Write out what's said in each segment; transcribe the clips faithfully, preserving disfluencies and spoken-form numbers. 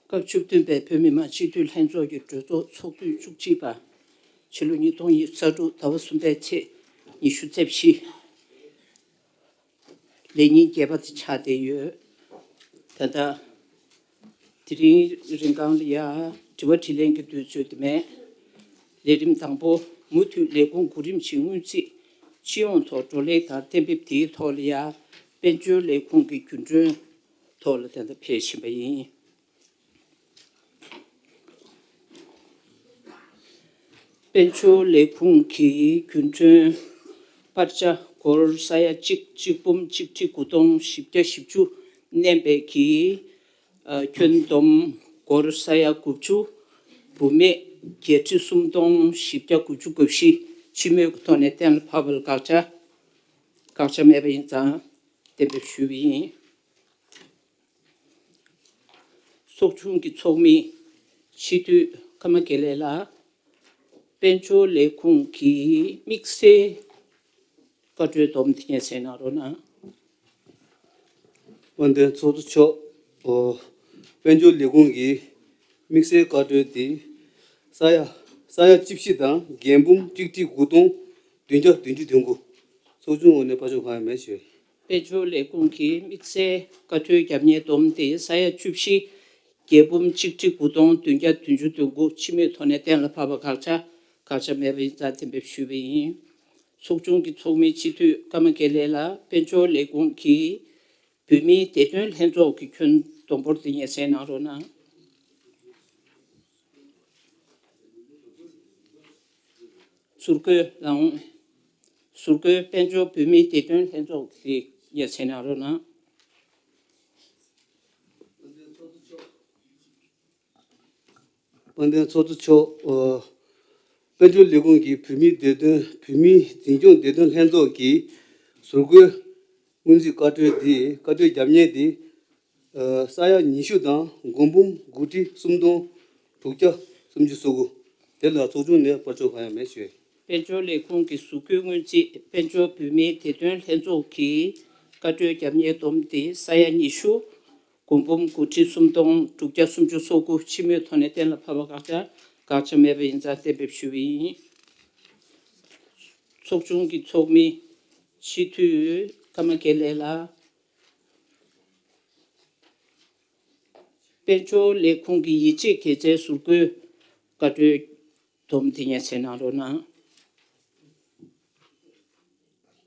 སྐབས་བཅུ་བདུན་པའི་བོད་མི་མང་སྤྱི་འཐུས་ལྷན་ཚོགས་ཀྱི་གྲོས་ཚོགས་ཚོགས་དུས་བཅུ་གཅིག་པ། ཕྱི་ལོ་ཉིས་སྟོང་ཉི་ཤུ་རྩ་དྲུག་ཟླ་བ་གསུམ་པའི་ཚེས་ཉི་ཤུ་རྩ་བཞི། ལས་ཉིན་བརྒྱད་པ་དེ་ཆགས་བསྡད་ཡོད། ད་ལྟ་དེ་རིང་རིང་གང་ལ་ཡ་དྲི་བ་དྲིས་ལན་གྱི་དུས་ཚོད་དེ་མེད། ལས་རིམ་དང་པོ་མུ་མཐུད་ལས་ཁུངས་གོ་རིམ་བཞིན་སྔོན་རྩིས་སྤྱི་ཡོངས་ཐོག་བགྲོ་གླེང་དང་གཏན་འབེབས་དེའི་ཐོག་ལ་ཡ་དཔལ་འབྱོར་ལས་ཁུངས་ཀྱི་རྒྱུན་གྲོན་ཐོག་ལ་ད་ལྟ་ཕེབས་བཞིན་པ་ཡིན། དཔལ་འབྱོར་ལས་ཁུངས་ཀྱི་རྒྱུན་གྲོན་པར་ཆ་སྒོར་ས་ཡ་གཅིག་གཅིག་འབུམ་གཅིག་ཁྲི་དགུ་སྟོང་བཞི་བརྒྱ་བཞི་བཅུ་བསྣན་པའི་གི་ཨ་ཁྱོན་བསྡོམས་སྒོར་ས་ཡ་དགུ་བཅུ། བུད་མེད་བརྒྱད་ཁྲི་གསུམ་སྟོང་བཞི་བརྒྱ་དགུ་བཅུ་གོ་བཞི་སྤྱི་མོས་ཀྱི་ཐོག་ནས་གཏན་ལ་ཕབ་པར་དགག་བྱ་དགག་བྱ་མེད་པ་ཡིན་ཙང་གཏན་འབེབས་ཞུས་པ་ཡིན། ཚོགས་ཆུང་གི་ཚོགས་མི་སྤྱི་འཐུས་ཀརྨ་དགེ་ལེགས་ལགས། དཔལ་འབྱོར་ལས་ཁུངས་ཀྱི་དམིགས་བསལ་བཀའ་འཁྲོལ་སྡོམ་དེ་སྙན་སེང་གནང་རོགས་གནང་། དཔལ་ལྡན་ཚོགས་གཙོ་མཆོག་ཨོ། དཔལ་འབྱོར་ལས་ཁུངས་ཀྱི་དམིགས་བསལ་བཀའ་འཁྲོལ་དེ་ས་ཡ་ས་ཡ་བཅུ་བཞི་དང་བརྒྱད་འབུམ་གཅིག་ཁྲི་དགུ་སྟོང་བདུན་བརྒྱ་བདུན་ཅུ་དོན་དགུ། ཚོགས་ཆུང་ངོས་ནས་བཀའ་ཤོག་གང་ཡང་མེད་ཞུ། དཔལ་འབྱོར་ལས་ཁུངས་ཀྱི་དམིགས་བསལ་བཀའ་འཁྲོལ་རྒྱབ་གཉེར་སྡོམ་དེ་ས་ཡ་བཅུ་བཞི་བརྒྱད་འབུམ་གཅིག་ཁྲི་དགུ་སྟོང་བདུན་བརྒྱ་བདུན་ཅུ་དོན་དགུ་སྤྱི་མོས་ཐོག་ནས་གཏན་ལ་ཕབ་པ་དགག་བྱ་དགག་བྱ་མེད་པ་ཡིན་ཙང་གཏན་འབེབས་ཞུས་པ་ཡིན། ཚོགས་ཆུང་གི་ཚོགས་མི་སྤྱི་འཐུས་ཀརྨ་དགེ་ལེགས་ལགས་དཔལ་འབྱོར་ལས་ཁུངས་ཀྱི་བོད་མིའི་བདེ་དོན་ལྷན་ཚོགས་ཀྱི་ཁྱོན་བསྡོམས་འབོར་དེ་སྙན་སེང་གནང་རོགས་གནང་། ཟུར་བཀོད་ལའང་། ཟུར་བཀོད་དཔལ་འབྱོར་བོད་མིའི་བདེ་དོན་ལྷན་ཚོགས་ཀྱི་སྙན་སེང་གནང་རོགས་གནང་། དཔལ་ལྡན་ཚོགས་གཙོ་མཆོག་ཨོ། དཔལ་འབྱོར་ལས་ཁུངས་ཀྱི་བོད་མིའི་བདེ་དོན་བོད་མིའི་འཛིན་སྐྱོང་བདེ་དོན་ལྷན་ཚོགས་ཀྱི་ཟུར་བཀོད་སྔོན་རྩིས་བཀའ་འཁྲོལ་འདི་བཀའ་འཁྲོལ་རྒྱབ་གཉེར་འདི། ཨ་ས་ཡ་ཉི་ཤུ་དང་དགུ་འབུམ་དགུ་ཁྲི་སུམ་སྟོང་དྲུག་བརྒྱ་སུམ་ཅུ་སོ་དགུ། དེ་ལ་ཚོགས་ཆུང་ནས་བར་ཆད་གང་ཡང་མེད་ཞུས། དཔལ་འབྱོར་ལས་ཁུངས་ཀྱི་ཟུར་བཀོད་སྔོན་རྩིས་དཔལ་འབྱོར་བོད་མིའི་བདེ་དོན་ལྷན་ཚོགས་ཀྱི་བཀའ་འཁྲོལ་རྒྱབ་གཉེར་སྡོམ་སྟེ་ས་ཡ་ཉི་ཤུ། དགུ་འབུམ་དགུ་ཁྲི་སུམ་སྟོང་དྲུག་བརྒྱ་སུམ་ཅུ་སོ་དགུ་སྤྱི་མོས་ཐོག་ནས་གཏན་ལ་ཕབ་པ་དགག་བྱ་དགག་བྱ་མེད་པ་ཡིན་ཙང་གཏན་འབེབས་ཞུས་པ་ཡིན། ཚོགས་ཆུང་གི་ཚོགས་མི་སྤྱི་འཐུས་ཀརྨ་དགེ་ལེགས་ལགས། དཔལ་འབྱོར་ལས་ཁུངས་ཀྱི་ཡིད་ཆེས་དགེ་རྩའི་ཟུར་བཀོད་བཀའ་འཁྲོལ་སྡོམ་དེ་སྙན་སེང་གནང་རོགས་གནང་།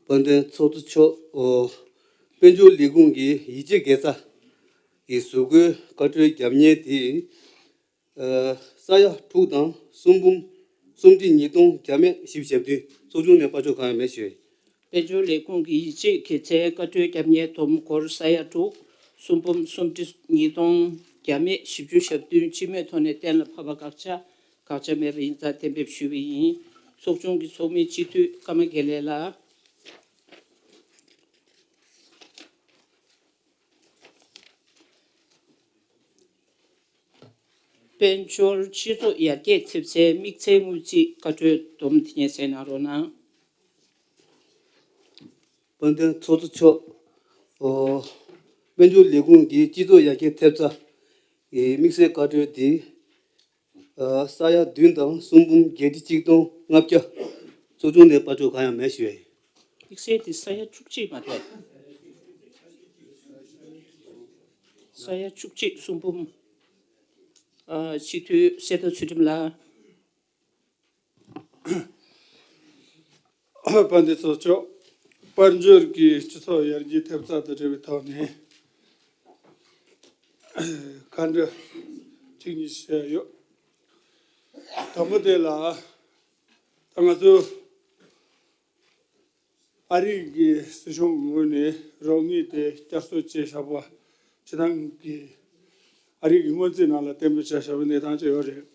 དཔལ་ལྡན་ཚོགས་གཙོ་མཆོག་ཨོ། དཔལ་འབྱོར་ལས་ཁུངས་ཀྱི་ཡིད་ཆེས་དགེ་རྩ་གི་ཟུར་བཀོད་བཀའ་འཁྲོལ་རྒྱབ་གཉེར་དེ། ཨ་ས་ཡ་དྲུག་དང་གསུམ་འབུམ་སུམ་ཁྲི་ཉིས་སྟོང་བརྒྱ་མེད་བཞི་བཅུ་ཞེ་བདུན། ཚོགས་ཆུང་ནས་བཀའ་ཤོག་གང་ཡང་མེད་ཞུས། དཔལ་འབྱོར་ལས་ཁུངས་ཀྱི་ཡིད་ཆེས་དགེ་རྩའི་བཀའ་འཁྲོལ་རྒྱབ་གཉེར་སྡོམ་སྒོར་ས་ཡ་དྲུག་གསུམ་འབུམ་སུམ་ཁྲི་ཉིས་སྟོང་བརྒྱ་མེད་བཞི་བཅུ་ཞེ་བདུན་སྤྱི་མོས་ཐོག་ནས་གཏན་ལ་ཕབ་པ་དགག་བྱ་དགག་བྱ་མེད་པ་ཡིན་ཙང་གཏན་འབེབས་ཞུས་པ་ཡིན། ཚོགས་ཆུང་གི་ཚོགས་མི་སྤྱི་འཐུས་ཀརྨ་དགེ་ལེགས་ལགས། དཔལ་འབྱོར་སྤྱི་ཚོགས་ཡར་རྒྱས་ཐེབས་རྩའི་དམིགས་བསལ་དངུལ་རྩིས་བཀའ་འཁྲོལ་སྡོམ་དེ་སྙན་སེང་གནང་རོགས་གནང་། དཔལ་ལྡན་ཚོགས་གཙོ་མཆོག་ཨོ། དཔལ་འབྱོར་ལས་ཁུངས་ཀྱི་སྤྱི་ཚོགས་ཡར་རྒྱས་ཐེབས་རྩ་གི་དམིགས་བསལ་བཀའ་འཁྲོལ་དེ། ཨ་ས་ཡ་བདུན་དང་གསུམ་འབུམ་བརྒྱད་ཁྲི་གཅིག་སྟོང་ལྔ་བརྒྱ། ཚོགས་ཆུང་ནས་བཀའ་ཤོག་གང་ཡང་མེད་ཞུས། དམིགས་བསལ་དེ་ས་ཡ་བཅུ་གཅིག་མ་གཏོགས། ས་ཡ་བཅུ་གཅིག་གསུམ་འབུམ། ཨ་སྤྱི་འཐུས་གསེར་རྟ་ཚུལ་ཁྲིམས་ལགས། དཔལ་ལྡན་ཚོགས་གཙོ་མཆོག་དཔལ་འབྱོར་གྱི་སྤྱི་ཚོགས་ཡར་རྒྱས་ཐེབས་རྩ་དང་འབྲེལ་བའི་ཐོག་ནས་བཀའ་འདྲི་གཅིག་གཉིས་བཤད་ཡོད། དང་པོ་དེ་ལ་ད་ང་ཚོ་ཨ་རི་གི་སྲིད་གཞུང་གི་ངོས་ནས་རོགས་དངུལ་དེ་བསྐྱར་གསོ་བྱས་བཞག་པ་སྤྱི་བཏང་གི་ཨ་རི་གི་སྔོན་རྩིས་ནང་ལ་གཏན་འབེབས་བྱས་བཞག་པའི་གནས་སྟངས་ཅིག་ཡོད་རེད།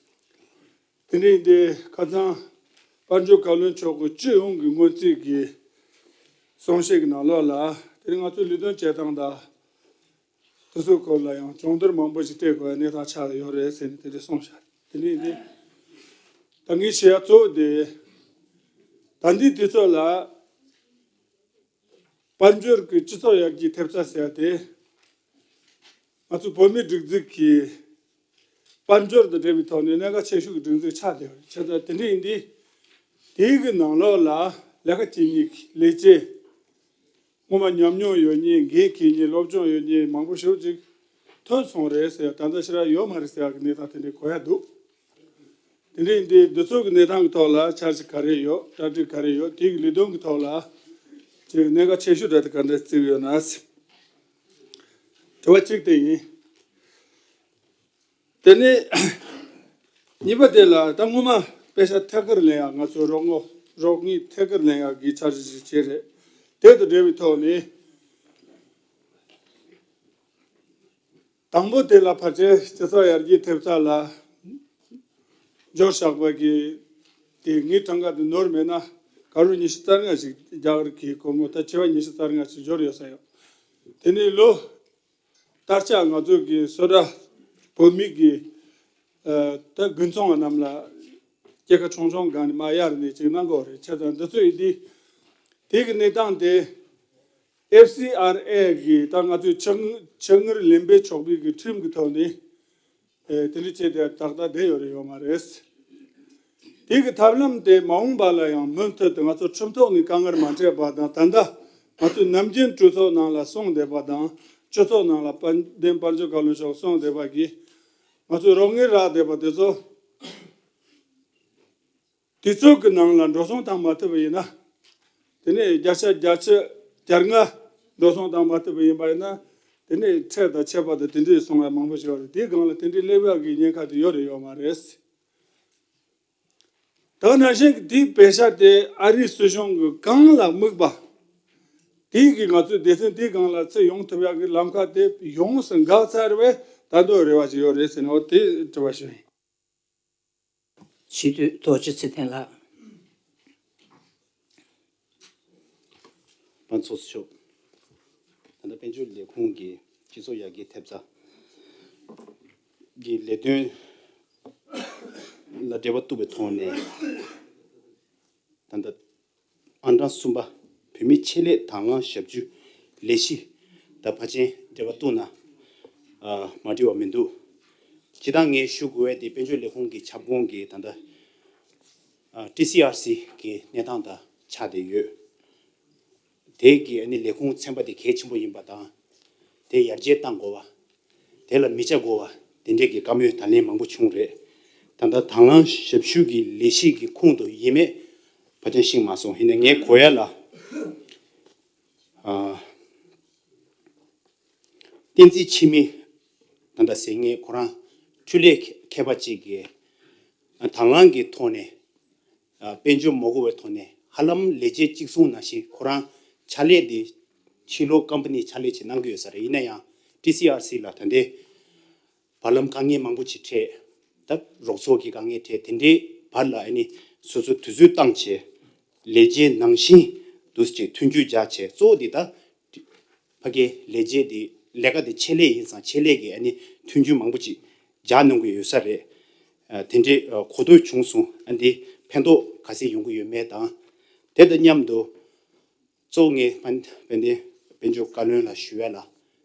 དེ་རིང་འདི་ཁ་སང་དཔལ་འབྱོར་བཀའ་བློན་མཆོག་གི་སྤྱི་ཡོངས་ཀྱི་སྔོན་རྩིས་ཀྱི་གསུང་བཤད་ཀྱི་ནང་ལོགས་ལ་དེ་རིང་ང་ཚོའི་ལས་དོན་བྱེད་སྟངས་དང་དེ་ཚོའི་སྐོར་ལ་ཡང་སྦྱོང་བརྡར་མང་པོ་ཞིག་སྤྲད་དགོས་པའི་གནས་སྟངས་ཆགས་ཡོད་རེད་ཟེར་ནས་དེ་འདྲ་གསུངས་ཤག་དེ་རིང་འདི་ད་ངས་བཤད་ཡ་གཙོ་བོ་དེ་ད་འདི་དུས་ཚོད་ལ་དཔལ་འབྱོར་གྱི་སྤྱི་ཚོགས་ཡར་རྒྱས་ཐེབས་རྩ་ཟེར་ཡ་དེ། ང་ཚོ་བོད་མིའི་སྒྲིག་འཛུགས་ཀྱི་ དཔལ་འབྱོར་དང་འབྲེལ་བའི་ཐོག་ནས་གནད་འགག་ཆེ་ཤོས་ཀྱི་སྒྲིག་འཛུགས་ཆགས་བསྡད་པ་རེད། བྱས་ཙང་དེ་འདྲ་ཡིན་དུས་དེའི་གི་ནང་ལོགས་ལ་ལས་ཀ་བྱེད་མཁན་གྱི་ལས་བྱེད་སྔོན་མ་ཉམས་མྱོང་ཡོད་མཁན། འགན་འཁྱེར་མཁན། སློབ་སྦྱོང་ཡོད་མཁན་མང་པོ་ཞིག་ཅིག་ཐོན་སོང་རེད་ཟེར། ད་ལྟ་ཕྱིར་ཡོད་མ་རེད་ཟེར་ཡག་གི་གནས་སྟངས་དེ་འདྲའི་གོ་ཡ་འདུག་དེ་འདྲ་ཡིན་དུས་འདི་ཚོ་གི་གནས་སྟངས་ཀྱི་ཐོག་ལ་འཆར་གཞི་ག་རེ་ཡོད། གྲ་སྒྲིག་ག་རེ་ཡོད། དེ་གི་ལས་དོན་གྱི་ཐོག་ལ་ཅིག་གནད་འགག་ཆེ་ཤོས་འདྲ་དེ་ག་འདྲ་བརྩིས་ཡོད་ན། དྲི་བ་གཅིག་དེ་ཡིན། དེ་ནས་གཉིས་པ་དེ་ལ་ད་སྔོན་མ་པེ་ཤ་ཐད་ཀར་ལེན་ཡག་ང་ཚོ་རོགས་དངུལ་རོགས་དངུལ་ཐད་ཀར་ལེན་ཡག་གི་འཆར་གཞི་ཞིག་བྱས་རེད། དེ་དང་འབྲེལ་བའི་ཐོག་ནས་དང་པོ་དེ་ལ་ཕལ་ཆེར་སྤྱི་ཚོགས་ཡར་རྒྱས་ཐེབས་རྩ་ལ་འབྱོར་བཞག་པ་གི་དེ་ངའི་གྲངས་ཀ་དེ་ནོར་མེད་ན་ཀ་རོར་ཉི་ཤུ་རྩ་ལྔ་ཞིག་རྒྱ་གར་གྱི་སྒོར་མོ་ད་བྱེ་བ་ཉི་ཤུ་རྩ་ལྔ་ཞིག་འབྱོར་ཡོད་ས་ཡོད། དེ་ནས་ལོ་ལྟར་ཆགས་ང་ཚོ་གི་བཟོ་གྲྭ་བོད་མི་གི་ཨ་ད་དགུན་ཚོང་བ་རྣམས་ལ་སྐྱེད་ཀ་ཆུང་ཆུང་སྒང་ནས་མར་གཡར་ནས་ཅིག་གནང་དགོས་རེད། བྱས་ཙང་འདི་ཚོ་ཡིན་དུས་དེ་གི་གནས་སྟངས་དེ་ཨེཕ་སི་ཨར་ཨེ་གི་ད་ང་ཚོའི་ཕྱག་ཕྱག་དངུལ་ལེན་པའི་ཚོགས་པའི་གི་ཁྲིམས་ཀྱི་ཐོག་ནས་ཨེ་དེ་འདྲ་བྱས་ཏེ་ཏག་ཏག་བསྡད་ཡོད་རེད་ཡོད་མ་རེད། དེ་གི་ཐབས་ལམ་དེ་མ་འོངས་པ་ལ་ཡང་མུ་མཐུད་དུ་ང་ཚོ་ཁྲིམས་ཐོག་ནས་དཀའ་ངལ་མ་འཕྲད་པ་དང་། ད་ལྟ་ང་ཚོའི་ནམ་རྒྱུན་གྲོས་ཚོགས་ནང་ལ་གསུངས་བསྡད་པ་དང་། སྤྱི་ཚོགས་ནང་ལ་དཔལ་ལྡན་དཔལ་འབྱོར་བཀའ་བློན་མཆོག་གསུངས་བསྡད་པ་གི་ང་ཚོས་རོགས་དངུལ་རག་བསྡད་པ་དེ་ཚོ་དུས་ཚོད་ཀྱི་ནང་ལ་འགྲོ་སོང་བཏང་མ་ཐུབ་པ་ཡིན་ན། དེ་ནས་བརྒྱ་ཆ་བརྒྱད་ཅུ་གྱ་ལྔ་འགྲོ་སོང་བཏང་མ་ཐུབ་པ་ཡིན་པ་ཡིན་ན། དེ་ནས་འཕྲད་དང་ཆད་པ་དང་དེ་འདྲས་སོང་བ་མང་པོ་ཞིག་ཡོད་རེད། དེའི་སྒང་ལ་དེ་འདྲས་སླེབས་ཡག་གི་ཉེན་ཁ་དེ་ཡོད་རེད་ཡོད་མ་རེད། ད་ནང་བཞིན་གྱི་དེའི་པེ་ཤ་དེ་ཨ་རིའི་སྲིད་གཞུང་གི་གང་ལ་དམིགས་པ། དེའི་གི་ང་ཚོའི་སྡེ་ཚན་དེའི་སྒང་ལ་ཚུར་ཡོང་ཐུབ་ཡག་གི་ལམ་ཁ་དེ་ཡོངས་སུ་འགག་ཚར་བས་ད་དུང་རེ་བ་ཞིག་ཡོད་རེད་ཟེར་ནས་འོ་དེ་དྲི་བ་ཞུ་ཡིན། སྤྱི་འཐུས་རྡོ་རྗེ་ཚེ་བརྟན་ལགས། དཔལ་ཚོགས་གཙོ་མཆོག་ད་ལྟ་དཔལ་འབྱོར་ལས་ཁུངས་ཀྱི་སྤྱི་ཚོགས་ཡར་རྒྱས་ཐེབས་རྩ་གི་ལས་དོན་ལ་འབྲེལ་བ་གཏུགས་པའི་ཐོག་ནས། ད་ལྟ་ཨང་གྲངས་གསུམ་པ་བོད་མི་ཆེད་ལས་དང་བླངས་ཞབས་ཞུ་ལས་གཞི་དང་ཕལ་ཆེར་འབྲེལ་བ་གཏུགས་ན་ཨ་མ་འགྲིག་པ་མི་འདུག་སྤྱིར་བཏང་ངས་ཞུ་དགོས་པ་དེ་དཔལ་འབྱོར་ལས་ཁུངས་ཀྱི་ཁྱབ་ཁོངས་ཀྱི་ད་ལྟ་ཨ་ཊི་སི་ཨར་སི་གི་གནས་སྟངས་དང་ཆགས་བསྡད་ཡོད། དེ་གི་ཨ་ནི་ལས་ཁུངས་ཚན་པ་དེ་གལ་ཆེན་པོ་ཡིན་པ་དང་། དེ་ཡར་རྒྱས་གཏང་དགོས་པ། དེ་ལ་མི་ཆ་དགོས་པ། དེ་འདྲས་ཀྱི་བཀའ་མོལ་ད་ལན་མང་པོ་བྱུང་རེད། ད་ལྟ་དང་བླངས་ཞབས་ཞུ་གི་ལས་གཞི་གི་ཁོངས་དུ་ཡིན་མེད་ཕལ་ཆེར་ཤེས་མ་སོང་། ཡིན་ན་ངས་གོ་ཡ་ལ། ཨ། བསྟན་འཛིན་འཆི་མེད་ད་ལྟ་ཟེར་མཁན་ཁོ་རང་འཕྲུལ་ལས་མཁས་པ་གཅིག་གིས་དང་བླངས་ཀྱི་ཐོག་ནས་ཨ་དཔལ་འབྱོར་མ་དགོས་པའི་ཐོག་ནས་ཧ་ལམ་ལས་བྱེད་གཅིག་མཚུངས་ནང་བཞིན་ཁོ་རང་ཕྱག་ལས་དེ་ཕྱི་ལོགས་ཀམ་པ་ནི་ཕྱག་ལས་བྱེད་གནང་གི་ཡོད་ས་རེད། ཡིན་ན་ཡང་ཊི་སི་ཨར་སི་ལ་ད་ལྟའི་བར་ལམ་དཀའ་ངལ་མང་པོ་ཅིག་འཕྲད། ད་རོགས་ཚོགས་ཀྱི་དཀའ་ངལ་འཕྲད། དེ་འདྲའི་བར་ལ་ཨ་ནི་སོ་སོ་དུས་ཚོད་བཏང་བྱས་ལས་བྱེད་ནང་བཞིན་དུ་ཅིག་མཐུན་འགྱུར་རྒྱག་བྱས་གཙོ་བོ་འདི་ད་ཕ་གིའི་ལས་བྱེད་འདི་ལས་ཀ་འདི་ཆེད་ལས་ཡིན་ཙང་ཆེད་ལས་ཀྱི་ཨ་ནི་མཐུན་འགྱུར་མང་པོ་ཅིག་རྒྱག་གནང་གི་ཡོད་ས་རེད། ཨ་དེ་འདྲའི་ཨ་གོ་ཐོས་བྱུང་སོང་། ཨ་འདི་ཕན་ཐོགས་ག་ཚད་ཡོང་གི་ཡོད་མེད་དང་། དེ་དང་མཉམ་དུ། གཙོ་བོ་ངས་དཔལ་དཔལ་ལྡན་དཔལ་འབྱོར་བཀའ་བློན་ལ་ཞུ་ཡ་ལ།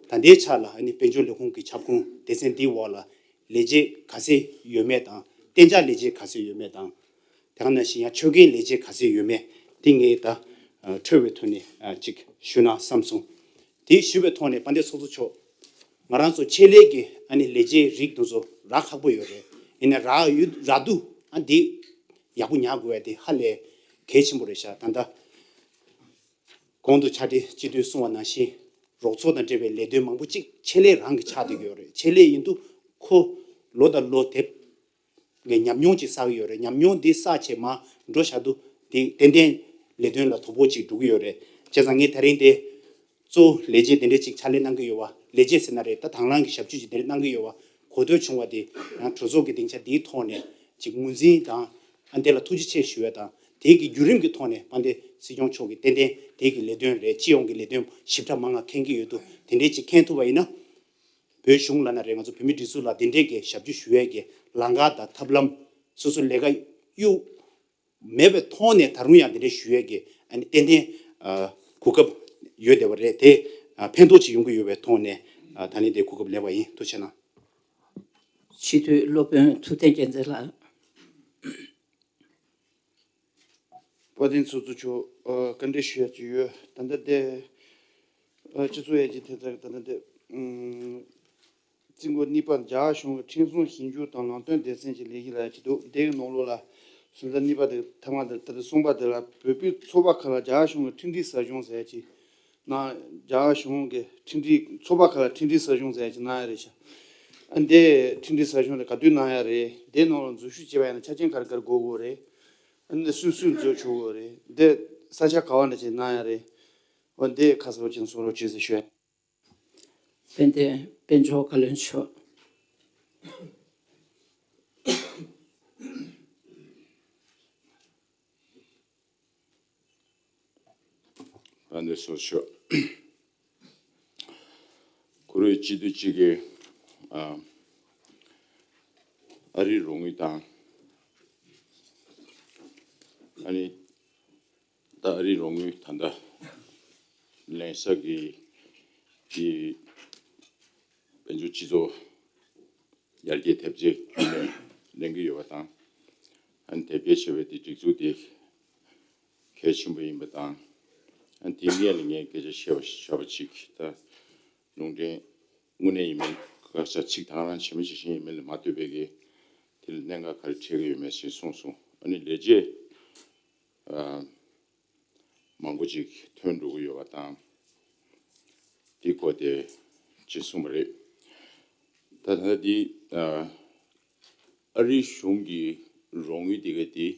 ད་ལྟའི་ཆ་ལ་ཨ་ནི་དཔལ་འབྱོར་ལས་ཁུངས་ཀྱི་ཁྱབ་ཁོངས་སྡེ་ཚན་འདིའི་འོག་ལ་ལས་བྱེད་ག་ཚད་ཡོད་མེད་དང་། གཏན་འཇགས་ལས་བྱེད་ག་ཚད་ཡོད་མེད་དང་། དེ་ག་ནང་བཞིན་ཡང་ཆོད་གན་ལས་བྱེད་ག་ཚད་ཡོད་མེད་དེ་ངས་ད་ཨ་འཕྲོས་པའི་ཐོག་ནས་ཨ་ཅིག་ཞུ་ན་བསམ་སོང་། དེ་ཞུས་པའི་ཐོག་ནས་དཔལ་ལྡན་ཚོགས་གཙོ་མཆོག་ང་རང་ཚོ་ཆེད་ལས་ཀྱི་ཨ་ནི་ལས་བྱེད་རིགས་དེ་ཚོ་རག་ཁག་པོ་ཡོད་རེད། ཡིན་ན་རག་ཡོད་རག་དུས་ཨ་འདི་ཡག་པོ་ཉར་དགོས་ཡ་དེ་ཧ་ལས་གལ་ཆེན་པོ་རེད་ཤག་ད་ལྟ། གོང་དུ་ཕྱག་སྦྲེལ་སྤྱི་འཐུས་གསུངས་པ་ནང་བཞིན་རོགས་ཚོགས་དང་འབྲེལ་བའི་ལས་དོན་མང་པོ་ཅིག་ཆེད་ལས་རང་གི་ཆགས་བསྡད་ཀྱི་ཡོད་རེད། ཆེད་ལས་ཡིན་དུས་ཁོ་ལོ་དང་ལོ་དེབ་ཀྱི་ཉམས་མྱོང་ཅིག་བསགས་ཀྱི་ཡོད་རེད། ཉམས་མྱོང་འདི་བསགས་བྱས་མར་འགྲོ་བཞག་དུས་དེ་ཏན་ཏན་ལས་དོན་ལ་དོ་ཕོག་ཅིག་འགྲོ་གི་ཡོད་རེད། བྱས་ཙང་ངས་དེ་རིང་དེ་གཙོ་བོ་ལས་བྱེད་དེ་འདྲས་ཅིག་ཕྱག་ལས་གནང་གི་ཡོད་པ། ལས་བྱེད་ཟེར་ན་རེད། ད་དང་བླངས་ཀྱི་ཞབས་ཞུ་ཅིག་དེ་འདྲས་གནང་གི་ཡོད་པ་གོ་ཐོས་བྱུང་བ་དེ་ཡང་གྲོས་ཚོགས་ཀྱི་སྡིངས་ཆ་འདིའི་ཐོག་ནས་ཅིག་ངོས་འཛིན་དང་། ཨ་འདི་ལ་ཐུགས་རྗེ་ཆེ་ཞུ་ཡ་དང་། དེའི་གི་བརྒྱུད་རིམ་གྱི་ཐོག་ནས་དཔལ་ལྡན་སྲིད་སྐྱོང་མཆོག་གིས་ཏན་ཏན་དེའི་གི་ལས་དོན་རེད། སྤྱི་ཡོངས་ཀྱི་ལས་དོན་ཞིབ་ཕྲ་མང་ང་མཁྱེན་གྱི་ཡོད་འདུག་དེ་འདྲའི་ཅིག་མཁྱེན་ཐུབ་པ་ཡིན་ན། བོད་གཞུང་ལབ་ན་རེད། ང་ཚོ་བོད་མིའི་སྒྲིག་འཛུགས་ལ་དེ་འདྲའི་གི་ཞབས་ཞུ་ཞུ་ཡས་ཀྱི་ལམ་ཁ་དང་ཐབས་ལམ། སོ་སོ་ལས་ཀ་གཡུག་མེད་པའི་ཐོག་ནས་ད་རུང་ཡང་དེ་འདྲའི་ཞུ་ཡས་ཀྱི་ཨ་ནི་ཏན་ཏན་ཨ་གོ་སྐབས་ཡོད་བསྡད་པ་རེད། དེ་ཨ་ཕན་ཐོགས་ཅིག་ཡོང་གི་ཡོད་པའི་ཐོག་ནས་ཨ་ད་ནི་དེ་གོ་སྐབས་ལེན་པ་ཡིན། ཐུགས་རྗེ་གནང་། སྤྱི་འཐུས་སློབ་དཔོན་ཐུབ་བསྟན་རྒྱལ་མཚན་ལགས། དཔལ་ལྡན་ཚོགས་གཙོ་མཆོག་ཨ། བཀའ་འདྲི་ཞུ་ཡ་ཅིག་ཡོད། ད་ལྟ་དེ་ཨ། སྤྱི་ཚོགས་ཡར་རྒྱས་ཐེབས་རྩ་གི་ད་ལྟ་དེ་ཨུམ། རྩིས་འགོ་གཉིས་པ། རྒྱ་གར་གཞུང་གི་ཁྲིམས་སྲུང་ཞིབ་འཇུག་དང་ལམ་སྟོན་སྡེ་ཚན་གྱི་ལས་གཞི་ལབ་ཡ་ཅིག་འདུག་དེའི་ནང་ལོགས་ལ་སོན་རྩ་གཉིས་པ་དེ་ཐ་མ་དེ་ད་ལྟ་གསུམ་པ་དེ་ལ་བོད་པའི་ཚོགས་པ་ཁག་ལ་རྒྱ་གར་གཞུང་གི་ཁྲིམས་སྒྲིག་གསར་བྱུང་ཟེར་ཡ་ཅིག་ནང་རྒྱ་གར་གཞུང་གི་ཁྲིམས་སྒྲིག་ཚོགས་པ་ཁག་ལ་ཁྲིམས་སྒྲིག་གསར་བྱུང་ཟེར་ཡ་ཅིག་གནང་ཡ་རེད་ཤག་ཨ། འདི་ཁྲིམས་སྒྲིག་གསར་བྱུང་དེ་ག་དུས་གནང་ཡ་རེད། དེའི་ནང་ལ་འཛུལ་ཞུགས་བྱས་པ་ཡིན་ན་ཆ་རྐྱེན་ག་རེ་ག་རེ་དགོས་དགོས་རེད། ཨ་ནི་སུས་སུས་འཛུལ་ཆོག་གི་རེད། འདི་ས་ཆ་ག་བ་འདྲ་ཅིག་གནང་ཡ་རེད། འོ་འདི་ཁ་གསལ་པོ་ཅིག་གསུང་རོགས་བྱེད་ཟེར་ཞུ། དཔལ་ལྡན་དཔལ་འབྱོར་བཀའ་བློན་མཆོག་དཔལ་ལྡན་ཚོགས་གཙོ། ཁོ་རེ་སྤྱི་འཐུས་གཅིག་གིས་ཨ། ཨ་རིའི་རོགས་དངུལ་དང་། ཨ་ནི་ད་ཨ་རིའི་རོགས་དངུལ་ད་ལྟ་ལེན་ས་གི་གི་དཔལ་འབྱོར་སྤྱི་ཚོགས་ཡར་རྒྱས་ཐེབས་རྩའི་བརྒྱུད་ནས་ལེན་གྱི་ཡོད་པ་དང་། ཨ་ནི་དེབ་སྐྱེལ་བྱས་པའི་དེ་སྒྲིག་འཛུགས་དེ་གལ་ཆེན་པོ་ཡིན་པ་དང་། ཨ་ནི་དེའི་སྔོན་ལ་ངས་སྐད་ཆ་བཤད་པ་བཤད་པ་ཅིག་ད་ལུང་འདྲེན་དངོས་གནས་ཡིན་མིན་བཀའ་ཤག་ཚིག་དང་རང་བྱེད་མི་བྱེད་བཞིན་ཡིན་མིན་ལ་མ་ལྟོས་པའི་གི་དེ་ལ་གནད་འགག་ག་རེ་འཕྲད་ཀྱི་ཡོད་མེད་ཞེས་གསུངས་སོང་། ཨ་ནི་ལས་བྱེད་ཨ། མང་པོ་ཅིག་ཐོན་འགྲོ་གི་ཡོད་པ་དང་། དེའི་སྐོར་དེ་ཅིག་གསུངས་པ་རེད། ད་ད་ལྟ་འདི་ཨ་རིའི་གཞུང་གི་རོགས་དངུལ་དེ་ག་དེ་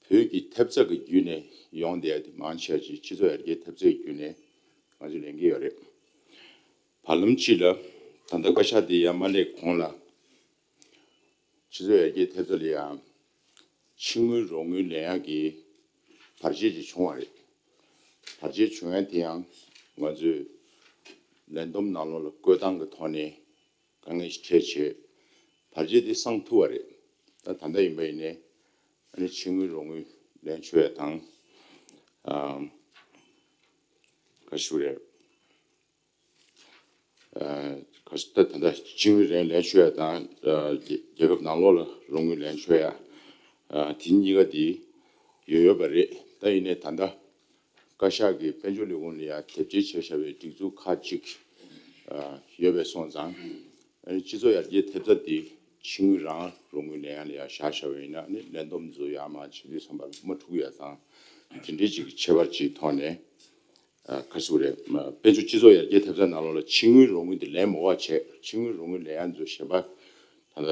བོད་ཀྱི་ཐེབས་རྩ་གི་བརྒྱུད་ནས་ཡོང་བསྡད་ཡ་དེ་མང་ཆེ་བ་ཅིག་སྤྱི་ཚོགས་ཡར་རྒྱས་ཐེབས་རྩའི་བརྒྱུད་ནས་ང་ཚོས་ལེན་གྱི་ཡོད་རེད། བར་ལམ་ཅིག་ལ་ད་ལྟ་བཀའ་ཤག་དེ་ཡར་མ་སླེབས་གོང་ལ། སྤྱི་ཚོགས་ཡར་རྒྱས་ཐེབས་རྩ་ལ་ཡང་ཕྱི་དངུལ་རོགས་དངུལ་ལེན་ཡག་གི་བར་ཆད་ཅིག་བྱུང་བ་རེད། བར་ཆད་བྱུང་ཡ་དེ་ཡང་ང་ཚོས་ལས་བསྡོམས་ནང་ལོགས་ལ་བཀོད་སྟངས་ཀྱི་ཐོག་ནས་དཀའ་ངལ་ཞིག་འཕྲད་བྱས་བར་ཆད་དེ་སངས་ཐུབ་པ་རེད། ད་ད་ལྟ་ཡིན་པ་ཡིན་ནའི་ཨ་ནི་ཕྱི་དངུལ་རོགས་དངུལ་ལེན་ཆོག་ཡ་དང་། ཨ་ག་ཞུ་རེད། ཨ་ག་ད་ད་ལྟ་ཕྱི་དངུལ་རེ་ལེན་ཆོག་ཡ་དང་། ཨ་རྒྱལ་རྒྱལ་ཁབ་ནང་ལོགས་ལ་རོགས་དངུལ་ལེན་ཆོག་ཡ། ཨ་དེ་གཉིས་ཀ་དེ་ཡོད་ཡོད་པ་རེད། ད་ཡིན་ནའི་ད་ལྟ་བཀའ་ཤག་གིས་དཔལ་འབྱོར་ལས་ཁུངས་ལ་ཡ་དེབ་སྐྱེལ་བྱས་བཞག་པའི་སྒྲིག་འཛུགས་ཁག་ཅིག་ཨ་ཡོད་པའི་སོང་ཙང་། ཨ་ནི་སྤྱི་ཚོགས་ཡར་རྒྱས་ཐེབས་རྩ་དེ་ཕྱི་དངུལ་རང་རོགས་དངུལ་ལེན་ཡ་ལ་ཡ་བཞག་བཞག་པ་ཡིན་ན། ཨ་ནི་ལས་བསྡོམས་ཚོ་ཡར་མར་བྱེད་དུས་ཙམ་པ་མ་འཁྲུག་ཡ་དང་། དེ་འདྲའི་ཅིག་ཁྱད་པར་ཅིག་ཐོག་ནས། ཨ་ག་ཟེར་དགོས་རེད། དཔལ་འབྱོར་སྤྱི་ཚོགས་ཡར་རྒྱས་ཐེབས་རྩ་ནང་ལོགས་ལ་ཕྱི་དངུལ་རོགས་དངུལ་དེ་ལེན་མ་དགོས་པ་བྱས། ཕྱི་དངུལ་རོགས་དངུལ་ལེན་ཡ་ཚོ་གཞན་པ་ད་ལྟ་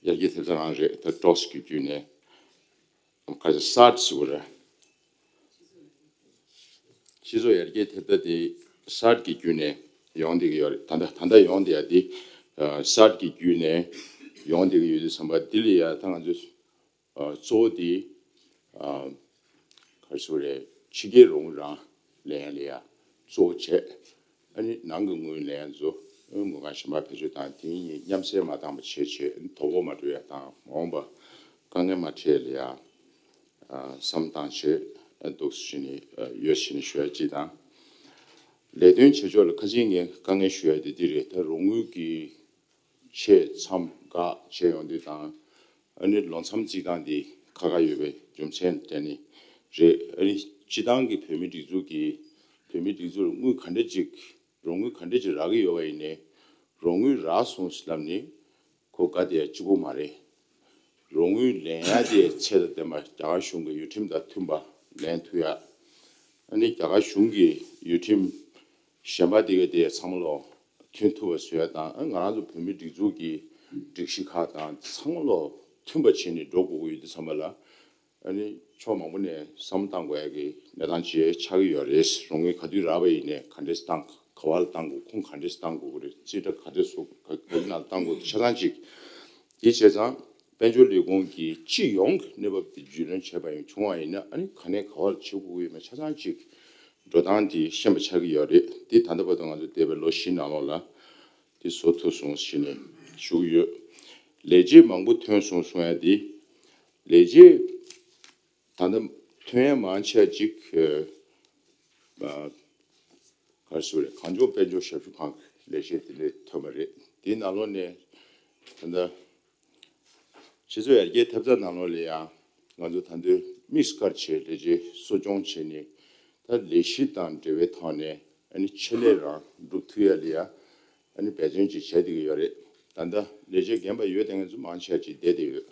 ཡར་རྒྱས་ཐེབས་རྩ་རང་རེད། ད་ཀྲོས་ཀྱི་བརྒྱུད་ནས་ག་ཟེར་སཱར་ཟེར་དགོས་རེད། སྤྱི་ཚོགས་ཡར་རྒྱས་ཐེབས་རྩ་དེ་སཱར་གྱི་བརྒྱུད་ནས་ཡོང་བསྡད་ཀྱི་ཡོད་རེད། ད་ལྟ་ད་ལྟ་ཡོང་བསྡད་ཡ་དེ་ཨ་སཱར་གྱི་བརྒྱུད་ནས་ཡོང་བསྡད་ཀྱི་ཡོད་དུས་ཙམ་པ་འདི་ལ་ཡ་ད་ང་ཚོས་ཨ་གཙོ་བོ་དེ་ཨ་ག་རེ་ཟེར་དགོས་རེད། ཕྱི་རྒྱལ་རོགས་དངུལ་རང་ལེན་ཡ་ལ་ཡ་གཙོ་བོ་བྱས། ཨ་ནི་ནང་གི་དངུལ་ལེན་ཡ་ཚོ་དངུལ་ཁང་གཞན་པ་བེད་སྤྱོད་བཏང་། དེ་གཉིས་མཉམ་བསྲེས་མ་བཏང་བ་བྱས་བྱས། དོ་ཕོག་མ་འགྲོ་ཡ་དང་། མ་འོངས་པ་དཀའ་ངལ་མ་འཕྲད་ཡ་ལ་ཡ་ཨ་བསམ་བཏང་བྱས། ཨ་འདུག་སེ་བྱས་ནས་ཨ་ཡོད་བྱས་ནས་ཞུ་ཡ་གཅིག་དང་། ལས་དོན་བྱེད་ཕྱོགས་ལ་ཁ་ཅིག་ངས་དཀའ་ངལ་ཞུ་ཡ་དེ་འདི་རེད། ད་རོགས་དངུལ་གྱི་ཆེད་མཚམས་འགག་བྱས་ཡོང་དུས་དང་། ཨ་ནི་ལོ་མཚམས་བརྩི་སྟངས་འདི་ཁག་ཁག་ཡོད་པའི་རྒྱུ་མཚན་དེ་ནི་རེད། ཨ་ནི་སྤྱི་བཏང་གི་བོད་མིའི་སྒྲིག་འཛུགས་ཀྱི་བོད་མིའི་སྒྲིག་འཛུགས་ལ་དངུལ་ག་འདྲ་ཅིག་རོགས་དངུལ་ག་འདྲ་ཅིག་རག་གི་ཡོད་པ་ཡིན་ནའི། རོགས་དངུལ་རག་སོང་ཟེར་ལབ་ནི་ཁོ་དགའ་བསྡད་ཡ་གཅིག་པོ་མ་རེད། རོགས་དངུལ་ལེན་ཡ་དེ་ཚད་དང་ལྡན་པ་རྒྱ་གར་གཞུང་གི་ཡུལ་ཁྲིམས་དང་མཐུན་པ་ལེན་ཐུབ་ཡ། ཨ་ནི་རྒྱ་གར་གཞུང་གི་ཡུལ་ཁྲིམས་གཞན་པ་དེ་ག་དེ་ཚང་མ་ལོ་མཐུན་ཐུབ་པ་བཟོ་ཡ་དང་། ཨ་ང་རང་ཚོ་བོད་མིའི་སྒྲིག་འཛུགས་ཀྱི་སྒྲིག་གཞི་ཁག་དང་ཚང་མ་ལོ་མཐུན་པ་བྱས་ནས་འགྲོ་དགོས་ཀྱི་ཡོད་དུས་ཙམ་པ་ལ། ཨ་ནི་ཕྱོགས་མང་པོ་ནས་བསམ་བློ་བཏང་དགོས་ཡ་གི་གནས་སྟངས་ཅིག་ཆགས་ཀྱི་ཡོད་རེད། རོགས་དངུལ་ག་དུས་རག་པ་ཡིན་ནའི་ག་འདྲས་བཏང་། ག་བ་ལ་བཏང་དགོས། ཁུངས་ག་འདྲས་བཏང་དགོས་ཀྱི་རེད། རྩིས་ཁྲ་ག་འདྲས་བཟོ། ག་ག་གི་ནང་ལ་བཏང་དགོས་ཆ་ཚང་ཅིག་དེ་བྱས་ཙང་དཔལ་འབྱོར་ལས་ཁུངས་ཀྱིས་སྤྱི་ཡོངས་ཀྱི་གནས་བབ་དེ་རྒྱུས་ལོན་བྱས་པ་ཡིན། བྱུང་བ་ཡིན་ན། ཨ་ནི་ག་ནས་ག་བ་ལ་བྱེད་དགོས་ཀྱི་ཡོད་མེད་ཆ་ཚང་ཅིག་འགྲོ་སྟངས་དེ་ཤེས་པ་ཆགས་ཀྱི་ཡོད་རེད། དེ་ད་ལྟ་བར་དུ་ང་ཚོ་འདས་པའི་ལོ་བཞི་ནང་ལོགས་ལ་དེ་བཟོ་ཐུབ་སོང་ཟེར་ནས་ཞུ་གི་ཡོད། ལས་བྱེད་མང་པོ་ཐོན་སོང་གསུང་ཡ་དེ། ལས་བྱེད་ད་ལྟ་ཐོན་ཡ་མང་ཆེ་བ་ཅིག་ཨ་ག་རེ་ཟེར་དགོས་རེད། གངས་ལྗོངས་དཔལ་འབྱོར་ཞབས་ཞུ་ཁང་ ལས་བྱེད་དེ་འདྲ་ཐོན་པ་རེད། དེའི་ནང་ལོགས་ནས་ད་ལྟ་སྤྱི་ཚོགས་ཡར་རྒྱས་ཐེབས་རྩ་ནང་ལོགས་ལ་ཡང་ང་ཚོ་ད་དུང་དམིགས་བཀར་བྱས་ལས་བྱེད་གསོ་སྐྱོང་བྱས་ནས། ད་ལས་གཞི་དང་འབྲེལ་བའི་ཐོག་ནས་ཨ་ནི་ཆེད་ལས་རང་སྒྲུབ་ཐུབ་ཡ་ལ་ཡ་ཨ་ནི་འབད་བརྩོན་ཅིག་བྱས་བསྡད་ཀྱི་ཡོད་རེད། ད་ལྟ་ལས་བྱེད་རྒན་པ་ཡོད་དེ་ང་ཚོ་མང་ཆེ་བ་ཅིག་བསྡད་བསྡད་ཡོད།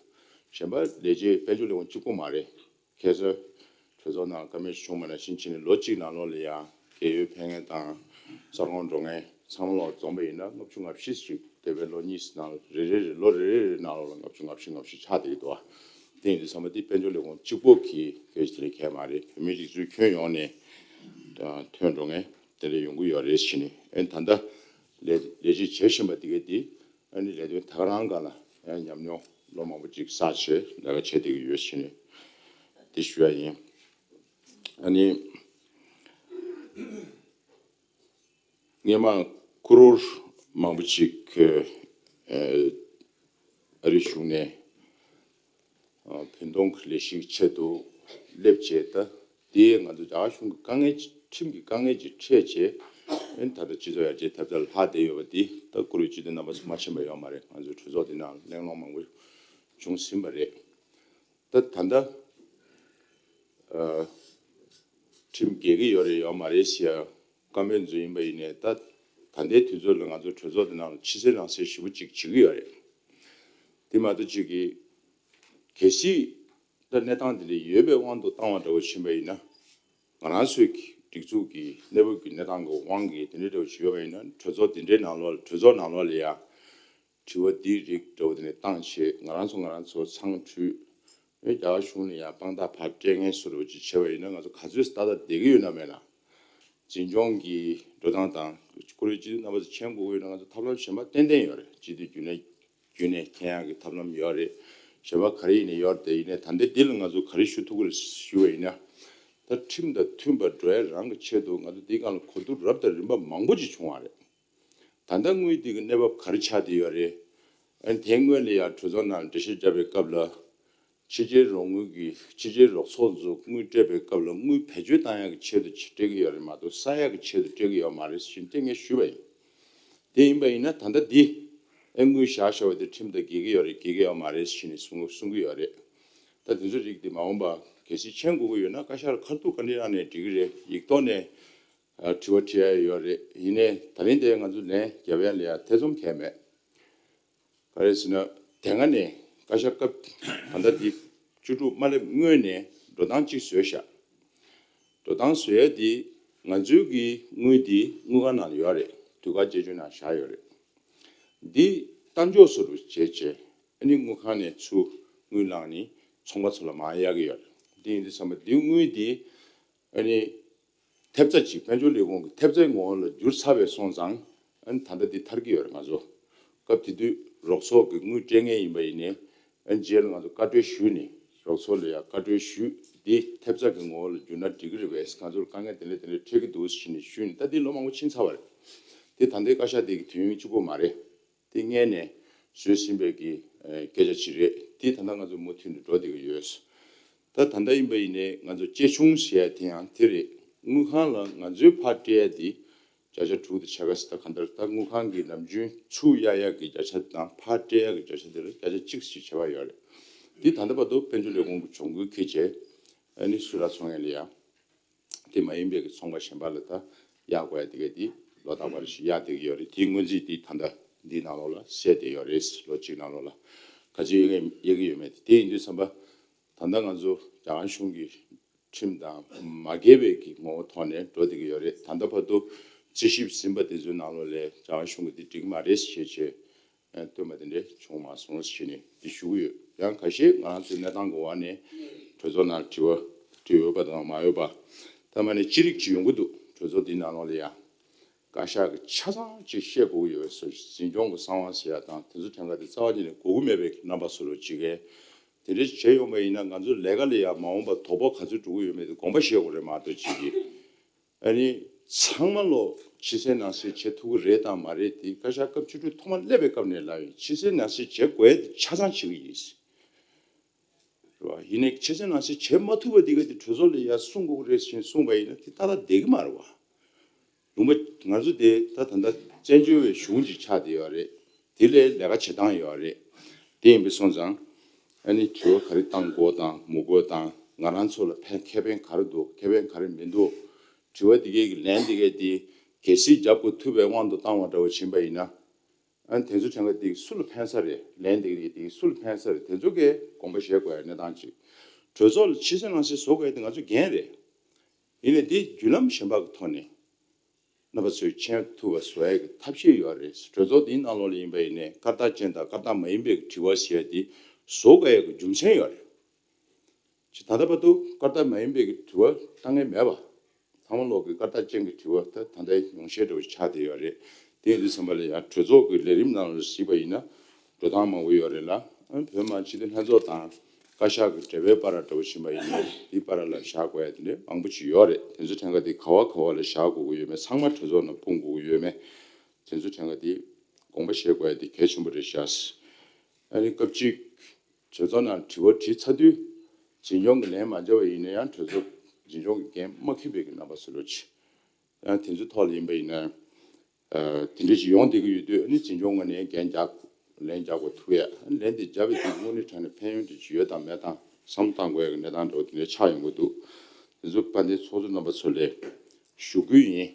གཞན་པ་ལས་བྱེད་དཔལ་འབྱོར་ལས་ཁུངས་གཅིག་པོ་མ་རེད། ཁ་སང་གྲོས་ཚོགས་ནང་བཀའ་མོལ་བྱུང་བ་ནང་བཞིན་བྱས་ནས་ལོ་གཅིག་ནང་ལོགས་ལ་ཡང་རྒས་ཡོལ་ཕེབས་མཁན་དང་གསར་འགོད་འགྲོ་མཁན་ཚང་མ་ལོག་འཛོམས་པ་ཡིན་ན་ལྔ་བཅུ་ང་བཞི་ཞིག་འདས་པའི་ལོ་གཉིས་ནང་རེ་རེ་རེ་ལོ་རེ་རེ་རེ་ནང་ལོགས་ལ་ལྔ་བཅུ་ང་བཞི་ང་བཞི་ཆགས་བསྡད་ཀྱི་འདུག་བ། དེ་ཡིན་དུས་ཚང་མ་དེ་དཔལ་འབྱོར་ལས་ཁུངས་གཅིག་པོ་གི་སྐད་ཆ་དེ་ལས་གལ་མ་རེད། བོད་མིའི་སྒྲིག་འཛུགས་ཁྱོན་ཡོངས་ནས་ཐོན་འགྲོ་མཁན་དེ་འདྲ་ཡོང་གི་ཡོད་རེད་ཟེར་ནས། ཨ་ནི་ད་ལྟ་ལས་ལས་བྱེད་བྱེད་བཞིན་པ་དེ་གས་དེ་ཨ་ནི་ལས་དོན་ད་ག་རང་སྒང་ལ་ཡང་ཉམས་མྱོང་ལོ་མང་པོ་ཅིག་བསགས་བྱས་ལས་ཀ་བྱེད་བསྡད་ཀྱི་ཡོད་ཟེར་ནས་དེ་ཞུ་ཡ་ཡིན། ཨ་ནི་སྔོན་མ་ཁུ་རོར་མང་པོ་ཅིག་ཨ་རིའི་གཞུང་ནས་ཨ་བོད་དོན་གྱི་ལས་གཞིའི་ཆེད་དུ་སླེབས་བྱས། ད་དེ་ང་ཚོ་རྒྱ་གར་གཞུང་གི་དཀའ་ངལ་ཅིག་ཁྲིམས་ཀྱི་དཀའ་ངལ་ཅིག་འཕྲད་བྱས། ཨ་ནི་ད་ལྟ་སྤྱི་ཚོགས་ཡར་རྒྱས་ཐེབས་རྩ་ལ་ལྷག་བསྡད་ཡོད་པ་འདི་ད་ཁུ་རོའི་སྤྱི་འཐུས་རྣམ་པ་ཚོ་མ་ཤེས་པ་ཡོད་མ་རེད། ང་ཚོའི་གྲོས་ཚོགས་འདི་ནང་གླེང་སློང་མང་པོ་བྱུང་ཟིན་པ་རེད། ད་ད་ལྟ་ཨ་ཁྲིམས་འགལ་གྱི་ཡོད་རེད་ཡོད་མ་རེད་ཟེར་ཡ་བཀའ་མོལ་ཚོ་ཡིན་པ་ཡིན་ནའི། ད་ད་ལྟའི་དུས་ཚོད་ལ་ང་ཚོ་གྲོས་ཚོགས་འདི་ནང་ལ་ཕྱི་གསལ་ནང་གསལ་ཞེ་པོ་ཅིག་བྱེད་ཀྱི་ཡོད་རེད། དེ་མ་གཏོགས་ཅིག་གིས་གལ་སྲིད་ད་གནས་སྟངས་འདི་འདྲ་ཡོད་པའི་དབང་དུ་བཏང་བ་འདྲ་བོ་ཕྱིན་པ་ཡིན་ན། ང་རང་ཚོའི་གི་སྒྲིག་འཛུགས་ཀྱི་གནས་བབ་ཀྱི་གནས་སྟངས་ཀྱི་དབང་གིས་དེ་འདྲ་འདྲ་བོ་ཞིག་ཡོད་པ་ཡིན་ན། གྲོས་ཚོགས་འདི་འདྲའི་ནང་ལོགས་ལ་གྲོས་ཚོགས་ནང་ལོགས་ལ་ཡ་དྲི་བ་འདི་རིགས་འདྲ་བོ་དེ་ནས་བཏང་བྱས། ང་རང་ཚོ་ང་རང་ཚོ་ཚང་འཁྲུལ། ཨེ་རྒྱ་གར་གཞུང་ལ་ཡང་དཔང་རྟགས་ཕར་སྤྲད་མཁན་བཟོ་འདྲ་བོ་ཅིག་བྱས་པ་ཡིན་ན། ང་ཚོ་ག་ཚོད་ཏག་ཏག་བསྡད་ཀྱི་ཡོད་ན་མེད་ན། འཛིན་སྐྱོང་གི་འགྲོ་སྟངས་དང་། ཁོ་རེ་སྤྱི་འཐུས་རྣམ་པ་ཚོ་མཁྱེན་དགོས་ཀྱི་ཡོད་ན། ང་ཚོ་ཐབས་ལམ་གཞན་པ་ཏན་ཏན་ཡོད་རེད། སྤྱི་འཐུས་རྒྱུན་ལས་རྒྱུན་ནས་འཁྱེར་ཡག་གི་ཐབས་ལམ་ཡོད་རེད། གཞན་པ་ག་རེ་ཡིན་ནའི་ཡོད་རེད། དེ་ཡིན་ནའི་ད་ལྟའི་འདི་ལ་ང་ཚོ་ག་རེ་ཞུ་ཐུབ་ཀྱི་རེད་ཞུ་བ་ཡིན་ན། ད་ཁྲིམས་དང་མཐུན་པར་འགྲོ་ཡ་རང་གི་ཆེད་དུ་ང་ཚོ་འདིའི་སྒང་ལ་གོ་བསྡུར་རབ་དང་རིམ་པ་མང་པོ་ཅིག་བྱུང་བ་རེད། ད་ལྟ་དངུལ་འདི་གི་གནས་བབ་ག་རེ་ཆགས་བསྡད་ཡོད་རེད། ཨ་ནི་དེ་སྔོན་ལ་ཡང་གྲོས་ཚོགས་ནང་འགྲེལ་བཤད་བརྒྱབ་པའི་སྐབས་ལ། ཕྱི་རྒྱལ་རོགས་དངུལ་གྱི་ཕྱི་རྒྱལ་རོགས་ཚོགས་ཚོ་དངུལ་སྤྲད་པའི་སྐབས་ལ་དངུལ་བེད་སྤྱོད་བཏང་ཡག་གི་ཆེད་དུ་སྤྲད་ཀྱི་ཡོད་རེད་མ་གཏོགས་བསགས་ཡག་གི་ཆེད་དུ་སྤྲད་ཀྱི་ཡོད་མ་རེད་ཟེར་ནས་ངས་ཞུས་པ་ཡིན། དེ་ཡིན་པ་ཡིན་ན་ད་ལྟ་འདི་ཨེ་དངུལ་བཞག་བཞག་པ་དེ་ཁྲིམས་དང་འགལ་གྱི་ཡོད་རེད། འགལ་གྱི་ཡོད་མ་རེད་ཟེར་ནས་གསུང་གསུང་གི་ཡོད་རེད། ད་དེ་ཚོ་རིགས་དེ་མ་འོངས་པ་གལ་སྲིད་མཁྱེན་དགོས་ཀྱི་ཡོད་ན་བཀའ་ཤག་ལ་ཁ་ཐུག་བཀའ་འདྲི་གནང་ནས་འགྲིག་གི་རེད། ཡིག་ཐོག་ནས་ཨ་དྲི་བ་དྲི་ཡ་ཡོད་རེད། ཡིན་ནའི་ད་རིང་དེ་ང་ཚོ་ལན་རྒྱབ་ཡ་ལ་ཡ་ཐེ་ཚོམ་གང་ཡང་མེད། ག་རེ་ཟེར་ན། དེ་སྔ་ནས་བཀའ་ཤག་སྐབས་ད་ལྟ་འདི་བཅུ་དྲུག་མ་སླེབས་སྔོན་ནས་འགྲོ་སྟངས་གཅིག་བཟོས་ཤག་འགྲོ་སྟངས་བཟོ་ཡ་འདི་ང་ཚོའི་གི་དངུལ་འདི་དངུལ་ཁང་ནང་ཡོད་རེད། དུས་བཀག་དཔྱད་བརྗོད་ནང་བཞག་ཡོད་རེད། འདི་གཏན་འཇོག་བཟོ་འདྲ་བྱས་བྱས་ཨ་ནི་དངུལ་ཁང་ནས་ཚུར་དངུལ་བླངས་ནས་ཚོང་པ་ཚོ་ལ་མར་གཡར་གྱི་ཡོད་རེད། འདི་ཡིན་དུས་ཙམ་པ་འདི་དངུལ་འདི་ཨ་ནི་ཐེབས་རྩ་གཅིག་དཔལ་འབྱོར་ལས་ཁུངས་ཀྱི་ཐེབས་རྩའི་ངོ་བོ་ལ་བསྒྱུར་ཚར་བའི་སོང་ཙང་། ཨ་ནི་ད་ལྟ་འདི་ཐར་གྱི་ཡོད་རེད། ང་ཚོ་སྐབས་དེ་དུས་རོགས་ཚོགས་ཀྱི་དངུལ་སྤྲད་མཁན་ཡིན་པ་ཡིན་ནའི། ཨ་ནི་རྗེས་ལ་ང་ཚོ་བཀའ་འཁྲོལ་ཞུས་ནས་རོགས་ཚོགས་ལ་ཡང་བཀའ་འཁྲོལ་ཞུས། འདི་ཐེབས་རྩ་གི་ངོ་བོ་ལ་བསྒྱུར་ན་འགྲིག་གི་རེད་པས། ང་ཚོར་དཀའ་ངལ་དེ་འདྲ་དེ་འདྲ་འཕྲད་ཀྱི་འདུག་ཟེར་ནས་ཞུས་ནས། ད་འདི་ལོ་མང་པོ་ཕྱིན་ཚར་བ་རེད། དེ་ད་ལྟའི་བཀའ་ཤག་དེ་གི་དུས་ཡུན་གཅིག་པོ་མ་རེད། དེ་སྔོན་ནས་བཟོས་ཟིན་པའི་གི་ཨ་སྐད་ཆ་ཅིག་རེད། དེ་ད་ལྟ་ང་ཚོ་མུ་མཐུད་ནས་འགྲོ་བསྡད་ཀྱི་ཡོད། ད་ད་ལྟ་ཡིན་པ་ཡིན་ནའི་ང་ཚོ་གཅེས་ཆུང་ཟེར་ཡ་དེ་ཡང་དེ་རེད། དངུལ་ཁང་ལ་ང་ཚོའི་ཕར་སྤྲད་ཡ་དེ་བརྒྱ་ཆ་དྲུག་དང་ཕྱེད་ཀ་ཟེར། ད་གང་ལྟར་ད་དངུལ་ཁང་གི་ནམ་རྒྱུན་ཚུར་གཡར་ཡ་གི་བརྒྱ་ཆ་དང་ཕར་སྤྲད་ཡ་གི་བརྒྱ་ཆ་དེ་ལ་བརྒྱ་ཆ་གཅིག་ཅིག་བྱེད་པ་ཡོད་རེད། དེ་ད་ལྟ་བར་དུ་དཔལ་འབྱོར་ལས་ཁུངས་ཀྱི་གྱོང་གུན་འཁྱེར་བྱས་ཨ་ནི་སུད་ལ་ཚོང་ཡ་ལ་ཡ། དེ་མ་ཡིན་པའི་གི་ཚོང་པ་གཞན་པ་ལ་ད་གཡར་དགོས་ཡ་དེ་ག་དེ་ལོ་རྟག་པར་ཞིག་གཡར་བསྡད་ཀྱི་ཡོད་རེད། དེའི་སྔོན་རྩིས་དེ་ད་ལྟ་འདིའི་ནང་ལོགས་ལ་གསལ་བསྡད་ཡོད་རེད། ལོ་གཅིག་ནང་ལོགས་ལ་ག་ཚོད་གཡར་གྱི་ཡོད་མེད་དེ། དེ་ཡིན་དུས་ཙམ་པ་ད་ལྟ་ང་ཚོ་རྒྱ་གར་གཞུང་གི་ཁྲིམས་དང་མ་འགལ་བའི་གི་ངོ་བོ་ཐོག་ནས་འགྲོ་བསྡད་ཀྱི་ཡོད་རེད། ད་ལྟ་བར་དུ་རྩིས་ཞིབ་ཟིན་པ་དེ་ཚོའི་ནང་ལོགས་ལ་རྒྱ་གར་གཞུང་གིས་འདི་འགྲིག་གི་མ་རེད་ཞེས་བྱས། ཨ་བཏོན་པ་དེ་འདྲ་བྱུང་མ་སོང་ཞེས་ནས་འདི་ཞུ་གི་ཡོད། ཡང་ཁ་ཤས་ང་རང་ཚོའི་གནས་སྟངས་ཀྱི་འོག་ནས་གྲོས་ཚོགས་ནང་དྲི་བ་དྲི་ཡོད་པ་དང་མ་ཡོད་པ། ད་མ་ནས་ཅི་རིགས་ཅིག་ཡོང་གི་འདུག་གྲོས་ཚོགས་འདིའི་ནང་ལོགས་ལ་ཡང་བཀའ་ཤག་གིས་ཆ་ཚང་ཅིག་བཤད་དགོས་ཀྱི་ཡོད་པའི་བཟོ་འཛིན་སྐྱོང་གི་གསང་བ་ཟེར་ཡ་དང་དེ་ཚོ་ཐད་ཀར་དེ་རྩ་བ་ཉིད་ནས་དགོས་ཀྱི་མེད་པའི་རྣམ་པ་བཟོ་འདྲ་ཅིག་གིས་དེ་འདྲ་བྱས་ཡོང་པ་ཡིན་ན། ང་ཚོ་ལས་ཀ་ལ་ཡང་མ་འོངས་པ་དོ་ཕོག་ག་ཚོད་འགྲོ་གི་ཡོད་མེད་དེ་དགོངས་པ་བཞེས་དགོས་རེད་མ་གཏོགས་ཅིག་གིས། ཨ་ནི་ཚང་མ་ལོ་ཕྱི་གསལ་ནང་གསལ་བྱེད་ཐུབ་ཀྱི་རེད་དང་མ་རེད་དེ་བཀའ་ཤག་སྐབས་བཅུ་དྲུག་ཐོག་མ་སླེབས་པའི་སྐབས་ནས་ལབ་ཡིན། ཕྱི་གསལ་ནང་གསལ་བྱེད་དགོས་དེ་ཆ་ཚང་བྱེད་ཀྱི་ཡིན། རེད་བ། ཡིན་ནའི་ཕྱི་གསལ་ནང་གསལ་བྱེད་མ་ཐུབ་པ་དེ་ག་དེ་གྲོས་ཚོགས་ལ་ཡར་གསུང་དགོས་ཀྱི་རེད་ཟེར་གསུངས་པ་ཡིན་ན་དེ་ཏག་ཏག་བསྡད་ཀྱི་མ་རེད་བ། ལུང་པ་ང་ཚོ་དེ་ད་ད་ལྟ་བཙན་བྱོལ་བའི་གཞུང་ཅིག་ཆགས་བསྡད་ཡོད་རེད། དེ་ལས་ལས་ཀ་བྱེད་སྟངས་ཡོད་རེད། དེ་ཡིན་པའི་སོང་ཙང་ཨ་ནི་དྲི་བ་ག་རེ་བཏང་དགོས་དང་མི་དགོས་དང་ང་རང་ཚོ་ལ་ཕན་ཁེ་ཕན་ག་རེ་འདུག་ཁེ་ཕན་ག་རེ་མི་འདུག་དྲི་བ་དེ་གའི་གི་ལན་དེ་གའི་དེ་གལ་སྲིད་རྒྱབ་དགོས་ཐུབ་པའི་དབང་དུ་བཏང་བ་འདྲ་བོ་ཕྱིན་པ་ཡིན་ན། ཨ་ནི་དེ་ཚོ་གྲངས་ཀ་དེ་སུ་ལ་ཕན་ས་རེད། ལན་དེ་གའི་དེ་སུ་ལ་ཕན་ས་རེད། དེ་ཚོ་གའི་དགོངས་པ་བཞེས་དགོས་ཡ་གནས་སྟངས་ཅིག་གྲོས་ཚོགས་ལ་ཕྱི་གསལ་ནང་གསལ་བཟོ་དགོས་ཡ་དེ་ང་ཚོ་འགན་རེད། ཡིན་ནའི་འདི་བརྒྱུད་ལམ་གཞན་པ་གི་ཐོག་ནས་རྣམ་པ་ཚོས་མཁྱེན་ཐུབ་པ་བཟོ་ཡས་ཀྱི་ཐབས་ཤེས་ཡོད་རེད། གྲོས་ཚོགས་འདིའི་ནང་ལོགས་ལ་ཡིན་པ་ཡིན་ནའི་སྐར་རྟགས་ཅན་དང་སྐར་རྟགས་མ་ཡིན་པའི་དྲི་བ་ཞེས་འདི་བཟོ་དགོས་ཡས་ཀྱི་རྒྱུ་མཚན་ཡོད་རེད། ཅེས་ད་ལྟ་བར་དུ་སྐར་རྟགས་མ་ཡིན་པའི་དྲི་བ་བཏང་མཁན་མེད་པ། ཚང་མ་ལོག་གི་སྐར་རྟགས་ཅན་གྱི་དྲི་བ་ད་ད་ལྟའི་ཉུང་ཤས་འདྲ་བོ་ཆགས་བསྡད་ཡོད་རེད། དེ་ཡིན་དུས་ཙམ་པ་ལ་ཡང་གྲོས་ཚོགས་ཀྱི་ལས་རིམ་ནང་ལ་གཟིགས་པ་ཡིན་ན། འགྲོ་སྟངས་མང་པོ་ཡོད་རེད་ལ། ཨ་བོད་མི་མང་སྤྱི་འཐུས་ལྷན་ཚོགས་དང་བཀའ་ཤག་གི་འབྲེལ་བའི་བར་འདྲ་བོ་ཕྱིན་པ་ཡིན་ན་དེའི་བར་ལ་བཞག་དགོས་ཡ་དེ་འདྲ་མང་པོ་ཅིག་ཡོད་རེད། དེ་ཚོ་གྲངས་ཀ་དེ་ག་བ་ག་བ་ལ་བཞག་དགོས་ཀྱི་ཡོད་མེད། ཚང་མ་གྲོས་ཚོགས་ནང་སྤུངས་དགོས་ཀྱི་ཡོད་མེད། དེ་ཚོ་གྲངས་ཀ་དེ་དགོངས་པ་བཞེས་དགོས་ཡ་དེ་གལ་ཆེན་པོ་རེད་ཤག་ཨ་ནི་སྐབས་གཅིག་གྲོས་ཚོགས་ནང་དྲི་བ་དྲིས་ཚར་དུས་འཛིན་སྐྱོང་གི་ལན་མ་འཇལ་བ་ཡིན་ན་ཡང་གྲོས་ཚོགས་འཛིན་སྐྱོང་གི་འགན་མ་འཁྱེར་བའི་གི་རྣམ་པ་བཟོ་འདྲ་ཅིག་ཡང་དེ་ཚོའི་ཐོག་ལ་ཡིན་པ་ཡིན་ན། ཨ་དེ་འདྲ་ཞིག་ཡོང་བསྡད་ཀྱི་ཡོད་དུས་ཨ་ནི་འཛིན་སྐྱོང་ངོས་ནས་འགན་རྒྱག་ལན་རྒྱག་དགོས་ཐུག་ཡ། ཨ་ནི་ལན་དེ་བརྒྱབ་པའི་དུས་དངོས་གནས་དྲང་གནས་ཕན་ཡོན་དེ་ཅིག་ཡོད་དང་མེད་དང་བསམ་བློ་བཏང་དགོས་ཡ་གི་གནས་སྟངས་འདྲ་བོ་དེ་འདྲ་ཆགས་ཡོང་གི་འདུག་དེ་ཚོ་དཔལ་ལྡན་ཚོགས་གཙོ་རྣམ་པ་ཚོ་ལ་ཞུ་སྐུལ་ཡིན།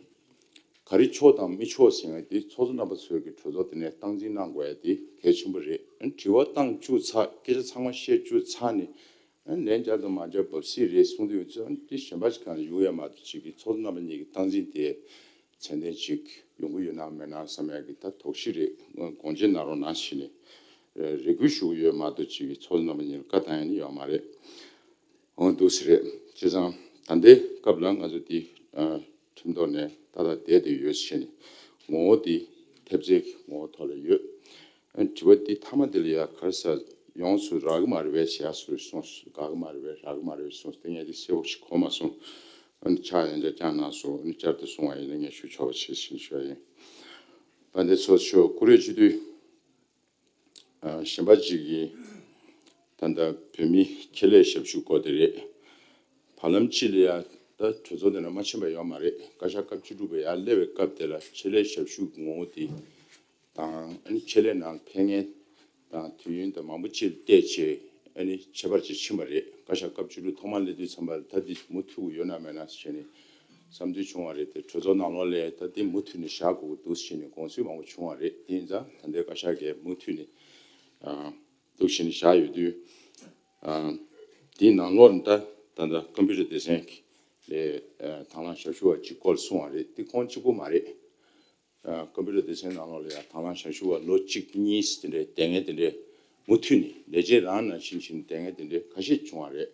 ག་རེ་ཆོག་དང་མི་ཆོག་ཟེར་ཡ་དེ་ཚོགས་གཙོ་རྣམ་པ་ཚོས་ཀྱི་གྲོས་ཚོགས་དེ་ནས་སྟངས་འཛིན་གནང་དགོས་ཡ་དེ་གལ་ཆེན་པོ་རེད། ཨ་ནི་དྲི་བ་བཏང་བཅུག་ཚར། སྐད་ཆ་ཚང་མ་བཤད་བཅུག་ཚར་ནས། ཨ་ནི་ལན་བརྒྱབ་དང་མ་བརྒྱབ་བབས་སྲིད་རེད་གསུང་དུས་ཡོད་ཚད་ཨ་ནི་དེ་གཞན་པ་ཞིག་གང་ལ་ཡོང་ཡ་མ་གཏོགས་ཅིག་གི་ཚོགས་གཙོ་རྣམ་པ་གཉིས་ཀྱི་སྟངས་འཛིན་དེ་ཚད་ལྡན་ཅིག་ཡོང་གི་ཡོད་ན་མེད་ན་བསམ་ཡ་གི་ད་དོགས་གཞི་རེད། དགོངས་བཞེས་གནང་རོགས་གནང་ཞེས་ནས་རེ་སྐུལ་ཞུ་གི་ཡོད་མ་གཏོགས་ཅིག་གི་ཚོགས་གཙོ་རྣམ་པ་གཉིས་ལ་བཀའ་བཏང་ཡ་ནི་ཡོད་མ་རེད། འོང་འདུག་སེ་རེད། བྱས་ཙང་ད་ལྟའི་སྐབས་ལ་ང་ཚོ་འདི་ཁྲིམས་ཐོག་ནས་ཏག་ཏག་བསྡད་དེ་ཡོད་ཟེར་ནས་ངོ་བོ་འདི་ཐེབས་རྩའི་ངོ་བོ་ཐོག་ལ་ཡོད། ཨ་དྲི་བ་འདི་མཐའ་མ་འདི་ལ་ཡ་ག་རེ་ཟེར་ཡོངས་སུ་རག་གི་མ་རེད་པས་ཟེར་ཡ་སུ་གསུངས་སོང་། དགའ་གི་མ་རེད་པས་རག་གི་མ་རེད་པས་གསུངས་སོང་། དེ་ངས་འདི་གསལ་པོ་ཞིག་གོ་མ་སོང་། ཨ་ནི་ཕྱག་ཡང་བསྐྱར་བསྐྱངས་གནང་སོང་། ཨ་ནི་བསྐྱར་དུ་གསུང་བ་ཡིན་ན་ངས་ཞུ་ཆོག་པ་བྱེད་ཟེར་ཞུ་བ་ཡིན། དཔལ་ལྡན་ཚོགས་གཙོ་མཆོག་སྐུ་རེ་བཅུ་དུས། གཞན་པ་གཅིག་གིས་ད་ལྟ་བོད་མི་ཆེད་ལས་ཞབས་ཞུ་སྐོར་དེ་རེད། བར་ལམ་གཅིག་ལ་ཡ་ད་གྲོས་ཚོགས་དེ་ནང་མ་ཕྱིན་པ་ཡོད་མ་རེད། བཀའ་ཤག་སྐབས་བཅུ་དྲུག་པ་ཡར་སླེབས་པའི་སྐབས་དེ་ལ་ཆེད་ལས་ཞབས་ཞུ་གི་ངོ་བོ་དེ་དང་ཨ་ནི་ཆེད་ལས་ནང་ཕན་ངེས་དང་དུས་ཡུན་དང་མང་པོ་ཅིག་བལྟས་བྱས་ཨ་ནི་ཁྱད་པར་ཅིག་ཕྱིན་པ་རེད། བཀའ་ཤག་སྐབས་བཅུ་དྲུག་ཐོག་མ་སླེབས་དུས་ཙམ་པ་ལ་ད་འདི་མུ་མཐུད་དགོས་ཡོད་ན་མེད་ན་ཟེར་ནས་བསམ་ཚུལ་བྱུང་བ་རེད་དེ། གྲོས་ཚོགས་ནང་ལོགས་ལ་ད་འདི་མུ་མཐུད་ནས་བཞག་དགོས་ཀྱི་འདུག་ཟེར་ནས་དགོངས་ཚུལ་མང་པོ་བྱུང་བ་རེད། དེ་ཡིན་ཙང་ད་ལྟའི་བཀའ་ཤག་གིས་མུ་མཐུད་ནས་ཨ་འདུག་བྱས་ནས་བཞག་ཡོད་དུས། ཨ་འདིའི་ནང་ལོགས་ནས་ད་ད་ལྟ་ཀམ་པུ་ཊར་སྡེ་ཚན་ལས་ཨ་དང་བླངས་ཞབས་ཞུ་བ་གཅིག་སྐོར་གསུངས་པ་རེད། འདི་ཁོང་གཅིག་པུ་མ་རེད། ཀམ་པུ་ཊར་སྡེ་ཚན་ནང་ལོགས་ལ་ཡང་དང་བླངས་ཞབས་ཞུ་བ་ལོ་གཅིག་གཉིས་དེ་འདྲའི་དེ་སྔའི་དེ་འདྲའི་མུ་མཐུད་ནས་ལས་བྱེད་རང་ནང་བཞིན་བྱས་ནས་དེ་སྔའི་དེ་འདྲའི་ཁ་ཤས་བྱུང་བ་རེད།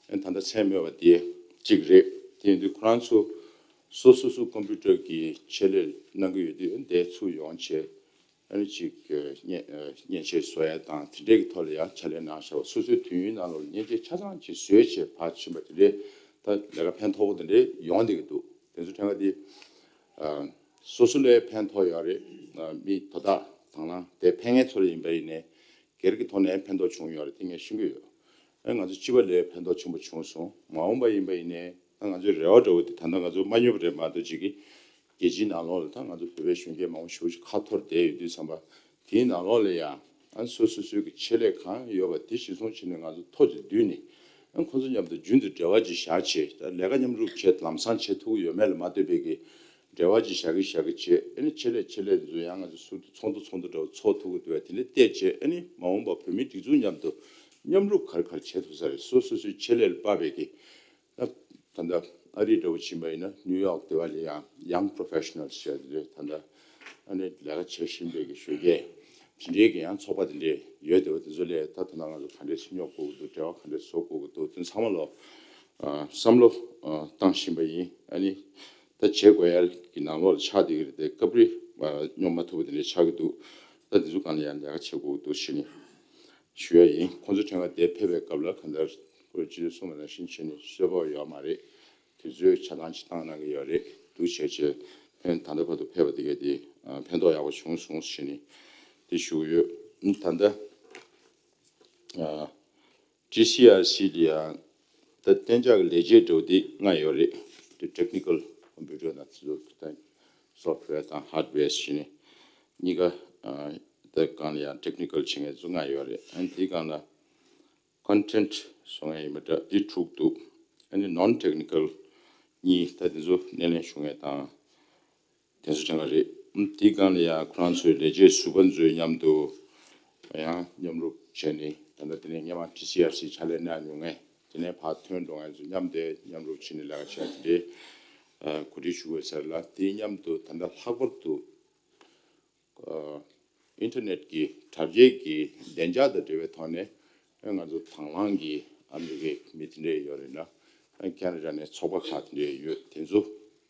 ཨ་ནི་ད་ལྟ་མཚན་སྨོས་པ་དེ་གཅིག་རེད། དེ་ཡིན་དུས་ཁོ་རང་ཚོ་སོ་སོ་སོ་ཀམ་པུ་ཊར་གྱི་ཆེད་ལས་གནང་གི་ཡོད་དུས་ཨ་ནི་དེ་ཚུར་ཡོང་བྱས་ཨ་ནི་ཅིག་བརྙན་བརྙན་ཆས་བཟོ་ཡ་དང་དེ་འདྲའི་གི་ཐོག་ལ་ཡང་ཕྱག་ལས་གནང་བཞག་པ། སོ་སོའི་དུས་ཡུན་ནང་ལོགས་ལ་བརྙན་ཆས་ཆ་ཚང་ཅིག་བཟོས་བྱས་ཕར་ཕྱིན་པ་དེ་འདྲའི་ད་ལས་ཀ་ཕན་ཐོགས་པོ་དེ་འདྲའི་ཡོང་བསྡད་ཀྱི་འདུག་དེ་ཚོ་ཕྲན་བུ་དེ། ཨ་སོ་སོ་ལ་ཕན་ཐོགས་ཡོད་རེད། ཨ་མི་དོ་བདག་དང་བླངས་དེ་ཕན་ངེས་ཚོ་ལ་ཡིན་པ་ཡིན་ནའི་སྒེར་གྱི་ཐོག་ནས་ཕན་ཐོགས་བྱུང་ཡོད་རེད། དེ་ངས་ཤེས་ཀྱི་ཡོད། ཨ་ང་ཚོ་སྤྱི་པ་ལ་ཕན་ཐོགས་ཆེན་པོ་བྱུང་སོང་། མ་འོངས་པ་ཡིན་པ་ཡིན་ནའི་ད་ང་ཚོའི་རེ་བ་འདྲ་བོ་དེ་ད་ལྟ་ང་ཚོ་མ་ཉོབ་རེད་མ་གཏོགས་ཅིག་གི་རྒྱལ་སྤྱིའི་ནང་ལོགས་ལ་ད་ང་ཚོ་བོད་པའི་གཞོན་སྐྱེས་མང་པོ་ཞེ་པོ་ཅིག་ཁ་འཐོར་བསྡད་ཡོད་དུས་ཙམ་པ་དེའི་ནང་ལོགས་ལ་ཡང་ཨ་སོ་སོ་སོའི་གི་ཆེད་ལས་གང་ཡོད་པ་དེ་གཞིར་བཟུང་བྱས་ནས་ང་ཚོ་ཐོག་ཅིག་བསྡུས་ནས་ཨ་ཁོང་ཚོ་མཉམ་དུ་རྒྱུན་དུ་འབྲེལ་བ་ཅིག་བཞག་བྱས། ད་ལས་ཀ་མཉམ་རུབ་བྱས་ལམ་སང་བྱེད་ཐུབ་ཀྱི་ཡོད་མེད་ལ་མ་ལྟོས་པའི་གི་འབྲེལ་བ་ཅིག་བཞག་གི་བཞག་གི་བྱས། ཨ་ནི་ཆེད་ལས་ཆེད་ལས་འདི་ཚོ་ཡང་ང་ཚོ་ཚོགས་འདུ་ཚོགས་འདུ་འདྲ་བོ་ཚོགས་ཐུབ་ཀྱི་འདུག་པས། དེ་འདྲ་བལྟས་བྱས་ཨ་ནི་མ་འོངས་པ་བོད་མིའི་སྒྲིག་འཛུགས་མཉམ་དུ་མཉམ་རུབ་ག་རེ་ག་རེ་བྱེད་ཐུབ་ས་རེད། སོ་སོ་སོའི་ཆེད་ལས་ལ་དཔག་པའི་གི་ད་ད་ལྟ་ཨ་རི་འདྲ་བོ་ཕྱིན་པ་ཡིན་ན་ནིའུ་ཡོག་དེ་བ་ལ་ཡང་Young Professionals ཟེར་དེ་རེད། ད་ལྟ་ཨ་ནི་ལས་ཀ་བྱེད་བཞིན་པའི་གི་གཞོན་སྐྱེས་དེ་འདྲའི་གི་ཡང་ཚོགས་པ་དེ་འདྲའི་ཡོད། དེ་བ་དེ་ཚོ་ལས་ད་ད་ལྟ་ང་ཚོ་ག་འདྲའི་སེམས་ཉོག་དགོས་ཀྱི་འདུག་འབྲེལ་བ་ག་འདྲའི་བཟོ་དགོས་ཀྱི་འདུག་དེ་ཚང་མ་ལོ་ཨ་བསམ་བློ་ཨ་བཏང་བཞིན་པ་ཡིན། ཨ་ནི་ད་བྱེད་དགོས་ཡ་གི་ནང་ལོགས་ལ་ཆགས་བསྡད་ཀྱི་རེད་དེ། སྐབས་རེ་ཨ་སྙོབ་མ་ཐུབ་པ་དེ་འདྲ་ཆགས་ཀྱི་འདུག་ད་དེ་ཚོ་སྒང་ལ་ཡང་ལས་ཀ་བྱེད་དགོས་ཀྱི་འདུག་ཞེས་ནས་ཞུ་ཡ་ཡིན། ཁོང་ཚོ་ཕྲན་བུ་དེ་ཕེབས་པའི་སྐབས་ལ་གང་ལྟར་ཁོས་སྤྱི་འཐུས་གསུངས་པ་ནང་བཞིན་བྱས་ནས་གསོལ་ཕོགས་ཡོད་མ་རེད། དུས་ཚོད་ཆ་ཚང་ཅིག་བཏང་གནང་གི་ཡོད་རེད། འདུག་བྱས་བྱས་ཕན་ད་ལྟ་བར་དུ་ཕེབས་པ་དེ་གས་དེ་ཨ་ཕན་ཐོགས་ཡག་པོ་བྱུང་སོང་ཞེས་ནས་དེ་ཞུ་གི་ཡོད། ད་ལྟ་ཨ་ཊི་སི་ཨར་སི་ལ་ཡང་ད་གཏན་འཇགས་ཀྱི་ལས་བྱེད་འདྲ་བོ་དེ་ལྔ་ཡོད་རེད། དེ་ཊེག་ནི་ཀལ་ཀམ་པུ་ཊར་དང་དེ་ཚོ་ད་ སོབ་ཝེར་དང་ཧར་ཌི་ཝེར་ཟེར་ནས་གཉིས་ཀ་ཨ་དེ་སྒང་ལ་ཡང་ཊེག་ནི་ཀལ་བྱེད་མཁན་ཚོ་ལྔ་ཡོད་རེད། ཨ་ནི་དེའི་སྒང་ལ་ཀོན་ཊེན་ཊི་བཟོ་མཁན་ཡིན་པ་འདྲ་དེ་དྲུག་འདུག་ཨ་ནི་ནོན་ཊེག་ནི་ཀལ་གཉིས། ད་དེ་ཚོ་སྣེ་ལེན་ཞུ་མཁན་དང་དེ་ཚོ་གྲངས་ཀ་རེད། ཨ་ནི་དེའི་སྒང་ལ་ཡང་ཁོ་རང་ཚོའི་ལས་བྱེད་ཟུར་པ་ཚོའི་མཉམ་དུ་ཡང་མཉམ་རུབ་བྱས་ནས། ད་ལྟ་དེ་ནས་སྔོན་མ་ཊི་སི་ཨར་སི་ཕྱག་ལས་གནང་མྱོང་མཁན། དེ་ནས་ཕར་ཐོན་འགྲོ་མཁན་ཚོ་མཉམ་དུ་མཉམ་རུབ་བྱས་ནས་ལས་ཀ་བྱས། དེ་འདྲའི་གོ་སྒྲིག་ཞུ་དགོས་ས་རེད་ལ། དེའི་མཉམ་དུ་ད་ལྟ་ལྷག་པར་དུ་ཨིན་ཊར་ནེཊ་ཀྱི་དྲ་རྒྱའི་གི་བདེ་འཇགས་དང་འབྲེལ་བའི་ཐོག་ནས་ང་ཚོ་དང་བླངས་ཀྱི་ཨ་མི་རི་ཀའི་མི་དེ་འདྲས་ཡོད་རེད་ན། ཁེ་ན་ཌ་ནས་ཚོགས་པ་ཁག་དེ་འདྲས་ཡོད། དེ་ཚོ་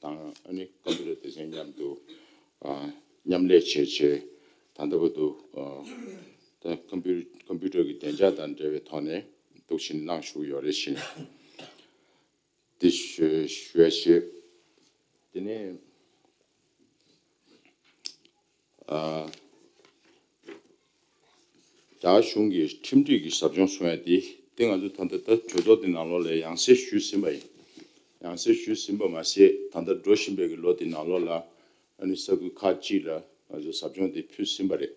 དང་ཨ་ནི་ཀམ་པུ་ཊར་སྡེ་ཚན་མཉམ་དུ་མཉམ་ལས་བྱས་བྱས། ད་ལྟ་བར་དུ་ད་ཀམ་པུ་ཀམ་པུ་ཊར་གྱི་བདེ་འཇགས་དང་འབྲེལ་བའི་ཐོག་ནས་འདུག་བྱས་ནས་གནང་བཞུགས་ཡོད་རེད་ཤག་དེ་ཞུ་ཞུ་ཡ་བྱས། དེ་ནས་ཨ་རྒྱ་གཞུང་གི་ཁྲིམས་སྒྲིག་གི་ཟབ་སྦྱོང་གསུང་ཡ་དེ་དེ་ང་ཚོ་ད་ལྟ་ད་གྲོས་ཚོགས་དེ་ནང་ལོགས་ལ་ཡང་སེ་ཞུས་ཟིན་པ་ཡིན། ཡང་སེ་ཞུས་ཟིན་པ་མ་ཟད། ད་ལྟ་འགྲོ་བཞིན་པའི་གི་ལོ་དེ་ནང་ལོགས་ལ་ཨ་ནི་ས་ཁུལ་ཁག་ཅིག་ལ་ང་ཚོ་ཟབ་སྦྱོང་དེ་ཕུལ་ཟིན་པ་རེད།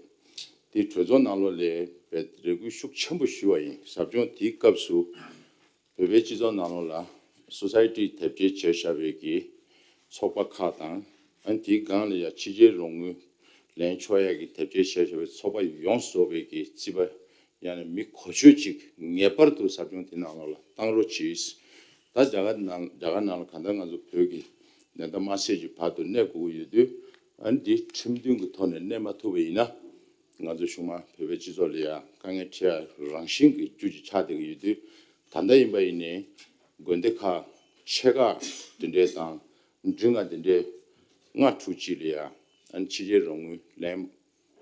དེ་གྲོས་ཚོགས་ནང་ལོགས་ལ་རེ་སྐུལ་ཤུགས་ཆེན་པོ་ཞུས་པ་ཡིན། ཟབ་སྦྱོང་དེའི་སྐབས་སུ་བོད་པའི་སྤྱི་ཚོགས་ནང་ལོགས་ལ་སོ་སའི་ཊི་དེབ་སྐྱེལ་བྱས་བཞག་པའི་གི་ཚོགས་པ་ཁག་དང་། ཨ་ནི་དེའི་སྒང་ལ་ཡང་ཕྱི་རྒྱལ་རོགས་དངུལ་ལེན་ཆོག་ཡ་གི་དེབ་སྐྱེལ་བྱས་བཞག་པའི་ཚོགས་པ་ཡོངས་རྫོགས་པའི་གི་རྩིས་པ་ཡང་ན་མི་གོ་ཆོད་ཅིག་ངེས་པར་དུ་ཟབ་སྦྱོང་དེ་ནང་ལོགས་ལ་བཏང་རོགས་གྱིས། ད་རྒྱ་གར་ནང་རྒྱ་གར་ནང་ལ་གང་ལྟར་ང་ཚོ་བོད་ཀྱི་ནད་རྟགས་མ་ཚད་ཀྱི་བར་དུ་གནས་དགོས་ཀྱི་ཡོད་དུས། ཨ་ནི་འདི་ཁྲིམས་མཐུན་གྱི་ཐོག་ནས་གནས་མ་ཐུབ་པ་ཡིན་ན། ང་ཚོ་གཞུག་མ་བོད་པའི་སྤྱི་ཚོགས་ལ་ཡང་དཀའ་ངལ་འཕྲད་ཡ་རང་བཞིན་གྱི་རྒྱུ་ཅིག་ཆགས་བསྡད་ཀྱི་ཡོད་དུས། ད་ལྟ་ཡིན་པ་ཡིན་ནའི་དགོན་སྡེ་ཁག་ཆེ་ཁག་དེ་འདྲས་དང་འབྲིང་ཁག་དེ་འདྲས་ལྔ་དྲུག་ཅིག་ལ་ཡང་ཨ་ནི་ཕྱི་རྒྱལ་རོགས་དངུལ་ལེན་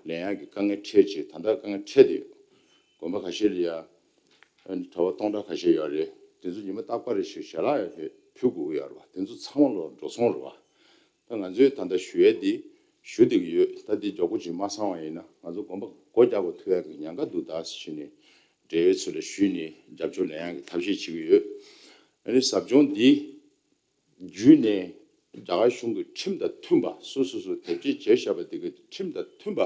ལེན་ཡག་གི་དཀའ་ངལ་འཕྲད་བྱས། ད་ལྟ་དཀའ་ངལ་འཕྲད་བསྡད་ཡོད། དགོན་པ་ཁ་ཤས་ལ་ཡང་ཨ་ནི་གྲྭ་པ་སྟོང་ཕྲག་ཁ་ཤས་ཡོད་རེད། དེ་ཚོ་ཉི་མ་རྟག་པར་རེ་བཞིན་ཞལ་ལག་ཡང་ཕུལ་དགོས་ཀྱི་ཡོད་རེད་བ། དེ་ཚོ་ཚང་མ་ལོག་འགྲོ་སོང་རེད་བ། ད་ང་ཚོས་ད་ལྟ་ཞུ་ཡས་འདི་ཞུ་བསྡད་ཀྱི་ཡོད། ད་འདི་མགྱོགས་པོ་ཅིག་མ་སོང་བ་ཡིན་ན་ང་ཚོ་དགོན་པ་སྒོ་རྒྱག་དགོས་ཐུག་ཡ་གི་ཉེན་ཁ་འདུག་ད་ཟེར་ནས་འབྲེལ་ཡོད་ཚོ་ལ་ཞུས་ནས་རྒྱབ་སྐྱོར་ལེན་ཡག་གི་ཐབས་ཤེས་བྱེད་ཀྱི་ཡོད། ཨ་ནི་ཟབ་སྦྱོང་འདི་བརྒྱུད་ནས་རྒྱ་གར་གཞུང་གི་ཁྲིམས་དང་མཐུན་པ། སོ་སོ་སོ་དེབ་སྐྱེལ་བྱས་བཞག་པ་དེ་གི་ཁྲིམས་དང་མཐུན་པ་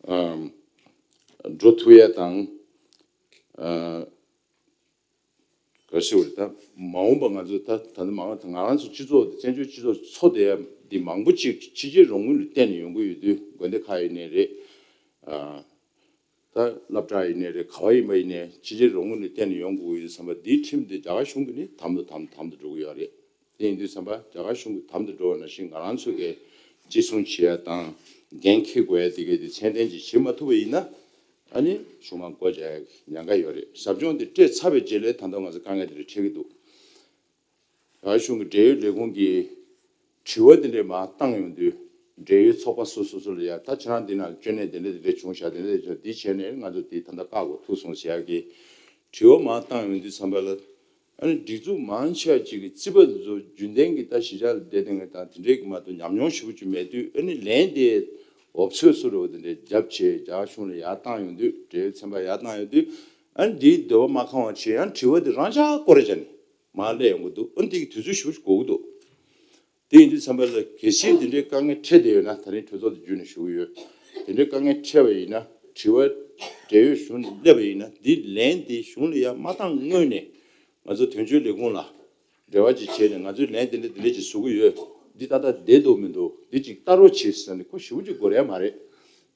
ཨམ་འགྲོ་ཐུབ་ཡ་དང་། ཨ། ག་རེ་ཟེར་དགོས་རེད། ད་མ་འོངས་པ་ང་ཚོ་ད་ད་ནི་མང་ང་རང་ཚོ་སྤྱི་ཚོགས་འདི་བཙན་བྱོལ་སྤྱི་ཚོགས་འཚོ་བསྡད་ཡ་འདི་མང་པོ་ཅིག་ཕྱི་རྒྱལ་རོགས་དངུལ་ལ་བརྟེན་ནས་ཡོང་གི་ཡོད་དུས། དགོན་སྡེ་ཁག་ཡིན་ནའི་རེད། ཨ། ད་སློབ་གྲྭ་ཡིན་ནའི་རེད། ག་བ་ཡིན་པ་ཡིན་ནའི་ཕྱི་རྒྱལ་རོགས་དངུལ་ལ་བརྟེན་ནས་ཡོང་དགོས་ཀྱི་ཡོད་དུས་ཙམ་པ། འདིའི་ཁྲིམས་འདི་རྒྱ་གར་གཞུང་གིས་ནི་དམ་དུ་དམ་དུ་དམ་དུ་འགྲོ་གི་ཡོད་རེད། དེ་ཡིན་དུས་ཙམ་པ་རྒྱ་གར་གཞུང་གིས་དམ་དུ་འགྲོ་བ་ནང་བཞིན་ང་རང་ཚོ་གིས་གཅེས་སྲུང་བྱེད་ཡ་དང་འགན་འཁྱེར་དགོས་ཡ་དེ་གའི་དེ་ཚད་ལྡན་ཅིག་བྱེད་མ་ཐུབ་པ་ཡིན་ན། ཨ་ནི་གཞུག་མ་སྒོ་རྒྱག་ཡ་ཉེན་ཁ་ཡོད་རེད། ཟབ་སྦྱོང་དེ་སྤྲད་ཚར་བའི་རྗེས་ལ་ད་ལྟ་ང་ཚོ་དཀའ་ངལ་དེ་འདྲ་འཕྲད་ཀྱི་འདུག་རྒྱ་གར་གཞུང་གི་འབྲེལ་ཡོད་ལས་ཁུངས་ཀྱིས་དྲི་བ་དེ་འདྲས་མར་བཏང་ཡོང་དུས། འབྲེལ་ཡོད་ཚོགས་པ་སོ་སོ་སོ་ལ་ཡ། ད་ཁྱེད་རང་འདི་ནང་ལ་སྐྱོན་གནད་དེ་འདྲས་དེ་འདྲས་བྱུང་ཤག་དེ་འདྲས་དེ་བྱུང་། འདི་བྱས་ནས་ང་ཚོ་དེ་ད་ལྟ་བཀག་དགོས་ཐུག་སོང་ཟེར་ཡག་གི་དྲི་བ་མར་བཏང་ཡོང་དུས་ཙམ་པ་ལ། ཨ་ནི་སྒྲིག་འཛུགས་མང་ཆེ་བ་ཅིག་གི་རྩིས་པ་ཚོ་རྒྱུན་ལྡན་གྱི་ད་གཞིས་ཆགས་ལ་བསྡད་བསྡད་མཁན་དང་དེ་འདྲས་ཀྱི་མ་གཏོགས་ཉམས་མྱོང་ཞེ་པོ་ཅིག་མེད་དུས། ཨ་ནི་ལན་དེ་འོབ་ཚོད་བཟོ་འདྲ་བོ་དེ་འདྲས་རྒྱབ་བྱས་རྒྱ་གར་གཞུང་ལ་ཡར་བཏང་ཡོང་དུས། འབྲེལ་ཡོད་ཚན་པར་ཡར་བཏང་ཡོང་དུས། ཨ་ནི་འདིའི་འདོད་པ་མ་ཁེངས་པ་བྱས། ཡང་དྲི་བ་དེ་རང་འཇགས་སྐོར་ར་བྱས་ནས་མར་སླེབས་ཡོང་གི་འདུག་ཨ་ནི་དེ་གི་དུས་ཚོད་ཞེ་པོ་ཅིག་འགོར་གི་འདུག་དེ་ཡིན་དུས་ཙམ་པ་ལ་གལ་སྲིད་དེ་འདྲའི་དཀའ་ངལ་འཕྲད་བསྡད་ཡོད་ན། ད་རིང་གྲོས་ཚོགས་དེ་བརྒྱུད་ནས་ཞུ་གི་ཡོད། དེ་འདྲའི་དཀའ་ངལ་འཕྲད་པ་ཡིན་ན། དྲི་བ་འབྲེལ་ཡོད་གཞུང་ནས་སླེབས་པ་ཡིན་ན། འདི་ལན་དེ་གཞུང་ལ་ཡར་མ་བཏང་སྔོན་ནས་ང་ཚོ་དོན་གཅོད་ལས་ཁུངས་ལ་འབྲེལ་བ་ཅིག་བྱས་ནས། ང་ཚོས་ལན་དེ་འདྲ་དེ་འདྲ་ཅིག་བཟོ་གི་ཡོད། འདི་ཏག་ཏག་བསྡད་འདུག་མི་འདུག་འདི་ཅིག་ལྟ་རོགས་བྱེད་ཟེར་ནས་ཁོ་ཞེ་པོ་ཅིག་འགོར་ཡ་མ་རེད།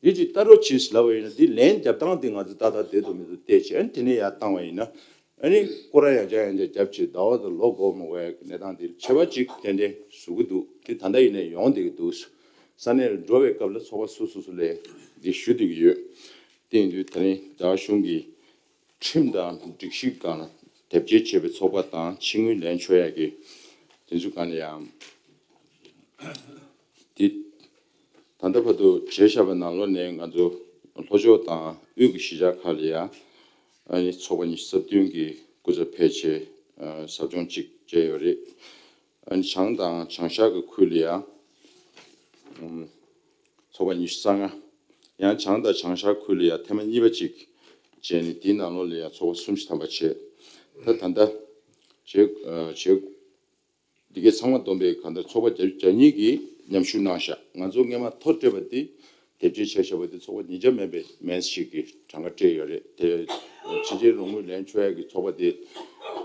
འདི་ཅིག་ལྟ་རོགས་བྱེད་ལབ་པ་ཡིན་ན། འདི་ལན་རྒྱབ་སྟངས་འདི་ང་ཚོ་ཏག་ཏག་བསྡད་འདུག་མི་འདུག་བལྟས་བྱས། ཨ་ནི་དེ་ནས་ཡར་བཏང་བ་ཡིན་ན། ཨ་ནི་སྐོར་ར་ཡང་བརྒྱབ་ཡང་བརྒྱབ་བྱས། ཟླ་བ་དང་ལོ་འགོར་མི་དགོས་ཡ་གི་གནས་སྟངས་འདི་ཁྱད་པར་ཅིག་ཏན་ཏན་བཟོ་གི་འདུག་དེ་ད་ལྟ་ཡིན་ནའི་ཡོང་བསྡད་ཀྱི་འདུག་ས་གནས་ལ་འགྲོ་བའི་སྐབས་ལ་ཚོགས་པ་སོ་སོ་སོ་ལ་འདི་ཞུ་བསྡད་ཀྱི་ཡོད། དེ་ཡིན་དུས་ད་རིང་རྒྱ་གར་གཞུང་གི་ཁྲིམས་དང་སྒྲིག་གཞི་སྒང་དེབ་སྐྱེལ་བྱས་པའི་ཚོགས་པ་དང་ཕྱི་དངུལ་ལེན་ཆོག་ཡ་གི་དེ་ཚོ་སྒང་ལ་ཡང་དེ་ད་ལྟ་བར་དུ་བྱས་བཞག་པའི་ནང་ལོགས་ནས། ང་ཚོ་ལྷོ་ཕྱོགས་དང་དབུས་ཀྱི་གཞིས་ཆགས་ཁག་ལ་ཡང་ཨ་ནི་ཚོགས་པ་ཉི་ཤུ་རྩ་བདུན་གྱི་སྐུ་ཚབ་ཕེབས་བྱས་ཨ་ཟབ་སྦྱོང་གཅིག་བྱས་ཡོད་རེད། ཨ་ནི་བྱང་དང་བྱང་ཤར་གྱི་ཁུལ་ལ་ཡང་ཨམ་ཚོགས་པ་ཉི་ཤུ་རྩ་ལྔ། ཡང་བྱང་དང་བྱང་ཤར་ཁུལ་ལ་ཡང་ཐེངས་མ་གཉིས་པ་གཅིག་བྱས་ནས། དེའི་ནང་ལོགས་ལ་ཡང་ཚོགས་པ་སུམ་ཅུ་ཐམ་པ་བྱས། ད་ད་ལྟ་བྱས་ཨ་བྱས། འདི་གའི་ཚང་མ་བསྡོམས་པའི་གང་ལྟར་ཚོགས་པ་བརྒྱ་བརྒྱ་གཉིས་ཀྱིས་ མཉམ་ཞུགས་གནང་ཤག་ང་ཚོ་སྔས་མ་ཐོ་སྤྲད་པ་དེ་དེབ་སྐྱེལ་བྱས་བཞག་པ་དེ་ཚོགས་པ་ཉིས་བརྒྱ་མིན་པའི་མི་ཞིག་གིས་གྲངས་ཀ་སྤྲད་ཡོད་རེད། དེ་ཕྱི་རྒྱལ་རོགས་དངུལ་ལེན་ཆོག་ཡ་གི་ཚོགས་པ་དེ་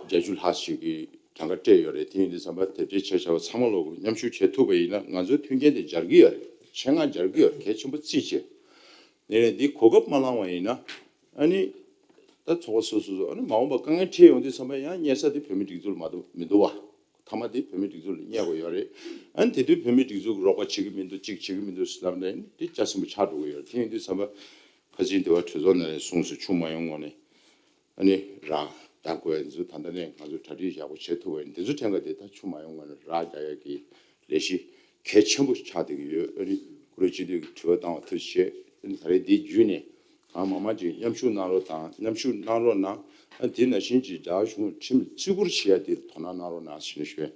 བརྒྱད་ཅུ་ལྷག་ཞིག་གིས་གྲངས་ཀ་སྤྲད་ཡོད་རེད། དེ་ཡིན་དུས་ཙམ་པ་དེབ་སྐྱེལ་བྱས་བཞག་པ་ཚང་མ་ལོག་མཉམ་ཞུགས་བྱེད་ཐུབ་པ་ཡིན་ན་ང་ཚོའི་མཐུན་རྐྱེན་དེ་འབྱར་གི་ཡོད་རེད། ཆེད་མངགས་འབྱར་གི་ཡོད་རེད། གལ་ཆེན་པོ་བརྩིས་བྱས། ནས་འདི་གོ་སྐབས་མ་བླངས་པ་ཡིན་ན་ཨ་ནི་ད་ཚོགས་པ་སོ་སོ་སོ་ཨ་ནི་མ་འོངས་པ་དཀའ་ངལ་འཕྲད་ཡོང་དུས་ཙམ་པ་ཡང་གཉེར་ས་དེ་བོད་མིའི་སྒྲིག་འཛུགས་ལ་མ་གཏོགས་མི་འདུག་བ། མཐའ་མ་དེ་བོད་མིའི་སྒྲིག་འཛུགས་ལ་གཉེར་དགོས་ཡོད་རེད། ཨ་ནི་དེ་དུས་བོད་མིའི་སྒྲིག་འཛུགས་ཀྱི་རོགས་པ་བྱེད་ཀྱི་མི་འདུག་གཅིག་བྱེད་ཀྱི་མི་འདུག་ཟེར་ལབ་ནས་དེ་རྒྱ་ཆེན་པོ་ཆགས་འགྲོ་གི་ཡོད་རེད། དེ་ཡིན་དུས་ཙམ་པ་ཁ་ཆེན་འདི་བ་གྲོས་ཚོགས་ནང་ནས་གསུངས་སོང་། ཆུ་མ་ཡོང་སྔོན་ནས་ཨ་ནི་རག་ད་དགོས་ཡ་འདི་ཚོ་ད་ལྟ་ནས་ང་ཚོ་གྲ་སྒྲིག་ཡག་པོ་བྱེད་ཐུབ་པ་ཡིན། འདི་ཚོ་ཐད་ཀ་དེ་ད་ཆུ་མ་ཡོང་སྔོན་ནས་རག་རྒྱག་ཡ་གི་ལས་གཞི་གལ་ཆེན་པོ་ཆགས་བསྡད་ཀྱི་ཡོད། ཨ་ནི་བཀུར་འོས་སྤྱི་འཐུས་ཀྱི་དྲི་བ་བཏང་བ་ཐུགས་རྗེ་ཆེ། ཨ་ནི་ད་རེས་འདི་བརྒྱུད་ནས་ང་མང་མང་ཅིག་མཉམ་ཞུགས་གནང་རོགས་དང་མཉམ་ཞུགས་གནང་རོགས་གནང་། ཨ་ནི་དེ་ནང་བཞིན་གྱི་རྒྱ་གར་གཞུང་ཁྲིམས་བརྩི་བཀུར་བྱེད་ཡ་དེ་དོ་སྣང་གནང་རོགས་གནང་ཞེས་ནས་ཞུ།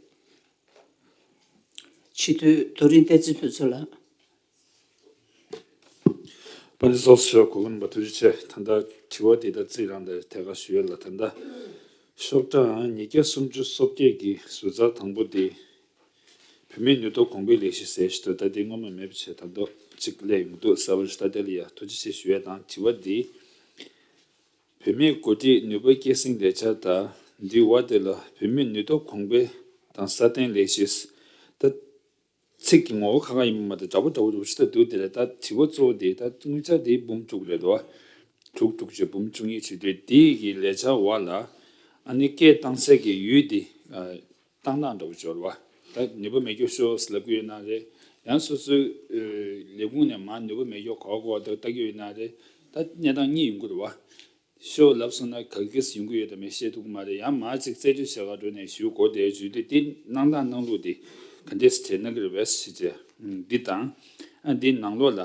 སྤྱི་འཐུས་རྡོ་རིང་བསྟན་འཛིན་ཕུན་ཚོགས་ལགས། དཔལ་ལྡན་ཚོགས་གཙོ་མཆོག་གོ་སྐོན་པ་ཐུགས་རྗེ་ཆེ། ད་ལྟ་དྲི་བ་དེ་ད་རྩིས་རང་དང་ཐད་ཀར་ཞུ་ཡ་ལ་ད་ལྟ་ཤོག་གྲངས་ཉིས་བརྒྱ་སུམ་ཅུ་སོ་བརྒྱད་ཀྱི་ཟུར་ཚགས་དང་པོ་དེ་བོད་མིའི་ནུས་སྟོབས་གོང་འཕེལ་ལས་གཞི་ཟེར་ཞིག་འདུག་ད་དེ་སྔོན་མ་མེད་པ་བྱས་ད་དུང་གཅིག་སླེབས་ཡོང་གི་འདུག་གསར་པ་ཞིག་ད་དེ་ལ་ཡ་ཐུགས་རྗེ་ཆེ་ཞུ་ཡ་དང་། དྲི་བ་འདི་བོད་མིའི་འགོ་ཁྲིད་ནུས་པ་སྐྱེད་སྲིང་ལས་འཆར་དང་འདི་བར་དེ་ལ་བོད་མིའི་ནུས་སྟོབས་གོང་འཕེལ་དང་སྲ་བརྟན་ལས་གཞི་ད། ཚིག་གི་ངོ་བོ་ཁ་ཁ་ཡིན་པ་མ་གཏོགས་འདྲ་པོ་འདྲ་པོ་འདྲ་པོ་ཞིག་ད་འདུག་དེ་ལ་ད་དྲི་བ་གཙོ་བོ་དེ་ད་དངུལ་ཆ་དེ་འབུམ་དྲུག་རེད་དོ། དྲུག་དྲུག་ཅུ་འབུམ་བཅུ་གཉིས་བྱེད་དུས་དེ་གི་ལས་འཆར་བ་ལ་ཨ་ནི་སྐད་བཏང་སའི་གི་ཡུལ་དེ་བཏང་སྟངས་འདྲ་པོ་འབྱོར་བ། ད་ནུས་པ་མེད་རྒྱུ་ཤོག་ཟེར་ལབ་ཀྱི་ཡོད་ན་རེད། ཡང་སོ་སོའི་ལས་ཁུངས་ནས་མར་ནུས་པ་མེད་རྒྱུ་ག་བ་ག་བ་ད་ལྟ་གི་ཡོད་ན་རེད། ད་གནས་སྟངས་གཉིས་ཡོང་གི་རེད་བ། ཤོ་ལབ་སོང་ན་ག་གེ་སི་ཡོང་གི་ཡོད་དམ་མེད་ཤེས་ཐུབ་ཀྱི་མ་རེད། ཡང་མ་ཅིག་རྩད་གཅོད་བྱེད་ག་འགྲོ་ནས་ཞུ་དགོས་དེ་བརྗོད་དུས་དེ་གནང་སྟངས་གནང་ལུགས་དེ་ག་འདྲས་སེ་གནང་གི་རེད་བས་ཞེས་བྱས་འདི་དང་། ཨ་འདི་ནང་ལོགས་ལ་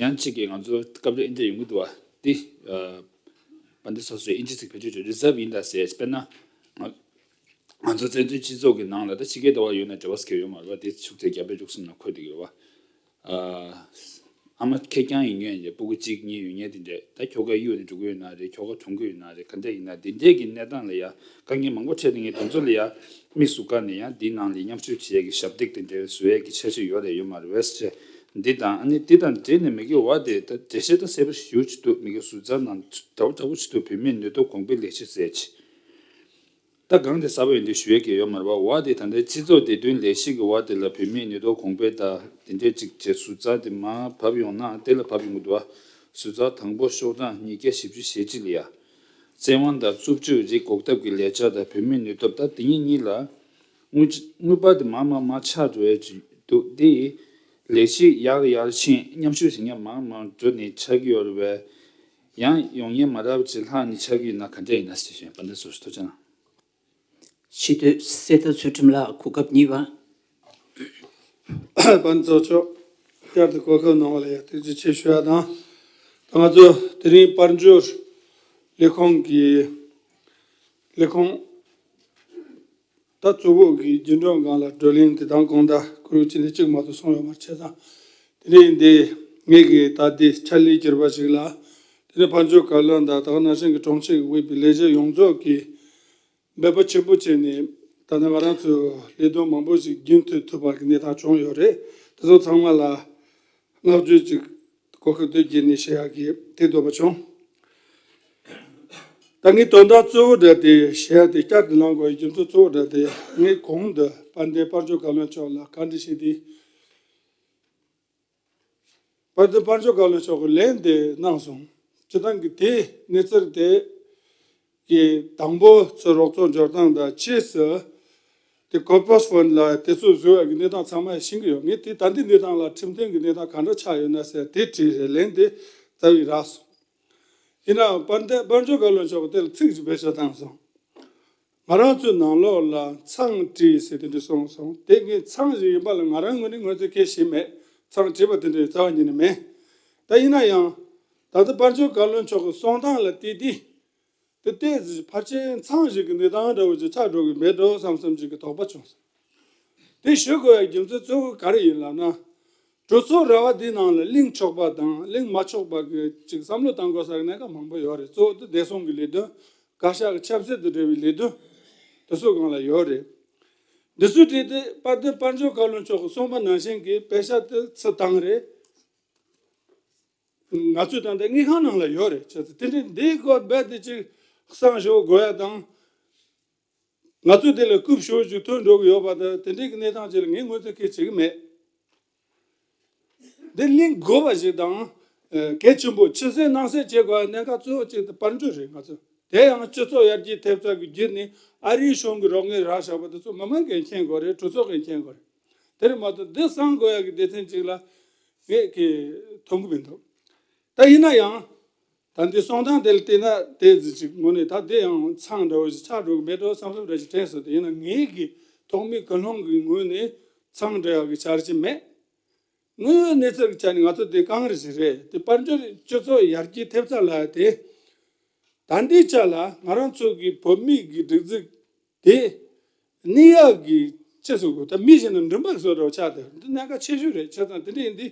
ཡང་གཅིག་གིས་ང་ཚོ་སྐབས་རེ་ཨིན་དྲ་ཡོང་གི་འདུག་བ་འདི། དཔལ་ལྡན་ཚོགས་གཙོས་ཨིན་ཇི་ཚིག་བེད་སྤྱོད་བྱས་རི་ཛར་བ་ཡིན་ད་ཟེར་དཔེར་ན། ང་ཚོ་བཙན་བྱོལ་སྤྱི་ཚོགས་ཀྱི་ནང་ལ་ད་ཕྱི་རྒྱལ་དུ་བ་ཡོད་ན་འབྲེལ་བ་ཟེར་མཁན་ཡོད་མ་རེད་བ། དེ་ཆུ་ཚོད་བརྒྱ་དཔེ་དྲུག་གསུམ་ན་འཁོད་བསྡད་ཀྱི་རེད་བ། ཨ་མ་ཁེར་རྐྱང་ཡིན་མཁན་ཡང་སྤུ་གུ་གཅིག་གཉིས་ཡོད་མཁན་དེ་འདྲས་ད་ཁྱོ་ག་གཡུག་ནས་འགྲོ་གི་ཡོད་ན་རེད། ཁྱོ་ག་གྲོངས་གི་ཡོད་ན་རེད། ག་འདྲས་ཡིན་ན་དེ་འདྲས་ཀྱི་གནས་སྟངས་ལ་ཡ་དཀའ་ངལ་མང་པོ་འཕྲད་དེ་ངས་དེ་ཚོ་ལ་ཡ་དམིགས་སུ་བཀར་ནས་ཡང་འདིའི་ནང་ལ་མཉམ་ཞུགས་བྱེད་ཡས་ཀྱི་ཞབས་སྟེགས་དེ་འདྲས་བཟོ་ཡས་ཀྱི་འཆར་གཞི་ཡོད་རེད་ཡོད་མ་རེད་བས་ཟེར། འདི་དང་ཨ་ནི་འདི་དང་འབྲེལ་ནས་མི་གི་བ་དེ་ད་འགྲེལ་བཤད་ད་གསལ་པོ་ཞུ་ཆེད་དུ་མི་གི་ཟུར་ཚགས་ནང་འདྲ་པོ་འདྲ་པོ་ཆེད་དུ་བོད་མིའི་ནུས་སྟོབས་གོང་འཕེལ་ལས་གཞི་ཟེར་ཆེ། ད་གང་དེ་གསར་པ་ཡིན་དུས་ཞུ་ཡས་ཀྱི་ཡོད་མ་རེད་བ། བ་དེ་ད་ལྟའི་སྤྱི་ཚོགས་བདེ་དོན་ལས་གཞི་གི་བ་དེ་ལ་བོད་མིའི་ནུས་སྟོབས་གོང་འཕེལ་དང་དེ་འདྲས་ཅིག་བྱས་ཟུར་ཚགས་དེ་མར་བབས་ཡོང་ན་དེ་ལ་བབས་ཡོང་གི་འདུག་བ། ཟུར་ཚགས་དང་པོ་ཤོག་གྲངས་ཉིས་བརྒྱ་བཞི་བཅུ་ཞེ་གཅིག་ལ་ཡ། བཙན་དབང་དང་རྩུབ་སྤྱོད་རིགས་འགོག་ཐབས་ཀྱི་ལས་འཆར་དང་བོད་མིའི་ནུས་སྟོབས་ད་དེ་གཉིས་གཉིས་ལ་དངུལ་དངུལ་པ་དེ་མར་མར་མར་ཆག་འགྲོ་ཡས་ཅིག་འདུག་དེ་ཡི་ལས་གཞི་ཡར་ཡར་ཕྱིན་མཉམ་ཞུགས་བྱེད་མཁན་མང་མང་འགྲོ་ནས་ཆགས་ཀྱི་ཡོད་རེད་བས། ཡང་ཡོང་མཁན་མ་རབས་ཅིག་ལྷག་ནས་ཆགས་ཀྱི་ཡོད་ན་ག་འདྲས་ཡིན་ན་ཞེས་ཞུ་ཡིན། དཔལ་ལྡན་ཚོགས་གཙོ་ཐུགས་རྗེ་གནང་། སྤྱི་འཐུས་གསེར་རྟ་ཚུལ་ཁྲིམས་ལགས་གོ་སྐབས་གཉིས་པ། དཔལ་ལྡན་ཚོགས་གཙོ་མཆོག་བསྐྱར་དུ་གོ་སྐབས་གནང་བ་ལ་ཡང་ཐུགས་རྗེ་ཆེ་ཞུ་ཡ་དང་། ད་ང་ཚོ་དེ་རིང་དཔལ་འབྱོར་ལས་ཁུངས་ཀྱི་ལས་ཁུངས་ད་གཙོ་བོ་གི་རྒྱུན་གྲོན་སྒང་ལ་བགྲོ་གླེང་དེ་དང་གང་ལྟར་ཁོར་ཡུག་ཅི་འདྲ་གཅིག་མ་གཏོགས་སོང་ཡོད་མ་རེད། བྱས་ཙང་དེ་རིང་འདི་ངེད་ཀྱི་ད་ལྟའི་ཕྱག་ལས་བསྒྱུར་བ་ཞིག་ལ་དེ་རིང་དཔལ་འབྱོར་བཀའ་བློན་དང་ད་ག་ནང་བཞིན་གྱི་དྲུང་ཆེ་གིས་དབུས་པའི་ལས་བྱེད་ཡོངས་རྫོགས་ཀྱིས་འབད་པ་ཆེན་པོ་བྱས་ནས་ད་ལྟ་ང་རང་ཚོའི་ལས་དོན་མང་པོ་ཞིག་རྒྱུན་མཐུད་ཐུབ་པ་གི་གནས་སྟངས་བྱུང་ཡོད་རེད། དེ་ཚོ་ཚང་མ་ལ་བསྔགས་བརྗོད་ཅིག་གོ་སྐབས་དེ་བརྒྱུད་ནས་ཞུ་ཡག་གི་དེ་འདོད་པ་བྱུང་། ད་ངའི་དོན་དག་གཙོ་བོ་འདྲ་དེ་ཞུ་ཡག་དེ་བསྐྱར་དུ་གནང་དགོས་པའི་རྒྱུ་མཚན་གཙོ་བོ་འདྲ་དེ་ངས་གོང་དུ་དཔལ་ལྡན་དཔལ་འབྱོར་བཀའ་བློན་མཆོག་ལ་བཀའ་འདྲི་ཞུས་ཏེ། དཔལ་ལྡན་དཔལ་འབྱོར་བཀའ་བློན་མཆོག་གིས་ལན་དེ་གནང་སོང་། སྤྱིར་བཏང་གི་དེ་གནས་ཚུལ་དེ་གི་དང་པོ་ཚོ་རོགས་ཚོགས་འབྱོར་སྟངས་དང་ཕྱིས་སུ་དེ་ཀོར་པོ་རེ་ཤན་ལ་དེ་ཚོ་བཟོ་བའི་གནས་སྟངས་ཚང་མ་ཤེས་ཀྱི་ཡོད། ངས་དེ་ད་ལྟའི་གནས་སྟངས་ལ་ཁྲིམས་མཐུན་གྱི་གནས་སྟངས་ག་འདྲ་ཆགས་ཡོད་ན་ཟེར་དེ་དྲིས་རེད། ལན་དེ་རྩ་བའི་རག་སོང་། ཡིན་ནའང་དཔལ་ལྡན་དཔལ་འབྱོར་བཀའ་བློན་མཆོག་གིས་དེ་ལ་ཚིག་ཅིག་བེད་སྤྱོད་བཏང་སོང་། ང་རང་ཚོའི་ནང་ལོགས་ལ་ཚང་སྒྲིག་ཟེར་དེ་འདྲ་གསུངས་སོང་། དེ་ངས་ཚང་ཞིག་ཡིན་པ་ལ་ང་རང་ངོས་ནས་ངོས་འཛིན་གལ་ཞིག་མེད། ཚང་སྒྲིག་པ་དེ་འདྲའི་རྩ་བ་ཉིད་ནས་མེད། ད་ཡིན་ན་ཡང་ད་ལྟ་དཔལ་འབྱོར་བཀའ་བློན་མཆོག་གི་གསུང་སྟངས་ལ་བལྟས་ཏེ། དེ་ལྟས་ཕལ་ཆེར་ཚང་ཞིག་གི་གནས་སྟངས་འདྲ་བོ་ཅིག་ཆགས་འགྲོ་གི་མེད་འགྲོ་བསམ་བསམ་ཅིག་གི་དོགས་པ་བྱུང་སོང་། དེ་ཞུ་དགོས་པའི་རྒྱུ་མཚན་གཙོ་བོ་ག་རེ་ཡིན་ལབ་ན། གྲོས་ཚོགས་ར་བ་འདིའི་ནང་ལ་གླེང་ཆོག་པ་དང་གླེང་མ་ཆོག་པ་གི་ཅིག་བསམ་བློ་བཏང་དགོས་ས་གི་གནད་འགག་མང་པོ་ཡོད་རེད། གཙོ་བོ་དེ་བདེ་སྲུང་གི་ལས་དོན། བཀའ་ཤག་གི་ཆབ་སྲིད་དང་འབྲེལ་བའི་ལས་དོན་དེ་ཚོའི་སྒང་ལ་ཡོད་རེད། འདི་ཚོའི་གྲས་དེ་དཔལ་ལྡན་དཔལ་འབྱོར་བཀའ་བློན་མཆོག་གིས་གསུངས་པ་ནང་བཞིན་གྱི་དཔེ་ཆ་དེ་ཚུར་བཏང་རེད། ང་ཚོས་ད་ལྟ་དངུལ་ཁང་ནང་ལ་ཡོད་རེད། བྱས་ཙང་དེ་འདྲའི་འདིའི་སྐོར་རྦད་དེ་ཅིག་བསམ་ཞིབ་དགོས་ཡ་དང་། ང་ཚོས་དེ་ལ་རྐུབ་ཞོལ་ཅིག་ཐོན་འགྲོ་གི་ཡོད་པ་དང་། དེ་འདྲའི་གི་གནས་སྟངས་ཅིག་ལ་ངས་ངོས་འཛིན་གལ་བྱེད་ཀྱི་མེད། འདི་གླེང་དགོས་པ་ཞིག་དང་། ཨ། གལ་ཆེན་པོ་ཕྱི་གསལ་ནང་གསལ་བྱེད་དགོས་པའི་གནད་འགག་གཙོ་བོ་གཅིག་དེ་དཔལ་འབྱོར་རེད། ང་ཚོ་དེ་ཡང་སྤྱི་ཚོགས་ཡར་རྒྱས་ཐེབས་རྩ་གི་བརྒྱུད་ནས་ཨ་རིའི་གཞུང་གི་རོགས་དངུལ་རག་བཞག་པ་དེ་ཚོ་མི་མང་གིས་མཁྱེན་དགོས་རེད། གྲོས་ཚོགས་ཀྱིས་མཁྱེན་དགོས་རེད། དེ་རེད་མ་གཏོགས་འདི་བསམ་དགོས་ཡ་གི་སྡེ་ཚན་གཅིག་ལ་ངས་ཀྱི་མཐོང་གི་མི་འདུག་ད་ཡིན་ན་ཡང་། ད་འདི་གསུང་སྟངས་དེ་ལ་བལྟས་ན་དེ་ཟིག་ཅིག་དངོས་གནས་ད་དེ་ཡང་མཚང་འདྲ་བོ་ཞིག་ཆགས་འགྲོ་གི་མེད་འགྲོ་བསམ་བསམ་འདྲ་ཞིག་དྲན་སོང་། དེ་ཡིན་ན་ངེད་ཀྱི་ཐོག་མའི་ཀུན་སློང་གི་ངོས་ནས་མཚང་འདྲ་ཡག་གི་འཆར་གཞི་མེད། དངོས་ཡོད་གནས་ཚུལ་གྱི་ཆ་ནས་ང་ཚོ་དེ་གང་རེད་ཞིག་རེད། དེ་དཔལ་འབྱོར་སྤྱི་ཚོགས་ཡར་རྒྱས་ཐེབས་རྩ་ལ་དེ། ད་ལྟའི་ཆ་ལ་ང་རང་ཚོ་གི་བོད་མི་གི་སྒྲིག་འཛུགས་དེ་གནས་ཡག་གི་ཅི་ཟེར་དགོས། ད་མི་ཞིག་ནི་མགྲིན་པ་གི་བཟོ་འདྲ་བོ་ཆགས་ཏེ། འདི་གནད་འགག་ཆེ་ཤོས་རེད། བྱས་ཙང་དེ་འདྲ་ཡིན་དུས་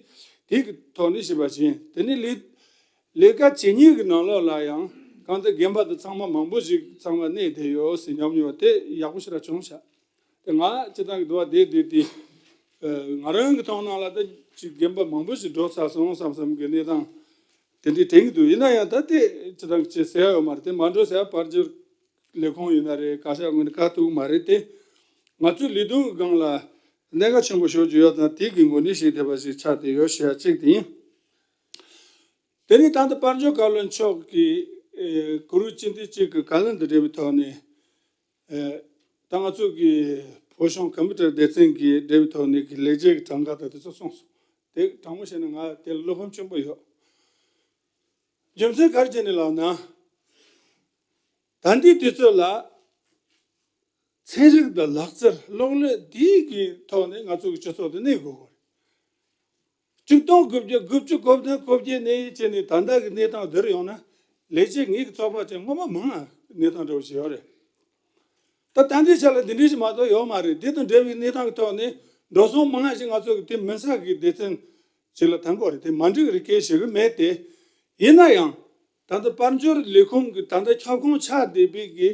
དེ་གི་ཐོག་ནས་ཞིབ་པ་བྱས། དེ་ནས་ལས་ལས་ཀ་བྱེད་མཁན་གི་ནང་ལོགས་ལ་ཡང་གང་ལྟར་རྒན་པ་དེ་ཚང་མ་མང་པོ་ཞིག་ཚང་མ་གནས་བསྡད་ཡོད་ཟེར་སྙམ་ཡོད། དེ་ཡག་པོ་ཞེ་དྲག་བྱུང་ཤག་དེ་ང་སྤྱིར་བཏང་གི་འདུག་བ། དེ་དེ་དེ་ང་རང་གི་མཐོང་སྣང་ལ་ད་ཅིག་རྒན་པ་མང་པོ་ཞིག་འགྲོ་ཚར་སོང་བསམ་བསམ་གི་གནས་སྟངས་དེ་འདྲའི་དྲན་གི་འདུག་ཡིན་ན་ཡང་ད་དེ་སྤྱིར་བཏང་གི་ཅིག་ཟེར་ཡ་ཡོད་མ་རེད། དེ་མ་འགྲོ་ཟེར་ཡ་དཔལ་འབྱོར་ལས་ཁུངས་ཡིན་ན་རེད། བཀའ་ཤག་ངོས་ནས་བཀའ་ཐུག་མ་རེད་དེ། ང་ཚོའི་ལས་དོན་གྱི་སྒང་ལ་གནད་འགག་ཆེན་པོ་ཤོར་གྱི་ཡོད་ཙང་། དེ་གི་ངོས་ནས་ཤེས་ཐུབ་པ་ཞིག་ཆགས་བསྡད་ཡོད་ཞེས་པ་གཅིག་དེ་ཡིན། དེ་ནས་ད་ལྟ་དཔལ་འབྱོར་བཀའ་བློན་མཆོག་གིས་ཨེ་གུ་རུ་སྤྱི་ཟླ་གཅིག་གི་བཀའ་བློན་དང་འབྲེལ་བའི་ཐོག་ནས། ཨེ་ད་ང་ཚོ་གི་བོད་གཞུང་ཀམ་པུ་ཊར་སྡེ་ཚན་གྱི་འབྲེལ་བའི་ཐོག་ནས་ཀྱི་ལས་བྱེད་ཀྱི་གྲངས་ཀ་དང་དེ་ཚོ་གསུངས་སོང་། དེ་དྲང་པོ་བཤད་ན་ང་དེ་ལ་བློ་ཕམ་ཆེན་པོ་ཡོད། རྒྱུ་མཚན་ག་རེ་བྱས་ནས་ལབ་ན། ད་ལྟའི་དུས་ཚོད་ལ་ཚན་རིག་དང་ལག་རྩལ་གློག་ཀླད་འདིའི་གི་ཐོག་ནས་ང་ཚོ་གི་སྤྱི་ཚོགས་དེ་གནས་དགོས་ཀྱི་རེད། ཆིག་སྟོང་དགུ་བརྒྱ་དགུ་བཅུ་གོ་བདུན་གོ་བརྒྱད་ནས་བྱས་ནས་ད་ལྟ་གི་གནས་སྟངས་འདིར་ཡོང་ན། ལས་བྱེད་ངེད་ཀྱི་ཚོགས་པ་ཅན་སྔོན་མ་མང་ང་གནས་སྟངས་འདྲ་བོ་ཞིག་ཡོད་རེད། ད་ད་ལྟའི་ཆ་ལ་འདི་འདྲའི་ཞིག་མ་གཏོགས་ཡོད་མ་རེད། འདི་དང་འབྲེལ་བའི་གནས་སྟངས་ཀྱི་ཐོག་ནས་འགྲོ་སོང་མང་ང་ཞིག་ང་ཚོ་གི་དེ་མིན་ས་གི་སྡེ་ཚན་ཞིག་ལ་ཐོན་གྱི་ཡོད་རེད། དེ་མ་འགྲིག་རེད་སྐད་ཞུ་གི་མེད་དེ། ཡིན་ན་ཡང་ད་ལྟ་དཔལ་འབྱོར་ལས་ཁུངས་ཀྱི་ད་ལྟ་ཁྱབ་ཁོངས་ཆགས་བསྡད་པའི་གི་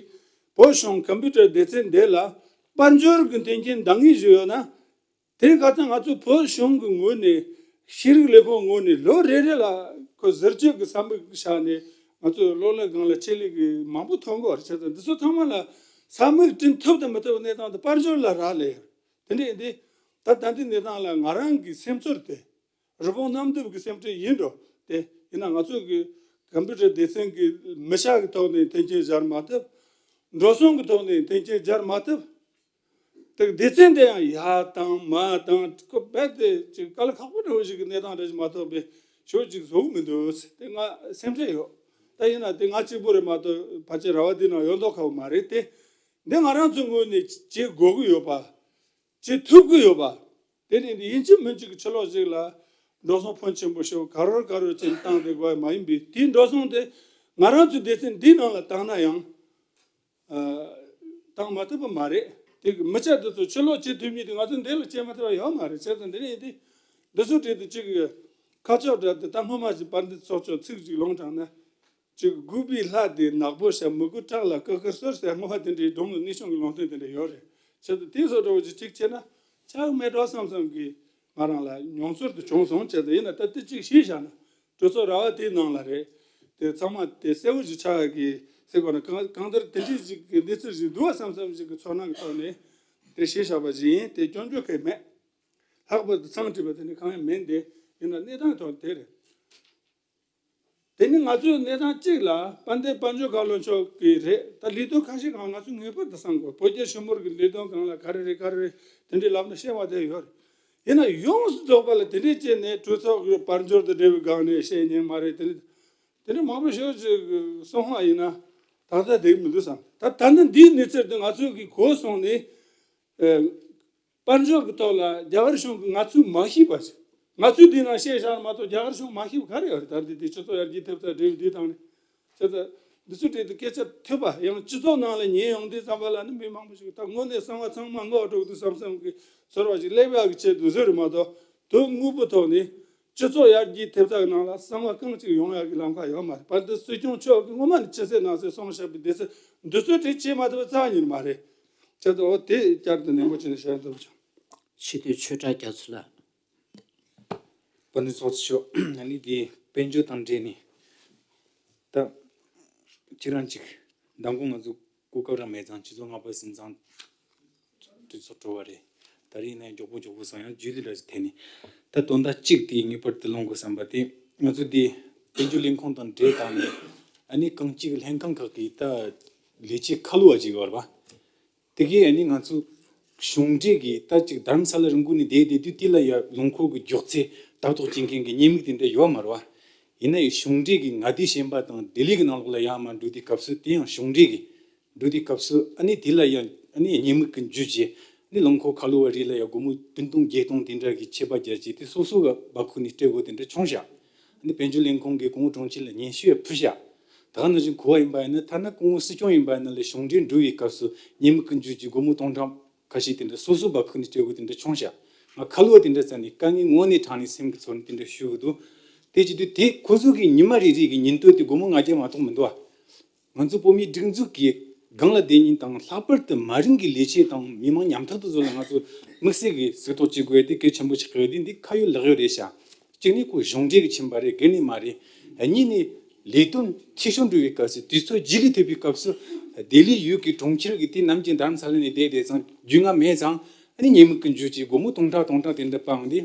བོད་གཞུང་ཀམ་པུ་ཊར་སྡེ་ཚན་འདི་ལ་དཔལ་འབྱོར་གྱི་མཐུན་རྐྱེན་འདང་ངེས་ཞིག་ཡོད་ན། དེ་ག་ཚོད་ང་ཚོ་བོད་གཞུང་གི་ངོས་ནས་ཤེས་རིག་ལས་ཁུངས་ངོས་ནས་ལོ་རེ་རེ་ལ་ཁོ་ཟུར་བཅད་ཀྱི་ས་མིག་བཞག་ནས་ང་ཚོ་གློག་ཀླད་སྒང་ལ་ཆེད་ལས་ཀྱི་མང་པོ་ཐོན་གྱི་ཡོད་རེད། བྱས་ཙང་འདི་ཚོ་ཚང་མ་ལ་ས་མིག་བསྐྲུན་ཐུབ་དང་མི་ཐུབ་གནས་སྟངས་དེ་དཔལ་འབྱོར་ལ་རག་ལས་ཡོད། དེ་འདྲ་ཡིན་དུས་ད་ད་ལྟའི་གནས་སྟངས་ལ་ང་རང་གི་སེམས་ཚོར་དེ། རི་བོང་གནམ་རྡིབ་ཀྱི་སེམས་ཁྲལ་ཡིན་འགྲོ། དེ་ཡིན་ན་ང་ཚོ་གི་ཀམ་པུ་ཊར་སྡེ་ཚན་གྱི་མི་ཆ་གི་ཐོག་ནས་མཐུན་རྐྱེན་སྦྱར་མ་ཐུབ། འགྲོ་སོང་གི་ཐོག་ནས་མཐུན་རྐྱེན་སྦྱར་མ་ཐུབ། དེ་སྡེ་ཚན་དེ་ཡང་ཡར་བཏང་མར་བཏང་ཁོ་རྦད་དེ་ཅིག་དཀའ་ལས་ཁག་པོ་འདྲ་བོ་ཞིག་གི་གནས་སྟངས་འདྲ་ཞིག་མ་གཏོགས་པའི་ཕྱོགས་ཅིག་བཟོ་གི་མི་འདུག་ཟེར་དེ་ང་སེམས་ཁྲལ་ཡོད། ད་ཡིན་ན་དེ་ང་གཅིག་པུ་རེད་མ་གཏོགས་ཕལ་ཆེར་ར་བ་འདི་ནང་ཡོད་མདོག་ཁ་པོ་མ་རེད་དེ། འདི་ང་རང་ཚོའི་ངོས་ནས་བྱེད་དགོས་ཀྱི་ཡོད་པ། བྱེད་ཐུབ་ཀྱི་ཡོད་པ། དེ་ནི་ཡིན་གཅིག་མིན་གཅིག་གི་ཕྱི་ལོགས་ཤིག་ལ་འགྲོ་སོང་ཕོན་ཆེན་པོ་ཞིག་ག་རོར་ག་རོར་ཅན་བཏང་བསྡད་དགོས་པ་མ་ཡིན་པས། དེའི་འགྲོ་སོང་དེ་ང་རང་ཚོའི་སྡེ་ཚན་འདིའི་ནང་ལ་བཏང་ན་ཡང་། ཨ། བཏང་མ་ཐུབ་པ་མ་རེད། དེ་གི་མི་ཆ་དེ་ཚོ་ཕྱི་ལོགས་བྱེད་ཐུབ་མཁན་དེ་ང་ཚོ་འདི་ལ་བྱེད་མ་ཐུབ་པ་ཡོད་མ་རེད། བྱས་ཙང་འདི་ནས་ཡིན་དུས་འདི་ཚོ་གྲས་དེ་གཅིག་གི་ཁ་ཕྱོགས་འདྲ་དེ་ད་སྔོན་མ་ཞིག་དཔལ་ལྡན་ཚོགས་མཆོག་ཚིག་ཅིག་ལུང་དྲངས་ན། ཅིག་རྒུད་པའི་ལྷ་དེ་ནག་པོ་བྱ། མི་རྒུད་བྲག་ལ་ཀི་ཀི་སོར་ཟེར། སྔོན་མ་དེ་འདྲའི་སྒྲུང་གི་གནས་ཆུང་གི་ལུང་བསྟན་དེ་འདྲ་ཡོད་རེད། བྱས་ཙང་དེ་ཚོ་འདྲ་བོ་ཅིག་ཅིག་བྱས་ན་ཆགས་མེད་འགྲོ་བསམ་བསམ་གི་ང་རང་ལ་མྱོང་ཚོར་དུ་བྱུང་སོང་། བྱས་ཙང་ཡིན་ན་ད་དེ་གཅིག་ཤེས་བཞག་ན་གྲོས་ཚོགས་ར་བ་དེའི་ནང་ལ་རེད། དེ་ཚང་མ་དེ་གསལ་བོ་ཞིག་ཆགས་ཀྱི་ཟེར་དགོས་ན། གང་གང་ལྟར་དེ་འདྲའི་ཅིག་གི་གནས་ཚུལ་ཞིག་འདུག་བ་བསམ་བསམ་ཞིག་གི་ཚོར་སྣང་གི་ཐོག་ནས་དེ་ཤེས་བཞག་པ་ཞིག་ཡིན། དེ་སྐྱོན་བརྗོད་གང་ཡང་མེད། ལྷག་པར་དུ་མཚམས་སྤྲད་པ་དེ་ནི་གང་ཡང་མིན་ཏེ། ཡིན་ན་གནས་སྟངས་ཐོག་དེ་རེད། དེ་ནི་ང་ཚོའི་གནས་སྟངས་གཅིག་ལ་དཔལ་ལྡན་དཔལ་འབྱོར་བཀའ་བློན་མཆོག་གིས་རེད། ད་ལས་དོན་ཁ་ཤས་སྒང་ང་ཚོས་ངེས་པར་དུ་གསང་དགོས། བོད་རྒྱ་ཞི་མོལ་གྱི་ལས་དོན་སྒང་ལ་ག་རེ་རེད་ག་རེ་རེད་དེ་འདྲའི་ལབ་ན་བཤད་པ་དེ་ཡོད་རེད། ཡིན་ན་ཡོངས་སུ་རྫོགས་པ་ལ་དེ་འདྲའི་བྱས་ནས་གྲོས་ཚོགས་ཀྱི་དཔལ་འབྱོར་དང་འབྲེལ་བའི་སྒང་ནས་བཤད་མཁན་མ་རེད། དེ་འདྲ་དེ་འདྲ་མང་པོ་ཞིག་ཅིག་གསུང་བ་ཡིན་ན་ཏག་ཏག་བསྡད་ཀྱི་མི་འདུག་བསམ། ད་ད་ནི་འདིའི་གནས་ཚུལ་དེ་ང་ཚོས་ཀྱི་གོ་སོང་ནས། ཨེ། དཔལ་འབྱོར་གྱི་ཐོག་ལ་རྒྱ་གར་གཞུང་གིས་ང་ཚོས་མ་ཤེས་པ་ཞིག་ང་ཚོས་འདི་ནང་བཤད་བཞག་མ་གཏོགས་རྒྱ་གར་གཞུང་མ་ཤེས་པ་ག་རེ་ཡོད་རེད། ད་འདི་དེ་སྤྱི་ཚོགས་ཡར་རྒྱས་ཐེབས་རྩ་འབྲེལ་ཡོད་འདི་དང་ནི། བྱས་ཙང་འདི་ཚོའི་གྲས་དེ་སྐད་ཆ་ཐོས་པ་ཡང་སྤྱི་ཚོགས་ནང་ལ་ཉན་ཡོང་དུས་ཙམ་པ་ལ་ནི་མི་མང་པོ་ཞིག་ད་དངོས་གནས་གསང་བ་ཚང་མ་ངོ་སྤྲོད་དུ་བསམ་བསམ་གྱི་ཚོར་བ་ཞིག་སླེབས་ཡག་གི་ཆེད་དུ་བཟོས་རེད་མ་གཏོགས། དོན་དངོས་པོ་ཐོག་ནས་སྤྱི་ཚོགས་ཡར་རྒྱས་ཐེབས་རྩ་གི་ནང་ལ་གསང་བ་རྐང་གཅིག་ཡོང་ཡག་གི་ལམ་ཁ་ཡོད་མ་རེད། བར་དུ་སྲིད་སྐྱོང་མཆོག་གིས་སྔོན་མ་ནས་ཕྱི་གསལ་ནང་གསལ་གསུངས་བཞག་པའི་སྡེ་ཚན་འདི་ཚོའི་གྲས་བྱེད་མ་ཐུབ་པ་རྩ་བ་ཉིད་མ་རེད། བྱས་ཙང་འོ་དེ་བསྐྱར་དུ་ནན་པོ་བྱས་ནས་བཤད་ཐུབ་ཅིང་། སྤྱི་འཐུས་ཆོས་གྲགས་རྒྱ་མཚོ་ལགས། དཔལ་ལྡན་ཚོགས་གཙོ་མཆོག་ཨ་ནི་དེ་དཔལ་འབྱོར་དང་འབྲེལ་ནས་ད་ཁྱེད་རང་ཅིག་མདང་དགོང་ང་ཚོ་གོ་སྐབས་རང་མེད་ཙང་ཆུ་ཚོད་ལྔ་པ་ཟིན་ཙང་གྲོས་ཚོགས་གྲོལ་བ་རེད། ད་རེས་ནས་མགྱོགས་པོ་མགྱོགས་པོ་སོང་ཡང་རྒྱུས་ལོན་ར་ཞིག་ཐེབས་ནས། ད་དོན་དག་གཅིག་དེ་ངེས་པར་དུ་གླེང་དགོས་བསམ་པ་དེ། ང་ཚོ་དེ་དཔལ་འབྱོར་ལས་ཁུངས་དང་འབྲེལ་བཏང་ནས་ཨ་ནི་གང་ཅིག་ལྷན་ཁང་ཁག་གིས་ད་ལས་བྱེད་ཁ་ལོ་བ་ཅིག་ཡོད་རེད་པ། དེ་གས་ཨ་ནི་ང་ཚོ་གཞུང་འབྲེལ་གྱི་ད་ཅིག་རྡ་རམ་ས་ལ་རི་མགོ་ནས་བསྡད་བསྡད་དུས་དེ་ལ་ཡ་རླངས་འཁོར་གྱི་མགྱོགས་ཚད་ལྟ་རྟོག་བྱེད་མཁན་གྱི་ཉེས་དམིགས་དེ་འདྲ་ཡོད་མ་རེད་པ། ཡིན་ན་ཡང་གཞུང་འབྲེལ་གྱི་མངའ་སྡེ་གཞན་པ་དང་ལྡི་ལི་གི་ནང་ལོགས་ལ་ཡར་མར་འགྲོ་དུས་སྐབས་སུ་དེ་ཡང་གཞུང་འབྲེལ་གྱི་འགྲོ་དུས་སྐབས་སུ་ཨ་ནི་དེ་ལ་ཡང་ཨ་ནི་ཉེས་དམིགས་ཀྱི་འཇུ་བྱེད་ཨ་ནི་རླངས་འཁོར་ཁ་ལོ་བ་རེ་ལ་ཡང་སྒོར་མོ་བདུན་སྟོང་བརྒྱད་སྟོང་དེ་འདྲ་གི་ཆད་པ་རྒྱག་བྱས་དེ་སོ་སོ་གི་སྦག་ཁུག་ནས་སྤྲད་དགོས་དེ་འདྲ་བྱུང་ཤག་ཨ་ནི་དཔལ་འབྱོར་ལས་ཁུངས་ཀྱིས་སྐུ་ངོ་དྲུང་ཆེ་ལ་སྙན་ཞུ་ཡང་ཕུལ་ཤག་ད་ག་ནང་བཞིན་གོ་བ་ཡིན་པ་ཡིན་ན་ཐ་ན་སྐུ་ངོ་སྲིད་སྐྱོང་ཡིན་པ་ཡིན་ན་ལས་གཞུང་འབྲེལ་འགྲོ་བའི་སྐབས་སུ་ཉེས་དམིགས་ཀྱི་འཇུ་བྱེད་སྒོར་མོ་སྟོང་ཕྲག་ཁ་ཤས་དེ་འདྲ་སོ་སོ་སྦག་ཁུག་ནས་སྤྲད་དགོས་དེ་འདྲ་བྱུང་ཤག་ང་ཁ་ལོ་བ་དེ་འདྲ་བཙལ་ནས་དཀའ་ངལ་དངོས་གནས་དྲང་གནས་སེམས་ཀྱི་ཚོར་ནས་དེ་འདྲ་ཞུ་གི་འདུག་དེ་བྱེད་དུས་དེ་ཁོ་ཚོ་གི་ཉི་མ་རེ་རེ་གི་ཉིན་ཐོ་དེ་སྒོར་མོ་ལྔ་བརྒྱ་མ་གཏོགས་མི་འདུག་ཨ། ང་ཚོ་བོད་མིའི་སྒྲིག་འཛུགས་ཀྱི་སྒང་ལ་བསྡད་མཁན་དང་ལྷག་པར་དུ་མ་རིན་གྱི་ལས་བྱེད་དང་མི་མང་ཉམ་ཐག་དེ་ཚོ་ལ་ང་ཚོ་དམིགས་བསལ་གྱི་གཟིགས་རྟོག་བྱེད་དགོས་ཡ་དེ་གལ་ཆེན་པོ་ཆགས་ཀྱི་ཡོད། དེ་འདི་ཁ་ཡོད་ལག་ཡོད་རེད་ཤག་གཅིག་ནས་ཁོ་གཞུང་འབྲེལ་གྱི་ཕྱིན་པ་རེད། སྒེར་ནས་མ་རེད། གཉིས་ནས་ལས་དོན་འཐུས་ཤོར་འགྲོ་བའི་སྐབས་སུ་དུས་ཚོད་རྗེས་ལུས་ཐེབས་པའི་སྐབས་སུ་ལྡི་ལི་ཡུལ་གྱི་གྲོང་ཁྱེར་གྱི་དེ་ནམ་རྒྱུན་རྡ་རམ་ས་ལ་ནས་བསྡད་བསྡད་ཙང་རྒྱུས་མངའ་མེད་ཙང་ཨ་ནི་ཉེས་དམིགས་ཀྱི་འཇུ་བྱེད་སྒོར་མོ་སྟོང་ཕྲག་སྟོང་ཕྲག་དེ་འདྲ་སྤངས་ཏེ་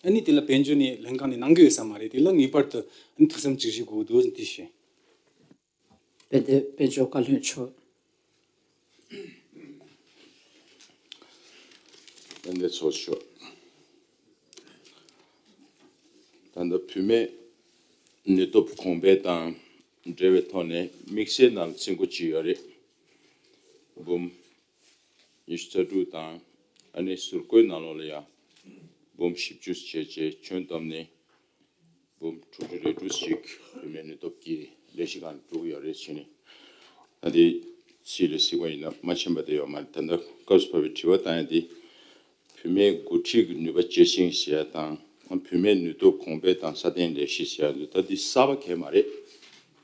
ཨ་ནི་དེ་ལ་དཔལ་འབྱོར་ནས་ལྷན་ཁང་ནས་གནང་གི་ཡོད་ས་མ་རེད། དེ་ལ་ངེས་པར་དུ་ཨ་ནི་ཐུགས་བསམ་གཅིག་བཞེས་དགོས་འདུག་ཟེར་དེ་ཞུ། དཔལ་ལྡན་དཔལ་འབྱོར་བཀའ་བློན་མཆོག་དཔལ་ལྡན་ཚོགས་གཙོ་མཆོག་ད་ལྟ་བུད་མེད་ནུས་སྟོབས་གོང་འཕེལ་དང་འབྲེལ་བའི་ཐོག་ནས་དམིགས་བསལ་ནང་ཚིག་མགོ་གཅིག་ཡོད་རེད། འབུམ་ཉི་ཤུ་རྩ་དྲུག་དང་ཨ་ནི་ཟུར་བཀོད་ནང་ལོགས་ལ་ཡང་འབུམ་བཞི་བཅུ་བྱས་རྗེས་ཁྱོན་བསྡོམས་ནས་འབུམ་དྲུག་ཅུ་རེ་དྲུག་ཅིག་བུད་མེད་ནུས་སྟོབས་ཀྱི་ལས་གཞི་སྒང་འགྲོ་གི་ཡོད་རེད་ཟེར་ནས། ད་དེ་ཚིག་ལ་གཟིགས་པ་ཡིན་ན་མ་ཕྱིན་པ་དེ་ཡོད་མ་རེད། ད་ལྟ་སྐབས་སུ་བབས་པའི་དྲི་བ་བཏང་ཡ་དེ་བུད་མེད་འགོ་ཁྲིད་ཀྱི་ནུས་པ་སྐྱེད་སྲིང་ཟེར་ཡ་དང་བུད་མེད་ནུས་སྟོབས་གོང་འཕེལ་དང་སྲ་བརྟན་ལས་གཞི་ཟེར་ཡ་འདི་ད་འདི་གསར་པ་གང་ཡང་མ་རེད།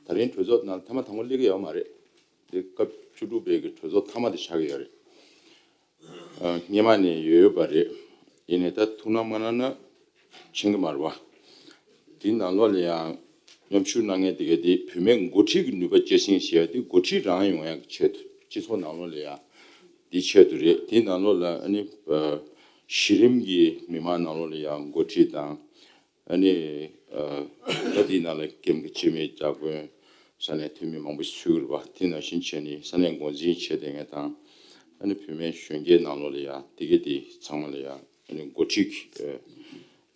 ད་རིང་གྲོས་ཚོགས་ནང་ཐེངས་མ་དང་པོ་སླེབས་ཀྱི་ཡོད་མ་རེད། འདི་སྐབས་བཅུ་དྲུག་པའི་གི་གྲོས་ཚོགས་མཐའ་མ་དེ་ཆགས་ཀྱི་ཡོད་རེད། ཨ། སྔོན་མ་ནས་ཡོད་ཡོད་པ་རེད། ཡིན་ནའི་ད་ཐུགས་སྣང་མ་གནང་ན་ཕྱིན་གྱི་མ་རེད་བ། དེའི་ནང་ལོགས་ལ་ཡང་མཉམ་ཞུགས་གནང་མཁན་དེ་ག་དེ་བུད་མེད་འགོ་ཁྲིད་ཀྱི་ནུས་པ་སྐྱེད་སྲིང་བྱེད་ཡ་དེ་འགོ་ཁྲིད་རང་ཡོང་ཡ་གི་ཆེད་དུ་སྤྱི་ཚོགས་ནང་ལོགས་ལ་ཡང་དེའི་ཆེད་དུ་རེད། དེའི་ནང་ལོགས་ལ་ཨ་ནི་ཨ། གཞི་རིམ་གྱི་མི་མང་ནང་ལོགས་ལ་ཡང་འགོ་ཁྲིད་དང་། ཨ་ནི་ཨ། ད་དེའི་ནང་ལ་ཀེམ་གྱི་སྤྱི་མི་བརྒྱ་དཔོན་ས་གནས་འཐུས་མི་མང་པོ་ཞིག་ཚུད་ཡོད་རེད་བ། དེ་ནང་བཞིན་བྱས་ནས་ས་གནས་འགོ་འཛིན་བྱས་བསྡད་མཁན་དང་། ཨ་ནི་བུད་མེད་གཞོན་སྐྱེས་ནང་ལོགས་ལ་ཡ་དེ་གས་དེ་ཚང་མ་ལ་ཡ་ཨ་ནི་འགོ་ཁྲིད་ཀྱི་ཨ།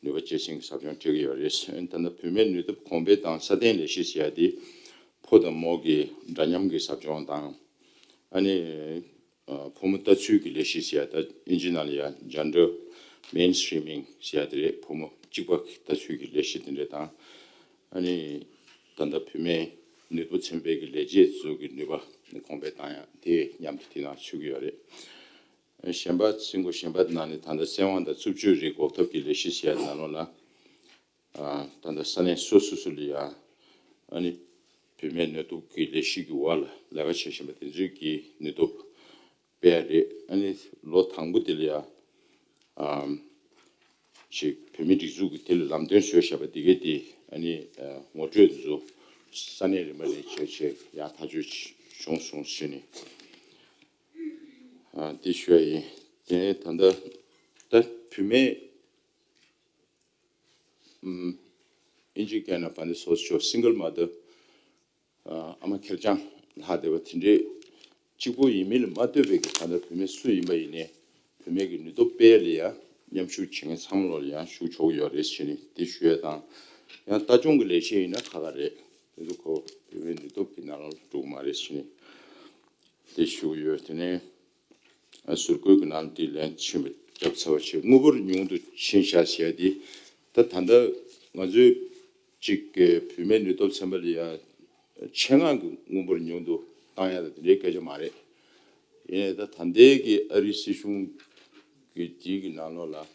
ནུས་པ་སྐྱེད་སྲིང་གི་ཟབ་སྦྱོང་སྤྲད་ཀྱི་ཡོད་རེད། ཨ་ནི་ད་ལྟ་བུད་མེད་ནུས་སྟོབས་གོང་འཕེལ་དང་སྲ་བརྟན་ལས་གཞི་ཟེར་ཡ་དེ་ཕོ་དང་མོ་གི་འདྲ་མཉམ་གྱི་ཟབ་སྦྱོང་དང་། ཨ་ནི། ཕོ་མོ་ལྟ་ཚུལ་གྱི་ལས་གཞི་ཟེར་ཡ་ད་ཨིན་ཇི་ནང་ལ་ཡ་Gender Mainstreaming ཟེར་ཡ་དེ་རེད། ཕོ་མོ་གཅིག་པ་ལྟ་ཚུལ་གྱི་ལས་གཞི་དེ་འདྲ་དང་། ཨ་ནི་ད་ལྟ་བུད་མེད་ནུས་སྟོབས་ཚན་པའི་གི་ལས་བྱེད་ཚོ་གི་ནུས་པ་གོང་འཕེལ་བཏང་ཡ་དེ་མཉམ་དུ་དེ་ནང་ཚུད་ཀྱི་ཡོད་རེད། གཞན་པ་ཚིག་མགོ་གཞན་པ་ནང་ནས་ད་ལྟ་སྲིད་དབང་དང་རྩུབ་སྤྱོད་རིགས་འགོག་ཐབས་ཀྱི་ལས་གཞི་ཟེར་ཡ་ནང་ལོགས་ལ། ད་ལྟ་ས་གནས་སོ་སོ་སོ་ལ་ཡ་ཨ་ནི་བུད་མེད་ནུས་སྟོབས་ཀྱི་ལས་གཞི་གི་འོག་ལ་ལས་ཀ་བྱེད་བཞིན་པ་དེ་ཚོའི་གི་ནུས་སྟོབས་སྤེལ་ཡ་རེད། ཨ་ནི་ལོ་དང་པོ་དེ་ལ་ཡ་ཨམ་ཅིག་བོད་མིའི་སྒྲིག་འཛུགས་ཀྱི་དེ་ལ་ལམ་སྟོན་བཟོས་བཞག་པ་དེ་གའི་དེ་ཨ་ནི་ངོ་སྤྲོད་དེ་ཚོ་ས་གནས་རིམ་པ་ནས་བྱས་བྱས་ཡར་ཐག་གཅོད་བྱུང་སོང་ཟེར་ནས་དེ་ཞུ་ཡ་ཡིན། དེ་ནས་ད་ལྟ་ད་བུད་མེད་ཨིན་ཇི་སྐད་ནང་བ་ནི་སོ་སོ་single mother ཨ་མ་ཁེར་རྐྱང་ལྷག་བསྡད་པ་དེ་འདྲའི་གཅིག་པོ་ཡིན་མིན་ལ་མ་ལྟོས་པའི་གི་ད་ལྟ་བུད་མེད་སུ་ཡིན་པ་ཡིན་ནའི་བུད་མེད་ཀྱི་ནུས་སྟོབས་སྤེལ་ལ་ཡང་མཉམ་ཞུགས་བྱེད་མཁན་ཚང་མ་ལོ་ལ་ཡང་ཞུགས་ཆོག་གི་ཡོད་རེད་ཟེར་ནས་དེ་ཞུ་ཡ་དང་། ཡང་ལྟ་སྐྱོང་གི་ལས་བྱེད་ཡིན་ན་ཁག་ཁག་རེད། དེ་ཚོ་ཁོ་བུད་མེད་ནུས་སྟོབས་ཀྱི་ནང་ལོགས་ལ་འགྲོ་གི་མ་རེད་ཟེར་ནས་དེ་ཞུ་གི་ཡོད། དེ་ནས་ཟུར་བཀོད་ཀྱི་ནང་དེ་ལན་ཕྱིན་པ་བརྒྱབ་ཚར་བ་བྱས་དངུལ་འབོར་ཉུང་དུ་ཕྱིན་ཤག་ཟེར་ཡ་དེ་ད་ད་ལྟ་ང་ཚོའི་གཅིག་གི་བུད་མེད་ནུས་སྟོབས་ཚན་པ་ལ་ཡ་ཆེད་མངགས་ཀྱི་དངུལ་འབོར་ཉུང་དུ་བཏང་ཡ་ད་དེ་འདྲའི་སྐད་ཆ་མ་རེད། ཡིན་ནའི་ད་ད་ལྟའི་གི་ཨ་རིའི་སྲིད་གཞུང་གི་དེའི་གི་ནང་ལོགས་ལ་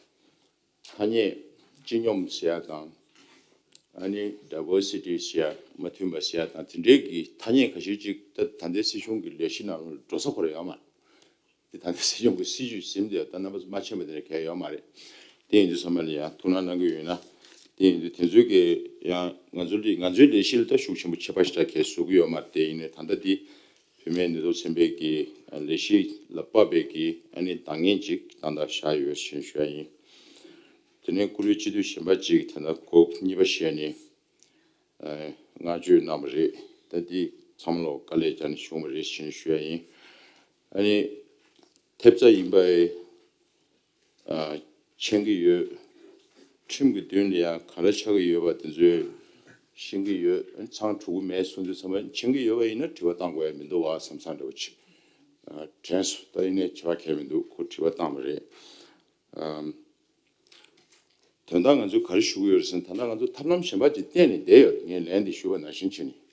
ཐ་སྙད་སྤྱི་སྙོམས་ཟེར་ཡ་དང་། ཨ་ནི་diversity ཟེར་ཡ་མ་མཐུན་པ་ཟེར་ཡ་དང་དེ་འདྲའི་གི་ཐ་སྙད་ཁ་ཤས་ཅིག་ད་ད་ལྟའི་སྲིད་གཞུང་གི་ལས་གཞི་ནང་ལོགས་ལ་འགྲོ་ས་ཁོ་ར་ཡོད་མ་རེད། དེ་ད་ལྟ་སྲིད་སྐྱོང་གི་སྲིད་ཇུས་ཟིན་དེ་ད་རྣམ་པ་ཚོ་མ་མཁྱེན་པ་དེ་འདྲ་གང་ཡང་ཡོད་མ་རེད། དེ་ཡིན་དུས་ཚང་མ་ལ་ཡང་ཐུགས་སྣང་གནང་གི་ཡོད་ན། དེ་ཡིན་དུས་དེ་ཚོའི་གི་ཡང་ང་ཚོ་ལ་ང་ཚོའི་ལས་གཞི་ལ་ད་ཤུགས་ཆེན་པོ་ཁྱད་པར་ཞེ་དྲག་གང་ཡང་བཟོ་གི་ཡོད་མ་རེད། དེ་ཡིན་ནའི་ད་ལྟ་དེ་བུད་མེད་ནུས་སྟོབས་ཆེན་པོའི་གི་ལས་གཞི་ལ་དཔག་པའི་གི་ཨ་ནི་འདང་ངེས་ཅིག་ཏན་ཏན་བཞག་ཡོད་ཞེས་ཞུ་ཡ་ཡིན། དེ་ནས་བཀུར་འོས་སྤྱི་འཐུས་གཞན་པ་ཅིག་ད་ལྟ་སྐབས་གཉིས་པ་བཞེས་ནས་ཨ་བསྔགས་བརྗོད་གནང་བ་རེད། ད་འདི་ཚང་མ་ལ་དཀའ་ལས་བརྒྱབ་ནས་བྱུང་བ་རེད་ཞེས་ཞུ་ཡ་ཡིན། ཨ་ནི་ཐེབས་རྩ་ཡིན་པའི་ཨ་མཁྱེན་གྱི་ཡོད། ཁྲིམས་ཀྱི་མདུན་ལ་ཡང་ག་རེ་ཆགས་ཀྱི་ཡོད་པ་དེ་ཚོ་ཤེས་ཀྱི་ཡོད། ཚང་གྲུབ་ཀྱི་མེད་གསུང་དུས་ཚང་མ་མཁྱེན་གྱི་ཡོད་པ་ཡིན་ན་དྲི་བ་བཏང་དགོས་ཡ་མི་འདུག་བ་བསམ་བསམ་འདྲ་བོ་ཅིག་ཨ་དྲན་སོང་། ད་ཡིན་ནའི་བྱ་བ་གལ་མི་འདུག་ཁོ་དྲི་བ་བཏང་བ་རེད། ཨམ། དོན་དག་ང་ཚོས་ག་རེ་ཞུ་གི་ཡོད་རེད་ཟེར་ན། ད་ལྟ་ང་ཚོ་ཐབས་ལམ་གཞན་པ་ཅིག་བསྟན་ནས་བསྡད་ཡོད་རེད། ངས་ལན་འདི་ཞུས་པ་ནང་བཞིན་བྱས་ནས།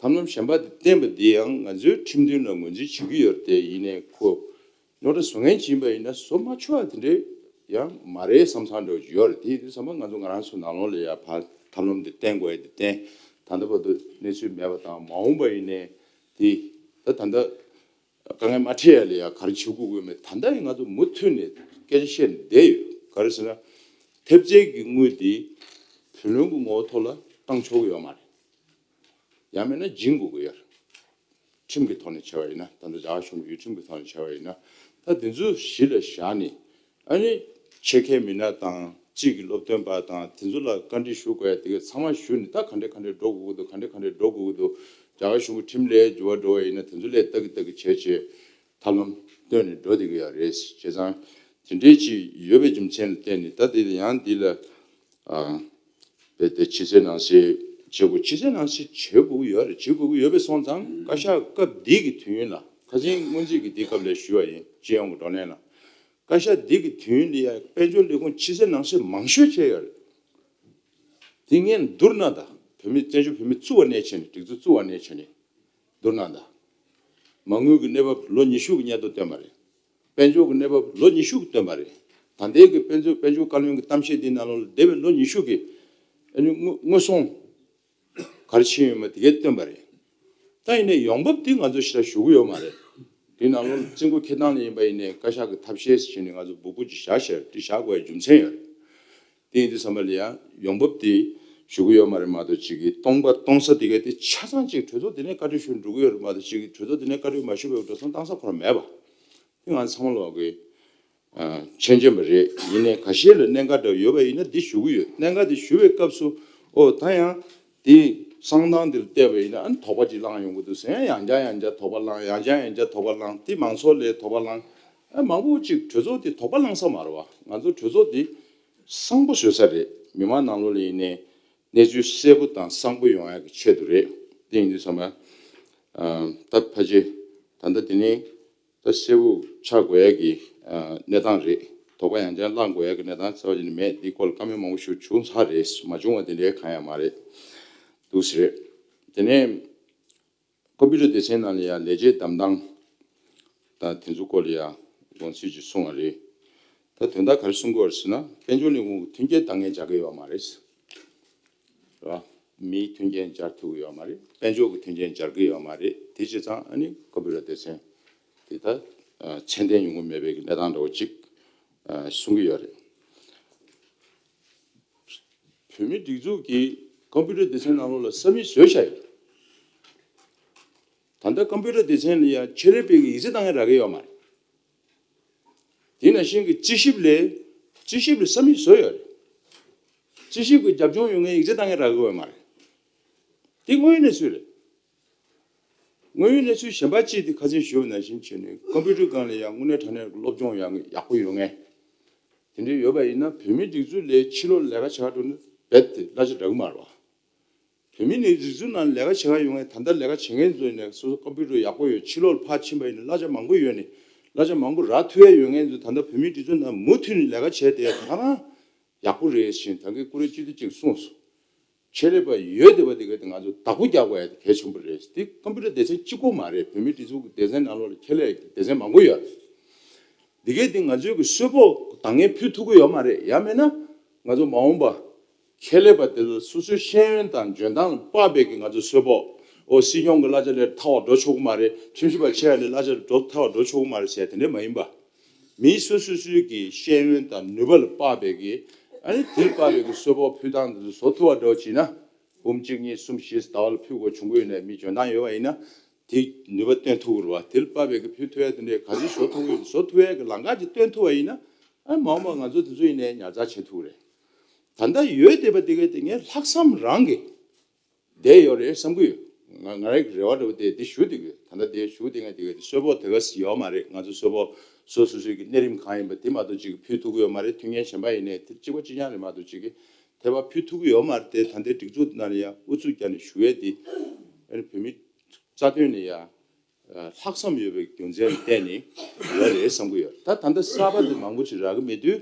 ཐབས་ལམ་གཞན་པ་དེ་བསྟན་པ་འདི་ཡང་ང་ཚོའི་ཁྲིམས་མཐུན་ལ་ངོས་འཛིན་བྱེད་ཀྱི་ཡོད་རེད་དེ། ཡིན་ནའི་ཁོ་རྙོག་དྲ་བཟོ་མཁན་ཅིག་ཡིན་པ་ཡིན་ན་བཟོ་མ་ཆོག་པ་དེ་འདྲའི་ཡང་མ་རེད་བསམ་བསམ་འདྲ་བོ་ཅིག་ཡོད་རེད། དེ་ཡིན་དུས་ཚང་མ་ང་ཚོ་ང་རང་ཚོ་ནང་ལོགས་ལ་ཡ་ཕར་ཐབས་ལམ་འདི་བསྟན་དགོས་ཡ་འདི་བསྟན། ད་ལྟ་བར་དུ་གནས་ཚུལ་མེད་པ་དང་། མ་འོངས་པ་ཡིན་ནའི་དེ་ད་ད་ལྟ་དཀའ་ངལ་མ་འཕྲད་ཡ་ལ་ཡ་ག་རེ་བྱེད་དགོས་དགོས་མེད། ད་ལྟ་ཡང་ང་ཚོ་མུ་མཐུད་ནས་སྐད་ཆ་བཤད་ནས་བསྡད་ཡོད། ག་རེ་ཟེར་ན། ཐེབས་རྩའི་གི་དངུལ་འདི་བུ་ལོན་གྱི་ངོ་བོ་ཐོག་ལ་བཏང་ཆོག་གི་ཡོད་མ་རེད། ཡང་མིན་ན་སྦྱིན་དགོས་ཀྱི་ཡོད་རེད། ཁྲིམས་ཀྱི་ཐོག་ནས་བྱས་པ་ཡིན་ན། ད་ལྟ་རྒྱ་གར་གཞུང་གི་ཁྲིམས་ཀྱི་ཐོག་ནས་བྱས་པ་ཡིན་ན། ད་དེ་ཚོ་གཞི་ལ་བཞག་ནས། ཨ་ནི་ཆེད་མཁས་མི་སྣ་དང་། སྤྱི་གི་སློབ་སྟོན་པ་དང་། དེ་ཚོ་ལ་བཀའ་འདྲི་ཞུ་དགོས་ཡ་དེ་ག་ཚང་མ་ཞུས་ནས། ད་ག་འདྲས་ག་འདྲས་འགྲོ་དགོས་ཀྱི་འདུག་ག་འདྲས་ག་འདྲས་འགྲོ་དགོས་ཀྱི་འདུག་རྒྱ་གར་གཞུང་གི་ཁྲིམས་ལ་འགྱུར་བ་འགྲོ་བ་ཡིན་ན། དེ་ཚོ་ལ་ལྟ་གི་ལྟ་གི་བྱས་བྱས་ཐབས་ལམ་བཏོན་ནས་འགྲོ་བསྡད་ཀྱི་ཡོད་རེད། བྱས་ཙང་དེ་འདྲས་ཅིག་ཡོད་པའི་རྒྱུ་མཚན་ལ་བརྟེན་ནས། ད་དེ་ཡང་འདི་ལ་ཨ་རྦད་དེ་ཕྱི་གསལ་ནང་གསལ་བྱེད་དགོས། ཕྱི་གསལ་ནང་གསལ་བྱེད་དགོས་ཀྱི་ཡོད་རེད། བྱེད་དགོས་ཀྱི་ཡོད་པ་སོང་ཙང་། བཀའ་ཤག་སྐབས་འདི་གི་དུས་ཡུན་ལ། ཁ་སང་སྔོན་རྩིས་ཀྱི་འདི་སྐབས་ལ་ཞུས་པ་ཡིན། སྤྱི་ཡོངས་ཀྱི་བགྲོ་གླེང་ལ། བཀའ་ཤག་འདི་གི་དུས་ཡུན་འདི་ཡང་དཔལ་འབྱོར་ལས་ཁུངས་ཕྱི་གསལ་ནང་གསལ་མང་ཤོས་བྱས་ཡོད་རེད། དེ་ངས་བསྡུར་ན། ད་བོད་མི་བཙན་བྱོལ་བོད་མི་བཙུགས་པ་ནས་བྱས་ནས། སྒྲིག་འཛུགས་བཙུགས་པ་ནས་བྱས་ནས་བསྡུར་ན། ད་མ་དངུལ་གྱི་གནས་བབ་ལོ་ཉི་ཤུ་གི་སྙན་ཐོ་བཏོན་པ་རེད། དཔལ་འབྱོར་གྱི་གནས་བབ་ལོ་ཉི་ཤུ་གི་བཏོན་པ་རེད། ད་ལྟའི་གི་དཔལ་འབྱོར་དཔལ་འབྱོར་བཀའ་བློན་གྱི་གཏམ་བཤད་འདིའི་ནང་ལོགས་ལ་འདས་པའི་ལོ་ཉི་ཤུ་གི་ཨ་ནི་དངོས་དངོས་ཟོང་ག་རེ་ཕྱིན་ཡོད་མེད་དེ་གས་བཏོན་པ་རེད། ད་ཡིན་ནའི་ཡོང་འབབ་དེ་ང་ཚོ་ཞེ་དྲག་ཞུ་གི་ཡོད་མ་རེད། དེའི་ནང་ལོགས་ལ་བཙུན་དགོན་ཁེ་ཐང་ལ་ཡིན་པ་ཡིན་ནའི་བཀའ་ཤག་གི་ཐབས་ཤེས་ཟེར་བྱས་ནས་ང་ཚོ་སྦུག་སྦུག་ཅིག་བཞག་བཞག་དེ་བཞག་དགོས་ཡ་རྒྱུ་མཚན་ཡོད་རེད། དེ་ཡིན་དུས་ཙམ་པ་ལ་ཡང་ཡོང་འབབ་དེ་ཞུ་གི་ཡོད་མ་རེད་མ་གཏོགས། ཅིག་གི་སྟོང་པ་སྟོང་ས་དེ་གས་དེ་ཆ་ཚང་ཅིག་གྲོས་ཚོགས་དེ་ནས་བཀའ་འཁྲོལ་ཞུ་འགྲོ་གི་ཡོད་རེད་མ་གཏོགས། ཅིག་གི་གྲོས་ཚོགས་དེ་ནས་བཀའ་འཁྲོལ་མ་ཞུས་པའི་འགྲོ་སོང་བཏང་ས་ཁོ་རང་མེད་པ། དེ་ང་ཚང་མ་ལོག་གི་ཨ་མཁྱེན་མཁྱེན་པ་རེད། ཡིན་ནའི་ཁ་ཤས་ལ་གནད་འགག་འདྲ་ཡོད་པ་ཡིན་ན་འདི་ཞུ་གི་ཡོད། གནད་འགག་འདི་ཞུ་བའི་སྐབས་སུ། ཨོ་ད་ཡང་དེ་གསང་སྟངས་འདིར་བལྟས་པ་ཡིན་ན། ཨ་ནི་དོགས་པ་ཅིག་ལངས་ཡོང་གི་འདུག་ཟེར། ཡང་བསྐྱར་ཡང་བསྐྱར་དོགས་པ་ལངས། ཡང་བསྐྱར་ཡང་བསྐྱར་དོགས་པ་ལངས། དེ་མང་ཚོགས་ལ་དོགས་པ་ལངས། ཨ་མང་པོ་ཅིག་གྲོས་ཚོགས་འདི་དོགས་པ་ལངས་ས་མ་རེད་བ། ང་ཚོ་གྲོས་ཚོགས་འདི་གསང་པོ་བཟོ་ས་རེད། མི་མང་ནང་ལོགས་ལ་ཡིན་ནའི་གནས་ཚུལ་གསལ་པོ་དང་གསང་པོ་ཡོང་ཡག་གི་ཆེད་དུ་རེད། དེ་ཡིན་དུས་ཙམ་པ་ཨ་ད་ཕལ་ཆེར་ད་ལྟ་དེ་ནས་ད་གསལ་པོ་ཆགས་དགོས་ཡག་གི་ཨ་གནས་སྟངས་རེད། དོགས་པ་ཡང་བསྐྱར་ལངས་དགོས་ཡག་གི་གནས་སྟངས་རྩ་བ་ཉིད་ནས་མེད། འདི་སྐོར་ལ་བཀའ་མོལ་མང་པོ་ཞིག་བྱུང་ཚར་རེད། མ་བྱུང་བ་དེ་འདྲའི་གང་ཡང་མ་རེད། འདུག་སེ་རེད། དེ་ནས་ཀམ་པུ་ཊར་སྡེ་ཚན་ནང་ལ་ཡང་ལས་བྱེད་འདེམས་སྟངས་དང་དེ་ཚོ་སྐོར་ལ་ཡང་དགོངས་ཚུལ་ཅིག་གསུངས་པ་རེད། ད་དོན་དག་ག་རེ་གསུང་གི་ཡོད་རེད་ཟེར་ན། དཔལ་འབྱོར་ལས་ཁུངས་ཀྱི་མཐུན་རྐྱེན་འདང་ངེས་སྦྱར་གི་ཡོད་མ་རེད། རེད་བ། མིའི་མཐུན་རྐྱེན་སྦྱར་ཐུབ་ཀྱི་ཡོད་མ་རེད། དཔལ་འབྱོར་གྱི་མཐུན་རྐྱེན་སྦྱར་གྱི་ཡོད་མ་རེད། དེ་བྱས་ཙང་ཨ་ནི་ཀམ་པུ་ཊར་སྡེ་ཚན་དེ་ད་ཨ་ཚད་ལྡན་ཡོང་གི་མེད་པའི་གནས་སྟངས་འདྲ་བོ་ཅིག་ཨ་གསུང་གི་ཡོད་རེད། བོད་མིའི་སྒྲིག་འཛུགས་ཀྱིས་ཀམ་པུ་ཊར་སྡེ་ཚན་ནང་ལོགས་ལ་ས་མིག་བཟོས་བཞག་ཡོད། ད་ལྟ་ཀམ་པུ་ཊར་སྡེ་ཚན་ལ་ཡང་ཆེད་ལས་པའི་ཡིག་ཚད་བཏང་མཁན་རག་གི་ཡོད་མ་རེད། དེ་ནང་བཞིན་གྱི་རྩིས་ཞིབ་ལས། རྩིས་ཞིབ་ལ་ས་མིག་བཟོས་ཡོད་རེད། རྩིས་ཞིབ་ཀྱི་རྒྱབ་ལྗོངས་ཡོད་མཁན་ཡིག་ཚད་བཏང་མཁན་རག་གི་ཡོད་མ་རེད། དེ་དངོས་ཡོད་གནས་ཚུལ་རེད། དངོས་ཡོད་གནས་ཚུལ་གཞན་པ་གཅིག་དེ་ཁ་སང་ཞུས་པ་ནང་བཞིན་བྱས་ནས་ཀམ་པུ་ཊར་སྒང་ལ་ཡང་དངོས་གནས་དྲང་གནས་སློབ་སྦྱོང་ཡག་ཡག་པོ་ཡོད་མཁན་དེ་འདྲ་ཡོད་པ་ཡིན་ན། བོད་མིའི་སྒྲིག་འཛུགས་ལས་ཕྱི་ལོགས་ལ་ལས་ཀ་བྱེད་ག་འགྲོ་ན་རྦད་དེ་གླ་ཆ་འདྲ་གི་མ་རེད་བ། བོད་མིའི་སྒྲིག་འཛུགས་ནང་ལས་ཀ་བྱེད་ག་ཡོང་མཁན། ད་ལྟ་ལས་ཀ་བྱེད་མཁན་ཚོ་ཡིན་ནའི་སོ་སོ་ཀམ་པུ་ཊར་ཡག་པོ་ཡོད། ཕྱི་ལོགས་ལ་ཕར་ཕྱིན་པ་ཡིན་ན་གླ་ཆ་མང་པོ་ཡོད་ནས། གླ་ཆ་མང་པོ་རག་ཐུབ་ཡ་ཡོད་མཁན་ཚོ་ད་ལྟ་བོད་མིའི་སྒྲིག་འཛུགས་ནང་མུ་མཐུད་ནས་ལས་ཀ་བྱས་བསྡད་ཡ་ད་ག་རང་ཡག་པོ་རེད་ཟེར་ད་གིན་བཀུར་འོས་སྤྱི་འཐུས་གཅིག་གསུངས་སོང་། ཆེད་ལས་པ་ཡོད་བསྡད་པ་དེ་ག་དེ་ང་ཚོ་བདག་པོ་རྒྱག་དགོས་ཡ་དེ་གལ་ཆེན་པོ་རེད། དེ་ཀམ་པུ་ཊར་སྡེ་ཚན་གཅིག་པོ་མ་རེད། བོད་མིའི་སྒྲིག་འཛུགས་ཀྱི་སྡེ་ཚན་ནང་ལོགས་ལ་ཆེད་ལས་ཀྱི་སྡེ་ཚན་མང་པོ་ཡོད་རེད། འདི་གས་འདི་ང་ཚོའི་གི་གསོལ་ཕོགས་འདང་ངེས་ཕུལ་ཐུབ་ཀྱི་ཡོད་མ་རེད། ཡང་མིན་ན་ང་ཚོ་མ་འོངས་པ་ཁྱད་ལས་པ་དེ་ལ་སོ་སོའི་ཤེས་ཡོན་དང་འཇོན་ཐང་ལ་དཔག་པའི་གི་ང་ཚོ་གསོལ་ཕོགས་ ཨོ་སྲིད་སྐྱོང་གི་གླ་ཆ་ལས་ཐར་བར་འགྲོ་ཆོག་གི་མ་རེད། ཁྲིམས་ཞིབ་པ་ཆེ་བ་ལས་གླ་ཆ་འགྲོ་ཐར་བར་འགྲོ་ཆོག་གི་མ་རེད་ཟེར་དེ་འདྲ་མ་ཡིན་པ། མི་སོ་སོ་སོའི་གི་ཤེས་ཡོན་དང་ནུས་པ་ལ་དཔག་པའི་གི་ཨ་ནི་དེར་དཔག་པའི་གི་གསོལ་ཕོགས་ཕུལ་སྟངས་དེ་ཚོ་བཟོ་ཐུབ་པ་འདྲ་བོ་བྱས་ན། འབུམ་གཅིག་གཉིས་གསུམ་བཞི་ཟླ་བ་ལ་ཕུལ་དགོས་བྱུང་གི་ཡོད་ནའི་མི་འཇོན་ཐང་ཡོད་པ་ཡིན་ན། དེ་ནུས་པ་བཏོན་ཐུབ་ཀྱི་རེད་བ། དེ་ལ་དཔག་པའི་གི་ཕུལ་ཐུབ་ཡ་དེ་འདྲས་ག་ཚོད་བཟོ་ཐུབ་ཀྱི་ཡོད་བཟོ་ཐུབ་ཡ་གི་ལམ་ཁ་ཅིག་བཏོན་ཐུབ་པ་ཡིན་ན། ཨ་མ་འོངས་པ་ང་ཚོ་དེ་ཚོ་ཡིན་ནའི་ཉར་ཚགས་བྱེད་ཐུབ་ཀྱི་རེད། ད་ལྟ་ཡོད་བསྡད་པ་དེ་གའི་དེ་ངས་ལྷག་བསམ་རང་གིས་བསྡད་ཡོད་རེད་བསམ་གྱི་ཡོད། ང་ང་རང་གི་རེ་བ་འདྲ་བོ་དེ་འདི་ཞུ་བསྡད་ཀྱི་ཡོད། ད་ལྟ་དེ་ཞུ་བསྡད་མཁན་དེ་གའི་དེ་གསོལ་ཕོགས་དེ་ག་ཡོད་མ་རེད། ང་ཚོ་གསོལ་ཕོགས་སོ་སོ་སོའི་གི་གནས་རིམ་གང་ཡིན་པ་དེ་མ་གཏོགས་ཅིག་ཕུལ་ཐུབ་ཀྱི་ཡོད་མ་རེད། མཐུན་རྐྱེན་གཞན་པ་ཡིན་ནའི་དེ་གཅིག་པ་གཅིག་རྐྱང་རེད་མ་གཏོགས་ཅིག་གི་དེ་བ་ཕུལ་ཐུབ་ཀྱི་ཡོད་མ་རེད། དེ་ད་ལྟའི་སྒྲིག་འཛུགས་ནང་ལ་ཡང་ཨུ་ཚུགས་བརྒྱབ་ནས་ཞུ་ཡས་དེ་ཨ་ནི་བོད་མི་རྩ་དོན་ལ་ཡང་ལྷག་བསམ་ཡོད་པའི་རྒྱུ་མཚན་ལ་བརྟེན་ནས་ཡོད་རེད་བསམ་གྱི་ཡོད། ད་ད་ལྟ་གསར་པ་དེ་མང་པོ་ཞིག་རག་གི་མེད་དུས་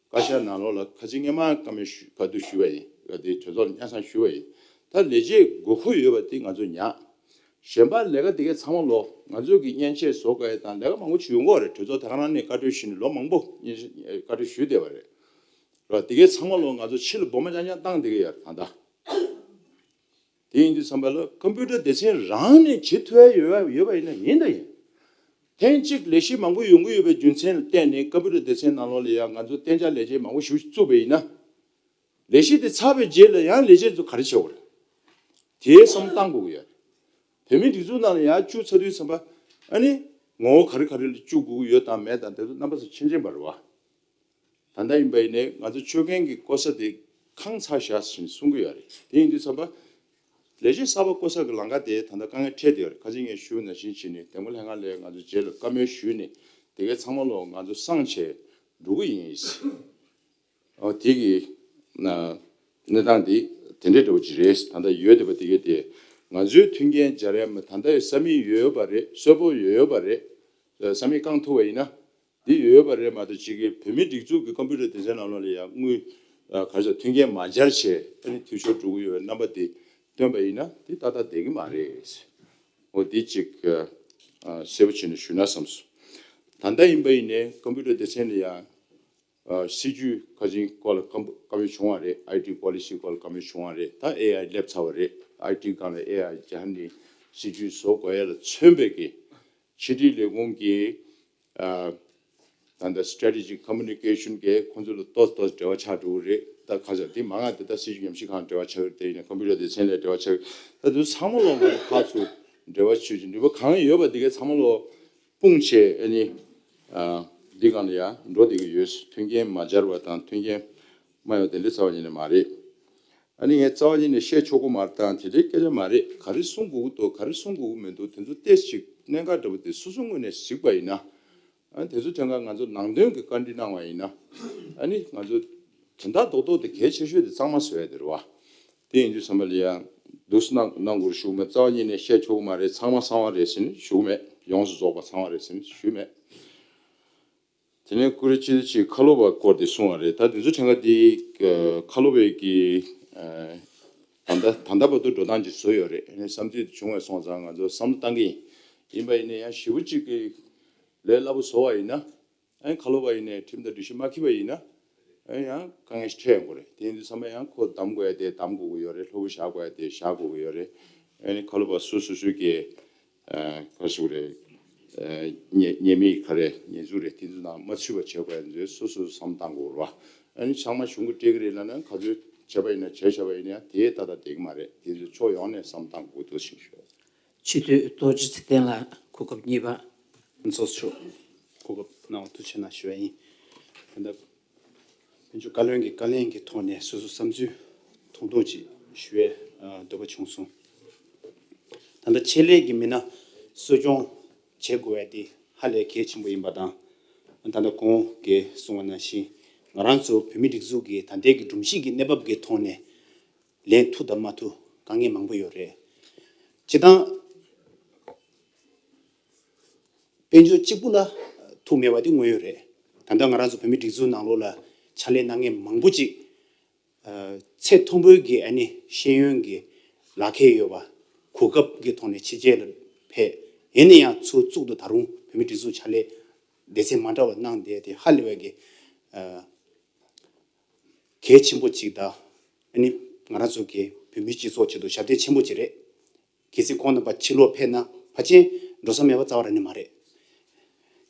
བཀའ་ཤག་ནང་ལོགས་ལ་ཁ་ཅིག་སྔོན་མ་བཀའ་མོལ་ཞུ་བཀའ་བསྡུར་ཞུས་པ་ཡིན། དེ་གྲོས་ཚོགས་ལ་སྙན་སེང་ཞུས་པ་ཡིན། ད་ལས་བྱེད་དགོས་མཁོ་ཡོད་པ་དེ་ང་ཚོ་ཉར། གཞན་པ་ལས་ཀ་དེ་གའི་ཚང་མ་ལོ་ང་ཚོ་གི་མཉེན་ཆས་བཟོ་དགོས་ཡ་དང་ལས་ཀ་མང་པོ་ཞིག་ཡོང་གི་ཡོད་རེད། གྲོས་ཚོགས་དེ་ག་རང་ནས་བཀའ་འཁྲོལ་ཞུས་ནས་ལོ་མང་པོ་མཉེན་ཆས་བཀའ་འཁྲོལ་ཞུས་བསྡད་པ་རེད། ར་དེ་གའི་ཚང་མ་ལོ་ང་ཚོ་ཕྱི་ལ་སྦོམ་མ་རྐྱང་རྐྱང་བཏང་བསྡད་ཀྱི་ཡོད་རེད་ད་ལྟ། དེ་ཡིན་དུས་ཙམ་པ་ལ་ཀམ་པུ་ཊར་སྡེ་ཚན་རང་ནས་བྱེད་ཐུབ་ཡ་ཡོད་ཡོད་པ་ཡིན་ན་ཡིན་དང་ཡིན། ཐེངས་གཅིག་ལས་གཞི་མང་པོ་ཡོང་གི་ཡོད་པའི་རྒྱུ་མཚན་ལ་བརྟེན་ནས་ཀམ་པུ་ཊར་སྡེ་ཚན་ནང་ལོགས་ལ་ཡང་ང་ཚོ་གཏན་འཇགས་ལས་བྱེད་མང་པོ་ཞིག་བཙུགས་པ་ཡིན་ན། ལས་གཞི་དེ་ཚར་བའི་རྗེས་ལ་ཡང་ལས་བྱེད་ཚོ་ག་རེ་བྱེད་དགོས་རེད། དེའི་བསམ་བློ་བཏང་དགོས་ཀྱི་ཡོད་རེད། བོད་མིའི་སྒྲིག་འཛུགས་ནང་ལ་ཡང་བཅུག་ཚར་དུས་ཙམ་པ་ཨ་ནི་ངོ་བོ་ག་རེ་ག་རེ་ལ་བཅུག་དགོས་ཀྱི་ཡོད་དང་མེད་དང་དེ་ཚོ་རྣམ་པ་ཚོ་མཁྱེན་མཁྱེན་པ་རེད་བ། ད་ལྟ་ཡིན་པ་ཡིན་ནའི་ང་ཚོ་སྤྱོད་མཁན་གྱི་བསྐོ་ས་དེ་ཁང་ཚར་བཞག་ཟིན་གསུང་གི་ཡོད་རེད། དེ་ཡིན་དུས་ཙམ་པ་ལས་བྱེད་གསར་པ་བསྐོ་ས་གི་ལམ་ཁ་དེ་ད་ལྟ་དཀའ་ངལ་འཕྲད་བསྡད་ཡོད་རེད། ཁ་ཅིག་ངས་ཞུས་ནང་བཞིན་བྱས་ནས་དེ་མོ་ལྷན་ཁང་ལས་ང་ཚོ་རྗེས་ལ་བཀའ་མོལ་ཞུས་ནས་དེ་གའི་ཚང་མ་ལོ་ང་ཚོ་སངས་བྱས་འགྲོ་གི་ཡིན། ཨོ་དེ་གི་ན་གནས་སྟངས་དེ་དེ་འདྲའི་འདྲ་བོ་ཅིག་རེད། ད་ལྟ་ཡོད་བསྡད་པ་དེ་གའི་དེ་ང་ཚོའི་མཐུན་རྐྱེན་སྦྱར་ཡ་མ་ད་ལྟ་ཡི་ས་མིག་ཡོད་ཡོད་པ་རེད། གསོལ་ཕོགས་ཡོད་ཡོད་པ་རེད། ས་མིག་བསྐང་ཐུབ་པ་ཡིན་ན། འདི་ཡོད་ཡོད་པ་རེད་མ་གཏོགས་ཅིག་གིས་བོད་མིའི་སྒྲིག་འཛུགས་ཀྱི་ཀམ་པུ་ཊར་སྡེ་ཚན་ནང་ལོགས་ལ་ཡང་དངུལ་ག་རེ་ཟེར་མཐུན་རྐྱེན་མ་སྦྱར་བྱས་ཨ་ནི་འཐུས་ཤོར་འགྲོ་གི་ཡོད་པའི་རྣམ་པ་དེ་སྟོན་པ་ཡིན་ན་དེ་ཏག་ཏག་བསྡད་ཀྱི་མ་རེད། འོ་དེ་ཅིག་གསལ་པོ་བྱས་ནས་ཞུས་ན་བསམས་སོང་། ད་ལྟ་ཡིན་པ་ཡིན་ནའི་ཀམ་པུ་ཊར་སྡེ་ཚན་ལ་ཡང་སྲིད་ཇུས་ཁ་ཅིག་སྐོར་ལ་བཀའ་མོལ་བྱུང་བ་རེད། ཨའི་ཊི་པོ་ལི་སི་སྐོར་ལ་བཀའ་མོལ་བྱུང་བ་རེད། ད་ཨེ་ཨའི་སླེབས་ཚར་བ་རེད། ཨའི་ཊི་སྒང་ལ་ཨེ་ཨའི་སྦྱར་ནས་སྲིད་ཇུས་བཟོ་དགོས་ཡ་ལ་མཚོན་པའི་གི་ཕྱི་དྲིལ་ལས་ཁུངས་ཀྱི་ད་ལྟ་སི་ཊེ་རེ་ཊི་ཇིག་ཀོ་མུ་ནི་ཀེ་ཤོན་གྱིས་ཁོང་ཚོ་ལ་ཏོག་ཏོག་འབྲེལ་བ་ཆགས་འགྲོ་གི་རེད། ད་ཁ་ཤས་དེ་མང་ང་དེ་ད་སྲིད་ཇུས་ཉམས་ཞིབ་ཁང་འབྲེལ་བ་ཆགས་ཀྱི་རེད། དེ་ཡིན་ན་ཀམ་པུ་ཊར་སྡེ་ཚན་ལ་འབྲེལ་བ་ཆགས་ཀྱི་རེད། ད་དུང་ཚང་མ་ལོ་ང་ཚོ་ཕར་ཚུར་འབྲེལ་བ་བྱེད་ཀྱི་ནུས་པ་གང་ཡོད་པ་དེ་གའི་ཚང་མ་ལོ་སྤུངས་བྱས་ཨ་ནི་འདི་སྒང་ལ་ཡང་འགྲོ་བསྡད་ཀྱི་ཡོད། མཐུན་རྐྱེན་མ་སྦྱར་བ་དང་མཐུན་རྐྱེན་མ་ཡོང་དེ་འདྲའི་རྩ་བ་ཉིད་ནས་མ་རེད། ཨ་ནི་ངས་རྩ་བ་ཉིད་ནས་བཤད་ཆོག་གི་མ་རེད་དང་དེ་འདྲའི་སྐད་ཆ་མ་རེད། ག་རེ་གསུང་དགོས་ཀྱི་འདུག་ག་རེ་གསུང་དགོས་ཀྱི་མི་འདུག་དེ་ཚོ་ཏོག་ཙམ་གནད་འགག་འདྲ་པོ་དེ་སོ་སོའི་ངོས་ནས་གཟིགས་པ་ཡིན་ན། ཨ་ནི་དེ་ཚོ་ཐད་ཀར་ང་ཚོ་ནང་དོན་གྱི་བཀའ་འདྲི་གནང་བ་ཡིན་ན། ཨ་ནི་ང་ཚོ་དོན་དག་རྡོག་རྡོག་དེ་གལ་ཆེ་ཤོས་དེ་གཙང་མ་བཟོ་ཡ་དེ་རེད་བ། དེ་ཡིན་དུས་ཙམ་པ་ལ་ཡང་འདུག་སེ་གནང་གནང་དགོས་ཞུ་གི་མེད། རྩ་བ་ཉིད་ནས་བཤད་ཆོག་གི་མ་རེད། ཚང་མ་གསང་བ་རེད་ཟེར་ནས་ཞུ་གི་མེད། ཡོངས་སུ་རྫོགས་པ་གསང་བ་རེད་ཟེར་ནས་ཞུ་གི་མེད། དེ་ནས་ཀུ་རེ་སྤྱི་ཟླ་གཅིག་ཁ་ལོ་བ་སྐོར་དེ་གསུངས་པ་རེད། ད་དེ་ཚོ་ཐད་ཀར་དེ་ཁ་ལོ་བའི་གི་ད་ལྟ་ད་ལྟ་བར་དུ་འགྲོ་སྟངས་ཅིག་བཟོ་ཡོད་རེད། ཨ་ནི་བསམ་ཚུལ་དེ་བྱུང་བ་སོང་ཙང་ང་ཚོ་བསམ་བློ་བཏང་གི་ཡིན། ཡིན་པ་ཡིན་ན་ཡང་ཞེ་པོ་ཅིག་གི་ལས་སླ་པོ་བཟོ་བ་ཡིན་ན། ཨ་ནི་ཁ་ལོ་བ་ཡིན་ནའི་ཁྲིམས་དང་སྒྲིག་གཞི་མ་འཁྱེར་བ་ཡིན་ན། ཨ་ནི་ཡང་དཀའ་ངལ་ཞིག་འཕྲད་ཡོང་གི་རེད། དེ་ཡིན་དུས་ཚང་མ་ཡང་ཁོ་གདམ་དགོས་ཡ་དེ་གདམ་དགོས་ཀྱི་ཡོད་རེད། སློབ་བུ་བཞག་དགོས་ཡ་དེ་བཞག་དགོས་ཀྱི་ཡོད་རེད། ཨ་ནི་ཁ་ལོ་བ་སོ་སོ་སོ་སོའི་གི་ཨ་ག་ཟེར་དགོས་རེད། ཨ་ཉེས་ཉེས་མིང་ག་རེ་ཉེས་འཛུགས་རེད། དེ་ཚོ་ནང་མ་ཚུད་པ་བྱེད་དགོས་ཡ་ཚོས་སོ་སོ་བསམ་བཏང་དགོས་རེད་བ། ཨ་ནི་ཚང་མ་གཞུང་གི་སྤྲད་ཀྱི་རེད་ལབ་ན་ག་ཚོད་བྱས་པ་ཡིན་ན་བྱས་བཞག་པ་ཡིན་ན་ཡང་དེ་ཏག་ཏག་བསྡད་ཀྱི་མ་རེད། དེ་ཚོ་ཕྱོགས་ཡོངས་ནས་བསམ་བཏང་དགོས་འདུག་ཞེས་ཞུ། ཆེས་མཐོའི་རྡོ་རྗེ་ཚེ་བརྟན་ལགས་གོ་སྐབས་གཉིས་པ། ཚོགས་གཙོ་མཆོག་གོ་སྐབས་གནང་བ་ཐུགས་རྗེ་ཆེ་གནང་ཞུ་བ་ཡིན། ད་ལྟ་དཔལ་འབྱོར་བཀའ་བློན་གྱི་བཀའ་ལན་གྱི་ཐོག་ནས་སོ་སོ་བསམ་ཚུལ་ཐུང་ཐུང་ཅིག་ཞུ་བའི་ཨ་འདོད་པ་བྱུང་སོང་། ད་ལྟ་ཆེད་ལས་ཀྱི་མི་སྣ་གསོ་སྐྱོང་བྱེད་དགོས་པ་དེ་ཧ་ལས་གལ་ཆེན་པོ་ཡིན་པ་དང་། ད་ལྟ་གོང་གིས་གསུངས་པ་ནང་བཞིན་ང་རང་ཚོ་བོད་མིའི་སྒྲིག་འཛུགས་ཀྱི་ད་ལྟའི་གི་སྒྲོམ་གཞི་གི་གནས་བབ་ཀྱི་ཐོག་ནས། ལེན་ཐུབ་དང་མ་ཐུབ་དཀའ་ངལ་མང་པོ་ཡོད་རེད། སྤྱིར་བཏང་དཔལ་འབྱོར་གཅིག་པུ་ལ་ཐུག་མེད་པ་དེ་དངོས་ཡོད་རེད། ད་ལྟ་ང་རང་ཚོ་བོད་མིའི་སྒྲིག་འཛུགས་ནང་ལོགས་ལ་ཕྱག་ལས་གནང་མཁན་མང་པོ་ཅིག་ཚད་མཐོན་པོའི་གི་ཨ་ནི་ཤེས་ཡོན་གྱི་ལག་ཁྱེར་ཡོད་པ། གོ་སྐབས་ཀྱི་ཐོག་ནས་ཕྱི་རྒྱལ་ལ་ཕེབས། ཡིན་ན་ཡང་ཚུར་གཙུག་ཏུ་ད་རུང་བོད་མིའི་སྒྲིག་འཛུགས་ཕྱག་ལས་སྡེ་ཚན་མ་འདྲ་བ་གནང་བསྡད་དེ་ཧ་ལས་པའི་གི་གལ་ཆེན་པོ་ཅིག་དང་། ཨ་ནི་ང་རང་ཚོ་གི་བོད་མིའི་སྤྱི་ཚོགས་ཆེད་དུ་ཞབས་འདེགས་ཆེན་པོ་ཅིག་རེད། གལ་སྲིད་ཁོང་རྣམ་པ་ཕྱི་ལོགས་ཕེབས་ན་ཕལ་ཆེར་འགྲོ་ས་མེད་པ་རྩ་བ་རང་ནས་མ་རེད།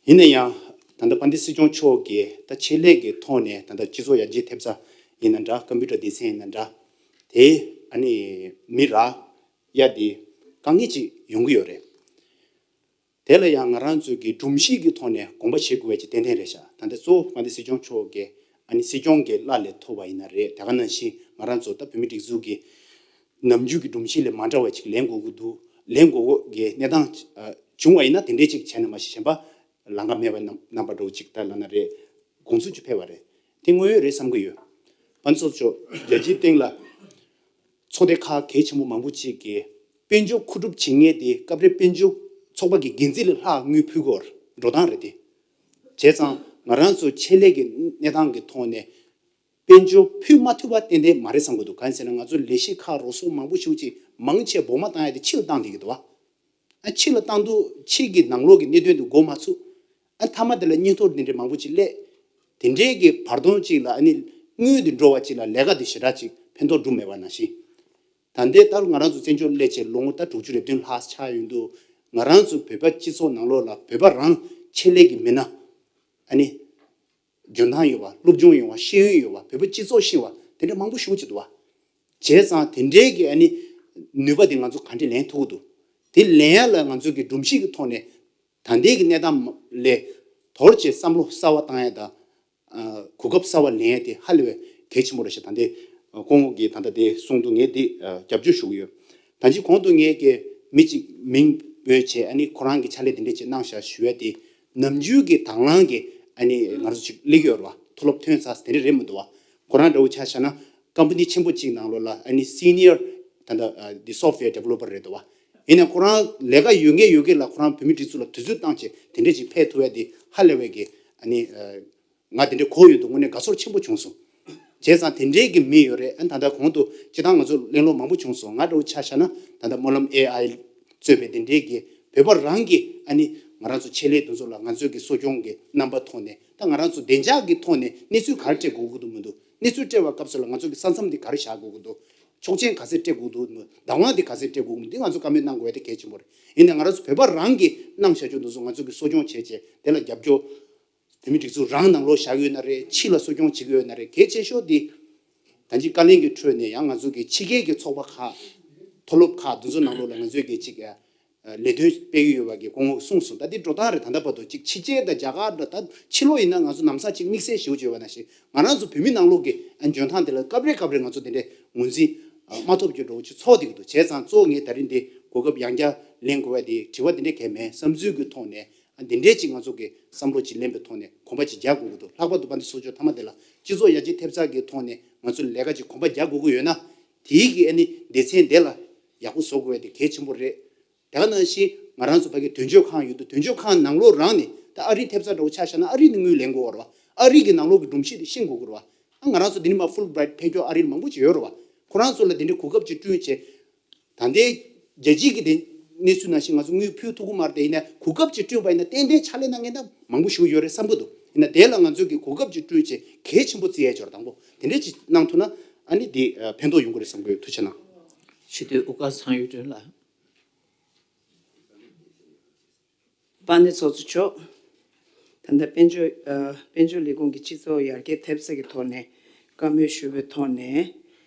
ཡིན་ན་ཡང་ད་ལྟ་དཔལ་ལྡན་སྲིད་སྐྱོང་མཆོག་གིས་ད་ཆེད་ལས་ཀྱི་ཐོག་ནས་ད་ལྟ་སྤྱི་ཚོགས་ཡར་རྒྱས་ཐེབས་ས་ཡིན་ན་འདྲ། ཀམ་པུ་ཊར་སྡེ་ཚན་ཡིན་ན་འདྲ། དེ་ཨ་ནི་མི་རག་ཡ་དེ་དཀའ་ངལ་ཅིག་ཡོང་གི་ཡོད་རེད། དེ་ལ་ཡང་ང་རང་ཚོའི་གི་སྒྲོམ་གཞི་གི་ཐོག་ནས་དགོངས་པ་བཞེས་དགོས་པ་ཅིག་ཏན་ཏན་རེད་ཤག་ད་ལྟ་གཙོ་བོ་དཔལ་ལྡན་སྲིད་སྐྱོང་མཆོག་གིས་ཨ་ནི་སྲིད་སྐྱོང་གི་བླ་ལས་ཐོབ་པ་ཡིན་ན་རེད། དེ་ག་ནང་བཞིན་ང་རང་ཚོ་ད་བོད་མིའི་སྒྲིག་འཛུགས་ཀྱི་ནམ་རྒྱུན་གྱི་སྒྲོམ་གཞི་ལས་མ་འདྲ་བ་ཅིག་ལེན་དགོས་ཀྱི་འདུག་ལེན་དགོས་ཀྱི་གནས་སྟངས་ཨ་བྱུང་བ་ཡིན་ན་དེ་འདྲའི་ཅིག་བྱས་ན་མ་གཞི་གཞན་པ་ལམ་ཁ་མེད་པ་རྣམ་རྣམ་པ་འདྲ་བོ་ཅིག་ད་ལབ་ན་རེད། དགོངས་ཚུལ་ཅིག་ཕེབས་པ་རེད། དེ་དངོས་ཡོད་རེད་བསམ་གྱི་ཡོད། ཕན་ཚུན་ཚོགས་རྒྱལ་སྤྱིའི་སྟེང་ལ་ཚོགས་སྡེ་ཁག་གལ་ཆེན་པོ་མང་པོ་ཅིག་གིས་དཔལ་འབྱོར་མཁོ་སྒྲུབ་བྱེད་མཁན་དེ་སྐབས་རེ་དཔལ་འབྱོར་ཚོགས་པ་གི་འགན་འཛིན་ལས་ལྷག་དངུལ་ཕུལ་དགོས་འགྲོ་སྟངས་རེད་དེ། བྱས་ཙང་ང་རང་ཚོ་ཆེད་ལས་ཀྱི་གནས་སྟངས་ཀྱི་ཐོག་ནས་དཔལ་འབྱོར་ཕུལ་མ་ཐུབ་པ་ཏན་ཏན་མ་རེད་བསམ་གྱི་འདུག་གང་ཡིན་ཟེར་ན་ང་ཚོ་ལས་གཞི་ཁག་རོགས་སོགས་མང་པོ་ཞིག་ཅིག་མང་ཆེ་འབོར་མ་བཏང་ཡ་དེ་ཕྱི་ལ་བཏང་བསྡད་ཀྱི་འདུག་བ། ཨ་ཕྱི་ལ་བཏང་དུས་ཕྱི་གི་ནང་ལོགས་ཀྱི་གནད་དོན་དེ་འགོ་མ་ཚུགས། ཨ་མཐའ་མ་དེ་ལ་གཉེན་ཐོར་དེ་འདྲའི་མང་པོ་ཅིག་སླེབས། དེ་འདྲའི་གི་བར་སྟོང་ཅིག་ལ་ཨ་ནི་དངུལ་དེ་འགྲོ་བ་ཅིག་ལ་ལས་ཀ་དེ་ཞེ་དྲག་ཅིག་ཕན་ཐོགས་འགྲུབ་མེད་པ་ནང་བཞིན། ད་ལྟའི་ལྟར་ང་རང་ཚོ་བཙན་བྱོལ་སླེབས་བྱས་ལོ་ངོ་ད་དྲུག་ཅུ་རེ་བདུན་ལྷག་ཆགས་ཡོང་དུས་ང་རང་ཚོ་བོད་པ་སྤྱི་ཚོགས་ནང་ལོགས་ལ་བོད་པ་རང་ཆེད་ལས་ཀྱི་མི་སྣ་ཨ་ནི་འཇོན་ཐང་ཡོད་པ། སློབ་སྦྱོང་ཡོད་པ། ཤེས་ཡོན་ཡོད་པ། བོད་པ་སྤྱི་ཚོགས་ཤེས་པ་དེ་འདྲ་མང་པོ་ཞེ་པོ་ཅིག་འདུག་བ། བྱས་ཙང་དེ་འདྲའི་གི་ཨ་ནི་ནུས་པ་དེ་ང་ཚོ་ག་འདྲས་ལེན་ཐུབ་ཀྱི་འདུག་དེ་ལེན་ཡ་ལ་ང་ཚོ་གི་སྒྲོམ་གཞི་གི་ཐོག་ནས་ད་ལྟའི་གི་གནས་སྟངས་ལས་དོར་བྱས་བསམ་བློ་གསར་བ་བཏང་ཡ་དང་། ཨ་གོ་སྐབས་གསར་བ་ལེན་ཡ་དེ་ཧ་ལས་པའི་གལ་ཆེན་པོ་རེད་ཤག་ད་ལྟའི་སྐུ་ངོ་གིས་ད་ལྟ་དེ་གསུངས་འདུག་ངས་དེ་རྒྱབ་སྐྱོར་ཞུ་གི་ཡོད། ད་ཅི་གོང་དུ་ངས་ཀྱི་མི་གཅིག་མིང་འབོད་བྱས་ཨ་ནི་ཁོ་རང་གི་ཕྱག་ལས་དེ་འདྲས་ཅིག་གནང་ཤག་ཞུ་ཡ་དེ་ནམ་རྒྱུན་གྱི་དང་བླངས་ཀྱི་ཨ་ནི་ང་ཚོ་ཅིག་སླེབས་ཡོད་རེད་བ། མཐོ་སློབ་ཐོན་ཚར་དེ་འདྲས་རེད་མི་འདུག་བ། ཁོ་རང་འདྲ་བོ་ཆ་བཞག་ན་ཀམ་པ་ནི་ཆེན་པོ་གཅིག་ནང་ལོགས་ལ་ཨ་ནི་སི་ནི་ཡར་ད་ལྟ་ཨ་དེ་སོབ་ཝེར་ཌི་ཝེ་ལོ་པར་རེད་འདུག་བ། ཡིན་ནའི་ཁོ་རང་ལས་ཀ་ཡོད་མཁན་ཡོད་མཁན་ལ་ཁོ་རང་བོད་མི་སྒྲིག་འཛུགས་ལ་དུས་ཚོད་བཏང་བྱས་དེ་འདྲས་ཅིག་ཕེབས་ཐུབ་ཡ་དེ་ཧ་ལས་པའི་གི་ཨ་ནི་ཨ་ང་དེ་འདྲས་གོ་ཡོད་འདུག་དངོས་གནས་དགའ་ཚོར་ཆེན་པོ་བྱུང་སོང་། བྱས་ཙང་དེ་འདྲས་ཀྱི་མི་ཡོད་རེད། ཨ་ད་ལྟ་གོང་དུ་སྤྱིར་བཏང་ང་ཚོ་གླེང་སློང་མང་པོ་བྱུང་སོང་། ང་འདྲ་བོ་ཆ་བཞག་ན་ད་ལྟ་སྨོན་ལམ་ཨེ་ཨའི་གཙོས་པའི་དེ་འདྲས་ཀྱི་བོད་པ་རང་གི་ཨ་ནི་ང་རང་ཚོ་ཆེད་ལས་དེ་ཚོ་ལ་ང་ཚོས་ཀྱི་གསོ་སྐྱོང་གི་རྣམ་པ་ཐོག་ནས་ད་ང་རང་ཚོ་བདེ་འཇགས་ཀྱི་ཐོག་ནས་གནས་ཚུལ་ག་རེ་སྤྲད་དགོས་ཀྱི་འདུག་མི་འདུག་གནས་ཚུལ་སྤྲད་པའི་སྐབས་སུ་ལ་ང་ཚོ་གི་ས་མཚམས་དེ་ག་རེ་བཞག་དགོས་ཀྱི་འདུག་ཆོག་མཆན་ག་ཚད་སྤྲད་དགོས་ཀྱི་འདུག་བདག་དབང་དེ་ག་ཚད་སྤྲད་དགོས་ཀྱི་འདུག་འདི་ང་ཚོ་བཀའ་མོལ་གནང་དགོས་ཡ་དེ་གལ་ཆེན་པོ་རེད། ཡིན་ནའི་ང་རང་ཚོ་བོད་པ་རང་གིས་གནང་བཞག་རྒྱུ་འདུག་སོང་ང་ཚོ་གི་གསོ་སྐྱོང་བྱས་བྱས་དེ་ལ་རྒྱབ་སྐྱོར། བོད་མིའི་སྒྲིག་འཛུགས་རང་ནང་ལོགས་བཞག་ཡོད་ན་རེད། ཕྱི་ལ་གསོ་སྐྱོང་བྱེད་ཀྱི་ཡོད་ན་རེད། གལ་ཆེ་ཤོས་དེ་ད་ཅི་བཀའ་བློན་གྱི་ཁྲོད་ནས་ཡང་ང་ཚོ་གི་ཕྱི་རྒྱལ་གྱི་ཚོགས་པ་ཁག་མཐོ་སློབ་ཁག་འདི་ཚོ་ནང་ལོགས་ལ་ང་ཚོས་གི་ཅིག་ལས་དོན་སྤེལ་གྱི་ཡོད་པ་གི་སྐུ་ངོ་གསུངས་སོང་། ད་དེ་འགྲོ་སྟངས་རེད། ད་ལྟ་བར་དུ་ཅིག་ཕྱི་རྒྱལ་དང་རྒྱ་གར་འདྲ་ད་ཕྱི་ལོགས་ཡིན་ན་ང་ཚོ་ནམ་སང་ཅིག་དམིགས་བསལ་ཞེ་པོ་ཅིག་ཡོད་པ་ནང་བཞིན་ང་རང་ཚོ་བོད་མི་ནང་ལོགས་ཀྱི་འཇོན་ཐང་དེ་ལ་སྐབས་རེ་སྐབས་རེ་ང་ཚོ་དེ་འདྲའི་ངོས་འཛིན་མ་ཐོབ་རྒྱུ་འདྲ་བོ་ཅིག་ཚོར་བསྡད་ཀྱི་འདུག་བྱས་ཙང་གཙོ་བོ་ངས་ད་རིང་འདི་གོ་སྐབས་ཡང་བསྐྱར་ལེན་དགོས་པ་དེ་དྲི་བ་དེ་འདྲ་གང་ཡང་མེད། བསམ་ཚུལ་གྱི་ཐོག་ནས། འདི་འདྲའི་ཅིག་ང་ཚོ་གི་བསམ་བློ་ཅིག་ལེན་པའི་ཐོག་ནས་གོམ་པ་ཅིག་རྒྱག་དགོས་ཀྱི་འདུག་ལྷག་པར་དུ་དཔལ་ལྡན་ཚོགས་གཙོ་མཐའ་མ་དེ་ལ་སྤྱི་ཚོགས་ཡར་རྒྱས་ཐེབས་རྩ་གི་ཐོག་ནས་ང་ཚོ་ལས་ཀ་ཅིག་གོམ་པ་རྒྱག་དགོས་ཀྱི་ཡོད་ན། དེའི་གི་ཨ་ནི་སྡེ་ཚན་དེ་ལ་ཡག་པོ་བཟོ་དགོས་པ་དེ་གལ་ཆེན་པོ་རེད། དེ་ག་ནང་བཞིན་ང་རང་ཚོ་ཕ་གི་དོན་གཅོད་ཁང་ཡོད་དུས་དོན་གཅོད་ཁང་ནང་ལོགས་རང་ནས་ད་ཨ་རིའི་ཐེབས་རྩ་འདྲ་བོ་ཆ་བཞག་ན་ཨ་རི་ནས་དངུལ་ལེན་དགོས་པ་རེད་བ། ཨ་རི་གི་ནང་ལོགས་ཀྱི་སྒྲོམ་གཞི་དེ་ཤེས་དགོས་ཀྱི་རེད་བ། ཨ་ང་རང་ཚོ་འདི་ནས་མར་ཧྥུལ་བྷི་རའེཊ་ཕེབས་མཁན་ཨ་རི་ལ་མང་པོ་ཅིག་ཡོད་རེད་བ། ཁོ་རང་ཚོ་ལ་འདི་འདྲའི་གོ་སྐབས་ཅིག་བསྐྲུན་བྱས། ད་ལྟའི་རྒྱལ་སྤྱིའི་གི་དེ་གནས་ཚུལ་ནང་བཞིན་ང་ཚོ་དངུལ་ཕུལ་ཐུབ་ཀྱི་མ་རེད་དེ། ཡིན་ན་གོ་སྐབས་ཅིག་བསྐྲུན་པ་ཡིན་ན་ཏན་ཏན་ཕྱག་ལས་གནང་མཁན་ད་མང་པོ་ཞིག་ཡོད་རེད་བསམ་གྱི་འདུག་ཡིན་ན་དེ་ལ་ང་ཚོས་གི་གོ་སྐབས་ཅིག་བསྐྲུན་བྱས་གལ་ཆེན་པོ་བརྩི་ཡས་ཅིག་ཡོད་རེད། དང་པོ་དེ་འདྲ་ཅིག་གནང་ཐུབ་ན་ཨ་ནི་དེ་ཕན་ཐོགས་ཡོང་གི་རེད་བསམ་གྱི་ཡོད། ཐུགས་རྗེ་གནང་། སྤྱི་འཐུས་དབུ་དཀར་ཚང་གཡུ་སྒྲོན་ལགས། དཔལ་ལྡན་ཚོགས་གཙོ་མཆོག་ད་ལྟ་དཔལ་འབྱོར་ཨ་དཔལ་འབྱོར་ལས་ཁུངས་ཀྱི་སྤྱི་ཚོགས་ཡར་རྒྱས་ཐེབས་རྩ་གི་ཐོག་ནས་བཀའ་མོལ་ཞུ་བའི་ཐོག་ནས།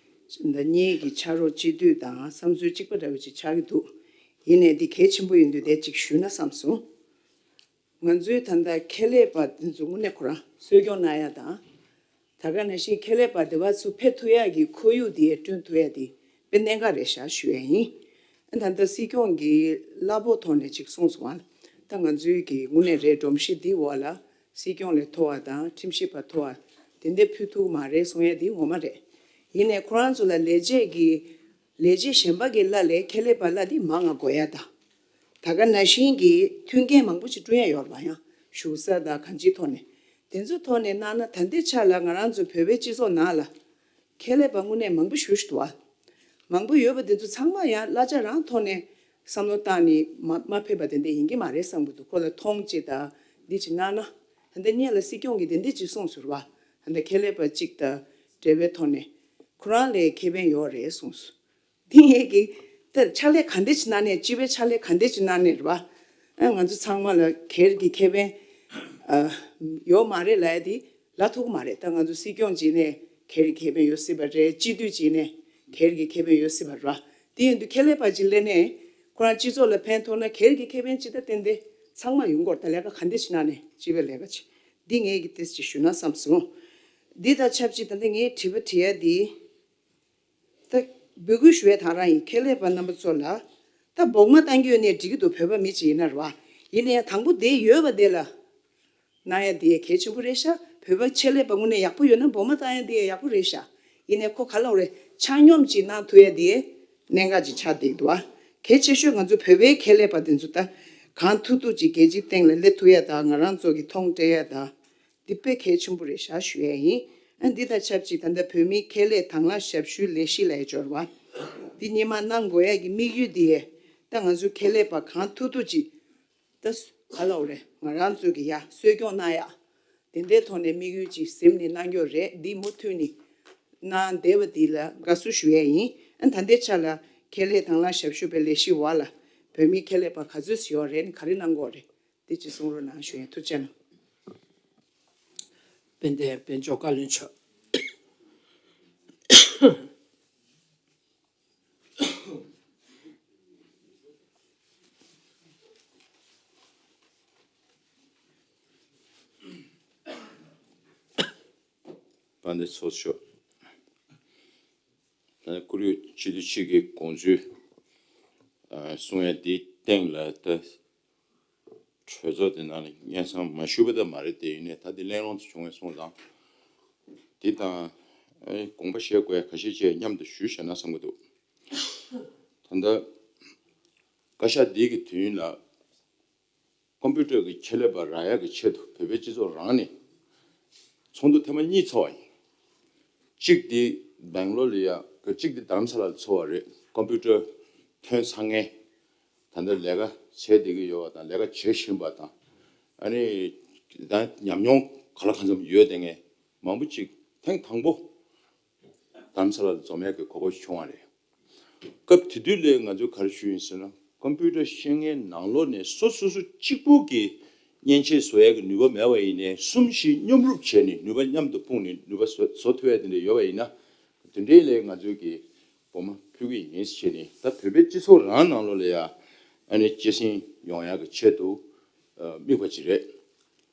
ད་གཉིས་ཀྱི་ཕྱག་རོགས་གཅིག་སྡུད་དང་བསམ་ཚུལ་གཅིག་པ་འདྲ་བོ་ཅིག་ཆགས་ཀྱི་འདུག་ཡིན་ནའི་འདི་གལ་ཆེན་པོ་ཡིན་དུས་དེ་གཅིག་ཞུས་ན་བསམ་སོང་། ང་ཚོའི་ད་ལྟ་ཁེ་ལས་པ་འདི་ཚོ་དངོས་གནས་ཁོ་རང་གསོ་སྐྱོང་གནང་ཡ་དང་། ད་ག་ནང་བཞིན་ཁེ་ལས་པ་སྡེ་བ་ཚོ་ཕེབས་ཐུབ་ཡག་གི་ཁོར་ཡུག་དེ་བསྐྲུན་ཐུབ་ཡག་དེ་དཔེ་གནད་འགག་རེད་ཤག་ཞུ་ཡ་ཡིན། ཨ་ད་ལྟ་སྲིད་སྐྱོང་གིས་གླ་ཕོགས་ཐོག་ནས་ཅིག་གསུངས་སོང་ཨ། ད་ང་ཚོའི་གི་དངོས་གནས་རེད། སྒྲོམ་གཞི་འདི་འོག་ལ་སྲིད་སྐྱོང་ལས་མཐོ་བ་དང་ཁྲིམས་ཞིབ་པ་མཐོ་བ་དེ་འདྲ་ཕུལ་ཐུབ་མ་རེད་གསུང་ཡ་དེ་ངོ་མ་རེད། ཡིན་ནའི་ཁོ་རང་ཚོ་ལ་ལས་བྱེད་ཀྱི་ལས་བྱེད་གཞན་པ་གི་གླ་ལས་ཁེ་ལས་པ་གླ་འདི་མང་ང་དགོས་ཡ་དང་། ད་ག་ནང་བཞིན་གྱི་མཐུན་རྐྱེན་མང་པོ་ཞིག་བསྐྲུན་ཡ་ཡོད་རེད་པ། ཡང་བཞུགས་ས་དང་གང་ཅིའི་ཐོག་ནས། དེ་ཚོའི་ཐོག་ནས་གནང་ན་ད་ལྟའི་ཆ་ལ་ང་རང་ཚོ་བོད་པའི་སྤྱི་ཚོགས་ནང་ལ་ཁེ་ལས་པ་དངོས་གནས་མང་པོ་ཞེ་པོ་ཞིག་འདུག་བ། མང་པོ་ཡོད་པ་དེ་ཚོ་ཚང་མ་ཡང་གླ་ཆ་རང་ཐོག་ནས་བསམ་བློ་བཏང་ནས་མ་མ་ཕེབས་པ་དེ་འདྲ་ཡིན་གྱི་མ་རེད་བསམ་གྱི་འདུག་ཁོ་ལ་མཐོང་ཅིག་དང་འདི་ཅིག་གནང་ན། ད་ལྟ་སྔོན་ལ་སྲིད་སྐྱོང་གིས་དེ་འདྲ་ཅིག་གསུངས་སོང་བ། ད་ལྟ་ཁེ་ལས་པ་གཅིག་དང་འབྲེལ་བའི་ཐོག་ནས་ཁོ་རང་ལ་ཁེ་ཕན་ཡོད་རེད་གསུངས་སོང་། དེ་ངས་ཀྱི་ ད་ཕྱག་ལས་ག་འདྲ་ཅིག་གནང་ནས། སྤྱི་པའི་ཕྱག་ལས་ག་འདྲ་ཅིག་གནང་ནས་རེད་བ། ཨ་ང་ཚོ་ཚང་མ་ལ་སྒེར་གྱི་ཁེ་ཕན་ཨ་ཡོད་མ་རེད་ལབ་ཡ་དེ་ལབ་ཐུབ་ཀྱི་མ་རེད། ད་ང་ཚོ་སྲིད་སྐྱོང་བྱས་ནས་སྒེར་གྱི་ཁེ་ཕན་ཡོད་སྲིད་པ་རེད། སྤྱི་འཐུས་བྱས་ནས་སྒེར་གྱི་ཁེ་ཕན་ཡོད་སྲིད་པ་རེད་བ། དེ་ཡིན་དུས་ཁེ་ལས་པ་ཅིག་སླེབས་ནས་ཁོ་རང་སྤྱི་ཚོགས་ལ་ཕན་ཐོགས་ན་སྒེར་གྱི་ཁེ་ཕན་ཅིག་ད་ཏན་ཏན་ཚང་མ་ཡོང་གི་རེད། ད་ལས་ཀ་ག་འདྲ་ཅིག་གནང་ནས་སྤྱི་པའི་ལས་ཀ་ཅིག་འདི་ངས་ཀྱི་ཏོག་ཙམ་ཞུ་ན་བསམ་སོང་། འདི་དང་ཆབས་ཅིག་ད་ལྟ་ངས་དྲི་བ་དྲི་ཡ་འདི། ད་འབོད་སྐུལ་ཞུ་ཡ་དང་རང་ཡིན། ཁེ་ལས་པ་རྣམ་པ་ཚོ་ལ་ད་བོགས་མ་བཏང་གི་ཡོད་ནའི་འགྲིག་གི་འདུག་བོད་པ་མི་གཅིག་ཡིན་ན་རེད་བ། ཡིན་ནའི་དང་པོ་དེ་ཡོད་པ་དེ་ལ་གནང་ཡ་དེ་གལ་ཆེན་པོ་རེད་ཤག་བོད་པ་ཆེད་ལས་པ་དངོས་གནས་ཡག་པོ་ཡོད་ན་བོགས་མ་བཏང་ཡ་དེ་ཡག་པོ་རེད་ཤག་ཡིན་ནའི་ཁོ་ག་ལབ་རེད། ཆ་སྙོམས་ཅིག་གནང་ཐུབ་ཡ་དེ་གནད་འགག་ཅིག་ཆགས་བསྡད་འདུག་བ། གལ་ཆེ་ཤོས་ང་ཚོ་བོད་པའི་ཁེ་ལས་པ་དེ་ཚོ་ད་གང་ཐུབ་ཐུབ་ཅིག་རྒྱལ་སྤྱིའི་སྟེང་ལ་སླེབས་ཐུབ་ཡ་དང་། ང་རང་ཚོ་གི་མཐོང་སྤྲད་ཡ་དང་། འདི་དཔེ་གལ་ཆེན་པོ་རེད་ཤག་ཞུ་ཡ་ཡིན། ཨ་འདི་དང་ཆབས་ཅིག་ད་ལྟ་བོད་མིའི་ཁེ་ལས་དང་བླངས་ཞབས་ཞུའི་ལས་གཞི་ལ་ཡ་འབྱོར་བ་འདི་སྔོན་མ་གནང་དགོས་ཡ་གི་དམིགས་ཡུལ་འདི་ཡ། ད་ང་ཚོའི་ཁེ་ལས་པ་གང་ཐུབ་ཐུབ་ཅིག་ད་ག་ལབ་རེད། ང་རང་ཚོ་གི་ཡ་གསོ་སྐྱོང་གནང་ཡ་དེ་འདྲའི་ཐོག་ནས་དམིགས་ཡུལ་ཅིག་ཟིན་ནས་གནང་རྒྱུ་རེད། འདི་མུ་མཐུད་ནས་གནང་བསྡད་པ་འདི་ལ་དགའ་བསུ་ཞུ་ཡ་ཡིན། ཨ་ད་ལྟའི་ཆ་ལ་ཁེ་ལས་དང་བླངས་ཞབས་ཞུ་པའི་ལས་གཞི་འོག་ལ་བོད་མིའི་ཁེ་ལས་པ་ག་ཚོད་ཡོད་རེད། ག་རེ་གནང་དགོས་རེད། དེ་ཅིག་གསུང་རོགས་གནང་ཞུ་ཡ། ཐུགས་རྗེ་གནང་། དཔལ་ལྡན་དཔལ་འབྱོར་བཀའ་བློན་མཆོག་དཔལ་ལྡན་ཚོགས་གཙོ་མཆོག་ད་བཀུར་འོས་སྤྱི་འཐུས་གཅིག་གི་དགོངས་ཚུལ་ཨ་གསུང་ཡ་འདིའི་སྟེང་ལ་ད་གྲོས་ཚོགས་དེ་ནང་ལ་སྙན་སེང་མ་ཞུས་པ་ད་མ་རེད། དེ་ཡིན་ནའི་ད་དེ་གླེང་སློང་དུ་བྱུང་བའི་སོང་ཙང་། དེ་དང་ཨ་དགོངས་པ་བཞེས་དགོས་ཡ་ཁ་ཤས་བཅས་མཉམ་དུ་ཞུས་བཞག་ན་བསམ་གྱི་འདུག་ད་ལྟ་བཀའ་ཤག་འདི་གི་དུས་ཡུན་ལ་ཀམ་པུ་ཊར་གྱི་ཁེ་ལས་པ་རག་ཡག་གི་ཆེད་དུ་བོད་པའི་སྤྱི་ཚོགས་རང་ནས་ཚོགས་འདུ་ཐེངས་མ་གཉིས་ཚོགས་པ་ཡིན། གཅིག་དེ་སྦེང་ལོར་ལ་ཡ། གཅིག་དེ་རྡ་རམ་ས་ལ་ལ་ཚོགས་པ་རེད། ཀམ་པུ་ཊར་ཐོན་ཚར་མཁན། ད་ལྟ་ལས་ཀ་བྱས་བསྡད་ཀྱི་ཡོད་པ་དང་། ལས་ཀ་བྱེད་བཞིན་པ་དང་། ཨ་ནི་ད་ཉམས་མྱོང་ག་ལ་གང་འཚམ་ཡོད་བསྡད་མཁན་མང་པོ་ཅིག་ཐེངས་དང་པོ་རྡ་རམ་ས་ལ་ལ་འཛོམས་ཡག་གི་གོ་སྐབས་བྱུང་བ་རེད། སྐབས་དེ་དུས་ལ་ང་ཚོས་ག་རེ་ཞུས་ཡིན་ཟེར་ན། ཀམ་པུ་ཊར་ཤེས་མཁན་ནང་ལོགས་ནས་སོ་སོ་སོ་གཅིག་པུ་གིས་མཉེན་ཆས་བཟོ་ཡག་གི་ནུས་པ་མེད་པ་ཡིན་ནའི། གསུམ་བཞི་མཉམ་རུབ་བྱས་ནས་ནུས་པ་མཉམ་དུ་སྤུངས་ནས་ནུས་པ་བཟོ་བཟོ་ཐུབ་ཡག་དེ་འདྲ་ཡོད་པ་ཡིན་ན། དེ་འདྲའི་ལས་ང་ཚོས་ཀྱི་སྒོ་མོ་ཕུལ་གྱི་ཡིན་ཟེར་བྱས་ནས། ད་བོད་པའི་སྤྱི་ཚོགས་རང་ནང་ལོགས་ལ་ཡ་ཨ་ནི་སྐྱེད་སྲིང་ཡོང་ཡག་གི་ཆེད་དུ་ཨ་དམིགས་པ་ཅིག་རེད།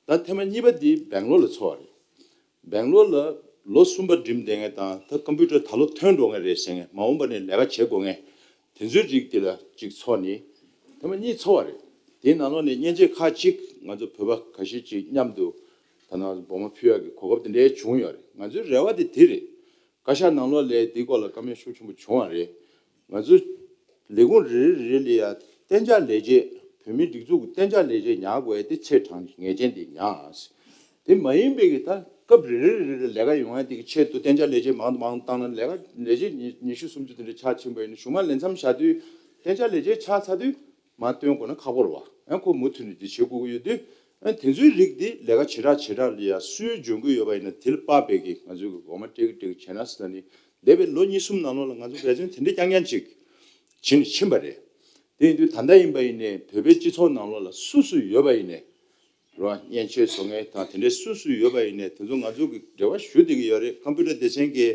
ད་ཐེངས་མ་གཉིས་པ་འདི་སྦེང་ལོར་ལ་ཚོགས་པ་རེད། སྦེང་ལོར་ལ་ལོ་གསུམ་པ་འགྲིམས་བསྡད་མཁན་དང་། ད་ཀམ་པུ་ཊར་ད་ལོ་ཐོན་འགྲོ་མཁན་རེད་ཟེར་མཁན། མ་འོངས་པ་ནས་ལས་ཀ་བྱེད་དགོས་མཁན་དེ་ཚོའི་རིགས་དེ་ལ་གཅིག་ཚོགས་ནི་ཐེངས་མ་གཉིས་ཚོགས་པ་རེད། དེའི་ནང་ལོགས་ནས་མཉེན་ཆས་ཁག་ཅིག་ང་ཚོ་བོད་པ་ཁ་ཤས་ཅིག་མཉམ་དུ་ད་ནང་སྒོ་མོ་ཕུལ་ཡག་གི་གོ་སྐབས་དེ་འདྲའི་བྱུང་ཡོད་རེད། ང་ཚོའི་རེ་བ་དེ་དེ་རེད། བཀའ་ཤག་ནང་ལོགས་ལ་དེའི་སྐོར་ལ་བཀའ་མོལ་ཤུགས་ཆེན་པོ་བྱུང་བ་རེད། ང་ཚོ་ལས་ཁུངས་རེ་རེ་རེ་ལ་ཡ་གཏན་འཇགས་ལས་བྱེད། བོད་མིའི་སྒྲིག་འཛུགས་ཀྱི་གཏན་འཇགས་ལས་བྱེད་ཉར་དགོས་ཡ་དེ་ཚེས་གྲངས་ཀྱི་ངེས་ཅན་དེ་ཉར། དེ་མ་ཡིན་པའི་གི་ད་སྐབས་རེ་རེ་རེ་རེ་ལས་ཀ་ཡོང་ཡ་དེ་གི་ཆེད་དུ་གཏན་འཇགས་ལས་བྱེད་མང་དུ་མང་དུ་བཏང་ན། ལས་ཀ་ལས་བྱེད་ཉི་ཉི་ཤུ་སུམ་ཅུ་དེ་འདྲ་ཆ་ཕྱིན་པ་ཡིན་ན། གཞུག་མ་ལས་མཚམས་བཞག་དུས་གཏན་འཇགས་ལས་བྱེད་ཆགས་ཚར་དུས་མར་བཏོན་དགོས་ན་ཁག་པོ་རེད་བ། ཡང་ཁོ་མུ་མཐུད་ནས་དེ་བྱེད་དགོས་ཀྱི་ཡོད་དུས། ཨ་དེ་ཚོའི་རིགས་དེ་ལས་ཀ་བྱེ་བྲག་བྱེ་བྲག་ལ་ཡ་སུའི་འཇོན་སྐུལ་ཡོད་པ་ཡིན་ན་དེ་ལ་དཔག་པའི་གི་ང་ཚོའི་གི་འགོ་མ་སྤྲད་གི་སྤྲད་གི་བྱས་ན་ཟེར་ནས། འདས་པའི་ལོ་གཉིས་གསུམ་ནང་ལོགས་ལ་ང་ཚོ་འབད་བརྩོན་དེ་འདྲ་རྐྱང་རྐྱང་ཅིག་བྱེད་ནས་ཕྱིན་པ་རེད། དེ་ཡིན་དུས་ད་ལྟ་ཡིན་པ་ཡིན་ནའི་བོད་པའི་སྤྱི་ཚོགས་ནང་ལོགས་ལ་སུ་སུ་ཡོད་པ་ཡིན་ནའི་རོ། མཉེན་ཆས་བཟོ་མཁན་དང་དེ་འདྲའི་སུ་སུ་ཡོད་པ་ཡིན་ནའི་དེ་ཚོ་ང་ཚོ་གི་འབྲེལ་བ་ཞུ་བསྡད་ཀྱི་ཡོད་རེད། ཀམ་པུ་ཊར་སྡེ་ཚན་གྱི་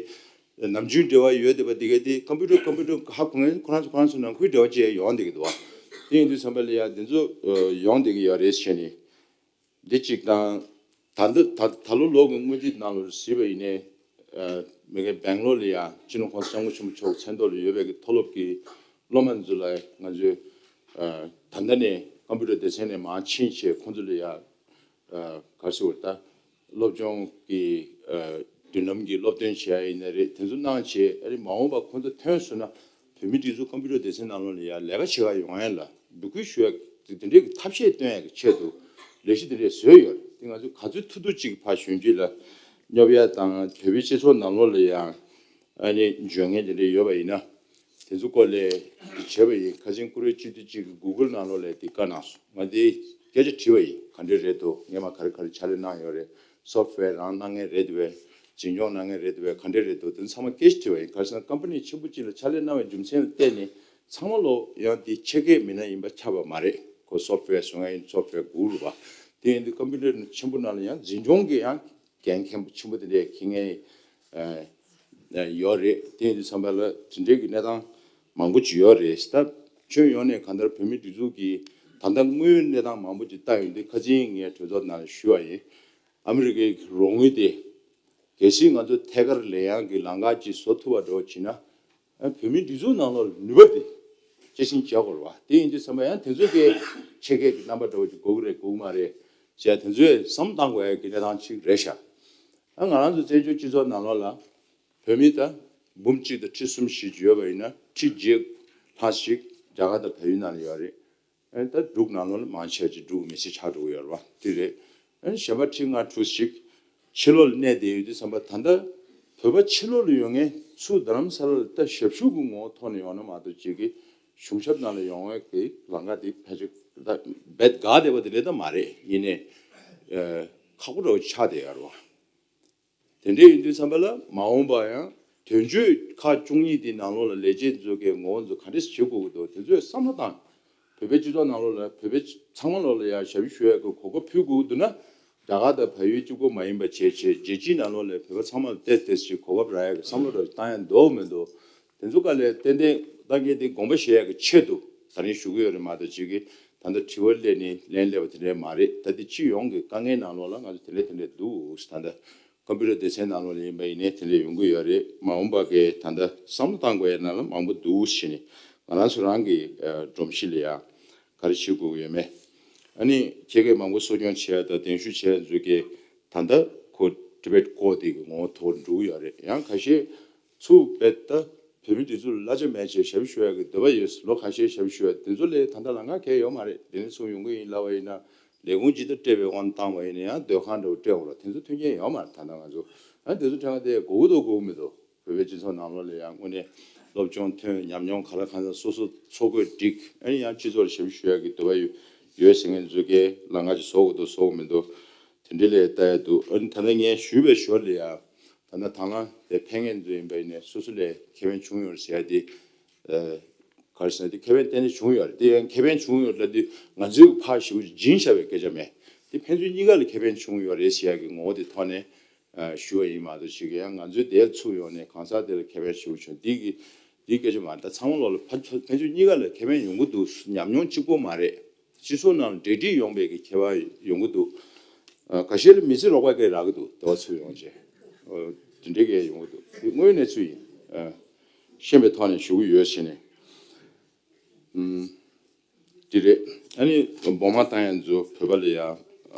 ནམ་རྒྱུན་འབྲེལ་བ་ཡོད་བསྡད་པ་དེ་ག་དེ་ཀམ་པུ་ཊར་ཀམ་པུ་ཊར་ཧ་གོ་མཁན་ཁོ་རང་ཚོ་ཁོ་རང་ཚོ་ནང་ཁུལ་འབྲེལ་བ་བྱས་ཡོང་བསྡད་ཀྱི་འདུག་བ། དེ་ཡིན་དུས་ཙམ་པ་ལ་ཡ་འདི་ཚོ་ཡོང་བསྡད་ཀྱི་ཡོད་རེད་ཟེར་ནས། འདི་གཅིག་དང་། ད་ལྟ་ད་ད་ལོ་ལོ་གི་དངུལ་འདི་ནང་ལོགས་གཟིགས་པ་ཡིན་ནའི། ཨ་མི་གའི་སྦེང་ལོར་ལ་ཡ་སྤྱི་ནོར་༸གོང་ས་༸སྐྱབས་མགོན་ཆེན་པོ་མཆོག་མཚན་ཐོག་ལ་ཡོད་པའི་གི་མཐོ་སློབ་ཀྱི་སློབ་མ་ཚོ་ལ་ང་ཚོས་ཨ་ད་ལྟ་ནས་ཀམ་པུ་ཊར་སྡེ་ཚན་ནས་མར་ཕྱིན་བྱས་ཁོང་ཚོ་ལ་ཡ་ཨ་ག་རེ་ཟེར་དགོས་རེད། ད་སློབ་སྦྱོང་གི་ཨ་མདུན་ལམ་གྱི་སློབ་སྟོན་བྱེད་ཡ་ཡིན་ན་རེད། དེ་ཚོ་གནང་བྱས། ཨ་རི་མ་འོངས་པ་ཁོང་ཚོ་ཐོན་སོང་ན། བོད་མིའི་སྒྲིག་འཛུགས་ཀམ་པུ་ཊར་སྡེ་ཚན་ནང་ལོགས་ལ་ཡ་ལས་ཀ་བྱེད་ག་ཡོང་ཡ་ལ་འབོད་སྐུལ་ཞུ་ཡ་དེ་འདྲའི་གི་ཐབས་ཤེས་སྟོན་ཡ་གི་ཆེད་དུ་ལས་གཞི་དེ་འདྲས་བཟོས་ཡོད་རེད། དེ་ང་ཚོས་ག་ཚོད་ཐུབ་ཐུབ་ཅིག་ཕར་གཞོན་སྐྱེས་ལ་སྙོབ་ཡ་དང་། བོད་པའི་སྤྱི་ཚོགས་ནང་ལོགས་ལ་ཡ་ཨ་ནི་འཇོན་མཁན་དེ་འདྲས་ཡོད་པ་ཡིན་ན་དེ་ཚོ་སྐོར་ལ་བྱས་པ་ཡིན། ཁ་སང་བཀུར་འོས་སྤྱི་འཐུས་གཅིག་གིས་གུ་གུལ་ནང་ལོགས་ལ་དེ་བཀའ་གནང་སོང་། ང་དེ་སྐད་ཆ་དྲིས་པ་ཡིན། ག་འདྲས་རེད་འདུག་སྔོན་མ་ག་རེ་ག་རེ་ཕྱག་ལས་གནང་ཡོད་རེད། སོབ་ཝེར་རང་གནང་མཁན་རེད་འདུག་པས། འཛིན་སྐྱོང་གནང་མཁན་རེད་འདུག་པས། ག་འདྲས་རེད་འདུག་དེ་ཚང་མ་སྐད་ཆ་དྲིས་པ་ཡིན། ག་རེ་ཟེར་ན་ཀམ་པ་ནི་ཆེན་པོ་གཅིག་ལ་ཕྱག་ལས་གནང་བའི་རྒྱུ་མཚན་ལ་བརྟེན་ནས་ ཚང་མ་ལོ་ཡང་དེ་ཕྱི་སྐད་མི་སྣ་ཡིན་པ་ཁྱབ་པ་མ་རེད། ཁོ་སོབ་ཊི་ཝེར་བཟོ་མཁན་ཡིན། སོབ་ཊི་ཝེར་སྒུག་རུ་བ་དེ་ཡིན་དུས་ཀམ་པུ་ཊར་ཆེན་པོ་ནང་ལ་ཡང་འཛིན་སྐྱོང་གི་ཡང་འགན་ཁེ་ཆེན་པོ་དེ་འདྲས་འཁྱེར་མཁན་ཡོད་རེད། དེ་ཡིན་དུས་ཙམ་པ་ལ་དེ་འདྲས་ཀྱི་གནས་སྟངས་མང་པོ་ཅིག་ཡོད་རེད། ད་ཁྱོན་ཡོངས་ནས་གང་ལྟར་བོད་མིའི་སྒྲིག་འཛུགས་ཀྱི་ད་ལྟ་དངོས་ཡོད་གནས་སྟངས་མང་པོ་ཅིག་ལྟ་ཡོང་དུས་ཁ་སང་ངས་གྲོས་ཚོགས་ནང་ལ་ཞུས་པ་ཡིན། ཨ་མི་རི་ཀའི་རོགས་དངུལ་དེ་གལ་སྲིད་ང་ཚོ་ཐད་ཀར་ལེན་ཡག་གི་ལམ་ཁ་ཅིག་བཟོ་ཐུབ་པ་འདྲ་བོ་བྱས་ན། ཨ་བོད་མིའི་སྒྲིག་འཛུགས་ནང་ལོགས་ལ་ནུས་པ་དེ་སྐྱེད་སྲིང་བྱེད་དགོས་རེད་བ། དེ་ཡིན་དུས་ཙམ་པ་ཡང་དེ་ཚོ་གི་ཕྱི་སྐད་ཀྱི་རྣམ་པ་འདྲ་བོ་ཅིག་དགོས་ཀྱི་རེད་དགོས་ཀྱི་མ་རེད་ཟེར་ཡ་དེ་ཚོས་བསམ་བློ་བཏང་དགོས་ཡ་གི་གནས་སྟངས་ཅིག་རེད་ཤག་ཨ་ང་རང་ཚོ་བཙན་བྱོལ་སྤྱི་ཚོགས་ནང་ལོགས་ལ་བོད་མི་ད་འབུམ་གཅིག་དང་ཁྲི་གསུམ་བཞི་ཅིག་ཡོད་པ་ཡིན་ན་ཁྲི་བརྒྱད་ལྷག་ཞིག་རྒྱ་གར་དང་བལ་ཡུལ་ནང་ལ་ཡོད་རེད། ཨ་ནི་ད་འབྲུག་ནང་ལོགས་ལ་མང་ཆེ་བ་ཅིག་འབྲུག་གི་མི་སེར་ཆགས་འགྲོ་གི་ཡོད་རེད་བ། དེ་རེད། ཨ་ནི་གཞན་པ་ཁྲི་ལྔ་དྲུག་ཞིག་ཕྱི་ལོགས་ལ་གནས་བསྡད་ཡོད་དུས་ཙམ་པ་ད་ལྟ་བོད་པ་ཕྱི་ལོགས་ལ་ཡོད་མཁན་ཚུར་རྡ་རམ་ས་ལ་ལ་ད་ཞབས་ཞུ་གི་ངོ་བོ་ཐོག་ནས་ཡོང་ན་མ་གཏོགས་ཅིག་གི་གཞུང་ཞབས་ནང་ལ་ཡོང་བའི་གི་ལམ་ཁ་དེ་ཕལ་ཆེར་ད་རྦད་དགའ་བསྡད་པ་དེ་འདྲ་ད་མ་རེད། ཡིན་ནའི་ཨ་ཁག་པོ་འདྲ་བོ་ཆགས་བསྡད་ཡོད་རེད་བ། དེ་འདྲ་ཡིན་དུས་ཙམ་པ་ལ་མ་འོངས་པ་ཡང་དོན་གཅོད་ཁག་བཅུ་གཉིས་དེའི་ནང་ལོགས་ལ་ལས་བྱེད་ཚོ་གིས་ངོ་བོ་ཚོ་ག་འདྲས་བྱེད་དགོས་ཀྱི་འདུག་དེ་ཚོས་བསམ་བློ་བཏང་། བོད་པའི་སྤྱི་ཚོགས་ནང་ལོགས་ལ་བོད་པའི་ཚང་མ་ལོགས་ལ་ཡང་ཞབས་ཞུ་ཞུ་ཡག་གི་གོ་སྐབས་ཕུལ་དགོས་ཀྱི་འདུག་ན། རྒྱ་གར་དང་བལ་ཡུལ་གཅིག་པོ་མ་ཡིན་པ་བྱས་བྱས་རྒྱལ་སྤྱིའི་ནང་ལོགས་ལ་བོད་པ་ཚང་མ་ལ་ཏོག་ཙམ་ཞིག་གོ་སྐབས་རག་ཡག་གི་བསམ་བློ་འདྲ་བཏང་ཡག་འདུག་མི་འདུག་དེ་ཚོ་ག་ལས་ཏན་ཏན་བཏང་མཁན་དེ་དགོངས་པ་བཞེས་ཡག་གི་ཆེད་དུ་ད་རིང་ཞུ་གི་ཡོད་རེད་མ་གཏོགས་ཅིག་གིས་ད་ལྟ་དྲི་བ་སླེབས་ནས་ལན་སླེབས་པ་དེ་འདྲས་མ་རེད། ད་དེ་སྤྱི་ཡོངས་ཀྱི་དཀའ་ངལ་ནང་ལོགས་ལ་ང་ཚོ་དེ་འདྲས་དེ་འདྲས་འདུག་ད་ལྟ་ཀམ་པུ་ཊར་སྡེ་ཚན་ནང་ལོགས་ལ་ཡིན་པ་ཡིན་ནའི་དེ་འདྲ་ཡོང་གི་ཡོད་རེད། མ་འོངས་པ་གི་ད་ལྟ་བསམ་བློ་བཏང་དགོས་ཡ་ནང་ལ་མང་པོ་འདུག་ཟེར་ནས་ང་རང་ཚོ་རང་གི་ཨ་སྒྲོམ་གཞི་ལ་ཡ་ག་རེ་བྱེད་དགོས་ཀྱི་ཡོད་མེད། ཨ་ནི་ཁྱེད་ཀྱིས་མང་པོ་གསོ་སྐྱོང་བྱས་དང་གདན་ཞུ་བྱས་ཚོ་གིས་ད་ལྟ་ཁོ་ཊི་བེཊ་ཀོ་དེ་གི་ངོ་བོ་ཐོག་འགྲོ་གི་ཡོད་རེད། ཡང་ཁ་ཤས་ཚུར་བེད་ད་བོད་མི་དེ་ཚོ་ལ་གླ་ཆ་མེད་བྱས་ཞབས་ཞུ་ཡག་གི་འདོད་པ་ཡོད། ལོ་ཁ་ཤས་ཞབས་ཞུ་ཡག་དེ་ཚོ་ལས་ད་ལྟ་ལམ་ཁ་གང་ཡང་ཡོད་མ་རེད། དེ་ནས་ཚུར་ཡོང་གི་ཡིན་ལབ་པ་ཡིན་ན། ལས་ཁུངས་ཇི་ལྟར་སྤྲད་པའི་དབང་བཏང་བ་ཡིན་ན་ཡང་སྡོད་ཁང་འདྲ་བོ་སྤྲད་འོང་ལ་དེ་ཚོ་མཐུན་རྐྱེན་ཡོད་མ་རེད། ད་ལྟ་ང་ཚོ་ཨ་དེ་ཚོ་དྲན་པ་དེ་དགོས་ཀྱི་འདུག་དགོས་ཀྱི་མི་འདུག་བོད་པའི་སྤྱི་ཚོགས་ནང་ལོགས་ལ་ཡང་དངོས་གནས་སློབ་སྦྱོང་ཐོན། ཉམས་མྱོང་ག་ལ་གང་འཚམ་སོ་སོ་འཚོ་གོས་སྒྲིག་ཨ་ནི་ཡང་སྤྱི་ཚོགས་ལ་ཞབས་ཞུ་ཡག་གི་འདོད་པ་ཡོད་ཡོད་ཟེར་མཁན་ཚོ་གིས་ལམ་ཁ་ཅིག་བཟོ་དགོས་འདུག་བཟོ་དགོས་མི་འདུག་དེ་འདྲ་ལས་ལྟ་ཡག་འདུག་ཨ་ནི་ད་ལྟ་ངས་ཞུས་པའི་ཞོར་ལ་ཡང་ད་ལྟ་དང་བླངས་དེ་ཕེབས་མཁན་ཚོ་ཡིན་པ་ཡིན་ནའི་སོ་སོ་ལས་ཁེ་ཕན་བྱུང་ཡོད་ཟེར་ཡ་དེ། ཨ་ག་རེ་ཟེར་ན་དེ་ཁེ་ཕན་ཏན་ཏན་བྱུང་ཡོད་རེད། དེ་ཡང་ཁེ་ཕན་བྱུང་ཡོད་ལབ་དུས་ང་ཚོས་ཕར་ཞེ་པོ་སྦྱིན་བཞག་པའི་སྐད་ཆ་མེད། དེ་ཕན་ཚུན་གཉིས་ཀ་ལ་ཁེ་ཕན་བྱུང་ཡོད་རེད་ཟེར་ཡག་གི་ངོ་བོ་དེ་ཐོག་ནས་ཨ་ཞུ་བ་ཡིན་མ་གཏོགས་ཅིག་གི་ཡང་ང་ཚོའི་དེར་ཚུར་ཡོང་ནས་གང་ཟག་དེ་ལ་ཁེ་ཕན་ཞེ་པོ་བྱུང་འདི་གི་འདིའི་སྐད་ཆ་མ་རེད། ད་ཚང་མ་ལོག་ལ་ཕ་ཕན་ཚུན་གཉིས་ཀ་ལ་ཁེ་ཕན་ཡོང་གི་འདུག་ཉམས་མྱོང་གཅིག་པོ་མ་རེད། སྤྱི་ཚོགས་ནང་འབྲེལ་འདྲིས་ཡོང་བའི་གི་ཁྱད་པར་ཡོང་གི་འདུག་ཨ་ཁ་ཤས་ལ་མི་ཚེ་རོགས་པ་གས་རག་གི་འདུག་དེ་བ་ཚུར་ཡོང་རྗེས་ཨ་དེ་འདྲའི་གས་ཡོང་གི་འདུག་དེ་དངོས་གནས་ཚུལ་ཡིན། ཨ་ཤེས་པའི་ཐོག་ནས་ཞུ་གི་ཡོད་ཟེར་ནས། ཨུམ། དེ་རེད། ཨ་ནི་སྦོམ་མ་བཏང་ཡ་ཚོ་བོད་པ་ལ་ཡ་ཨ་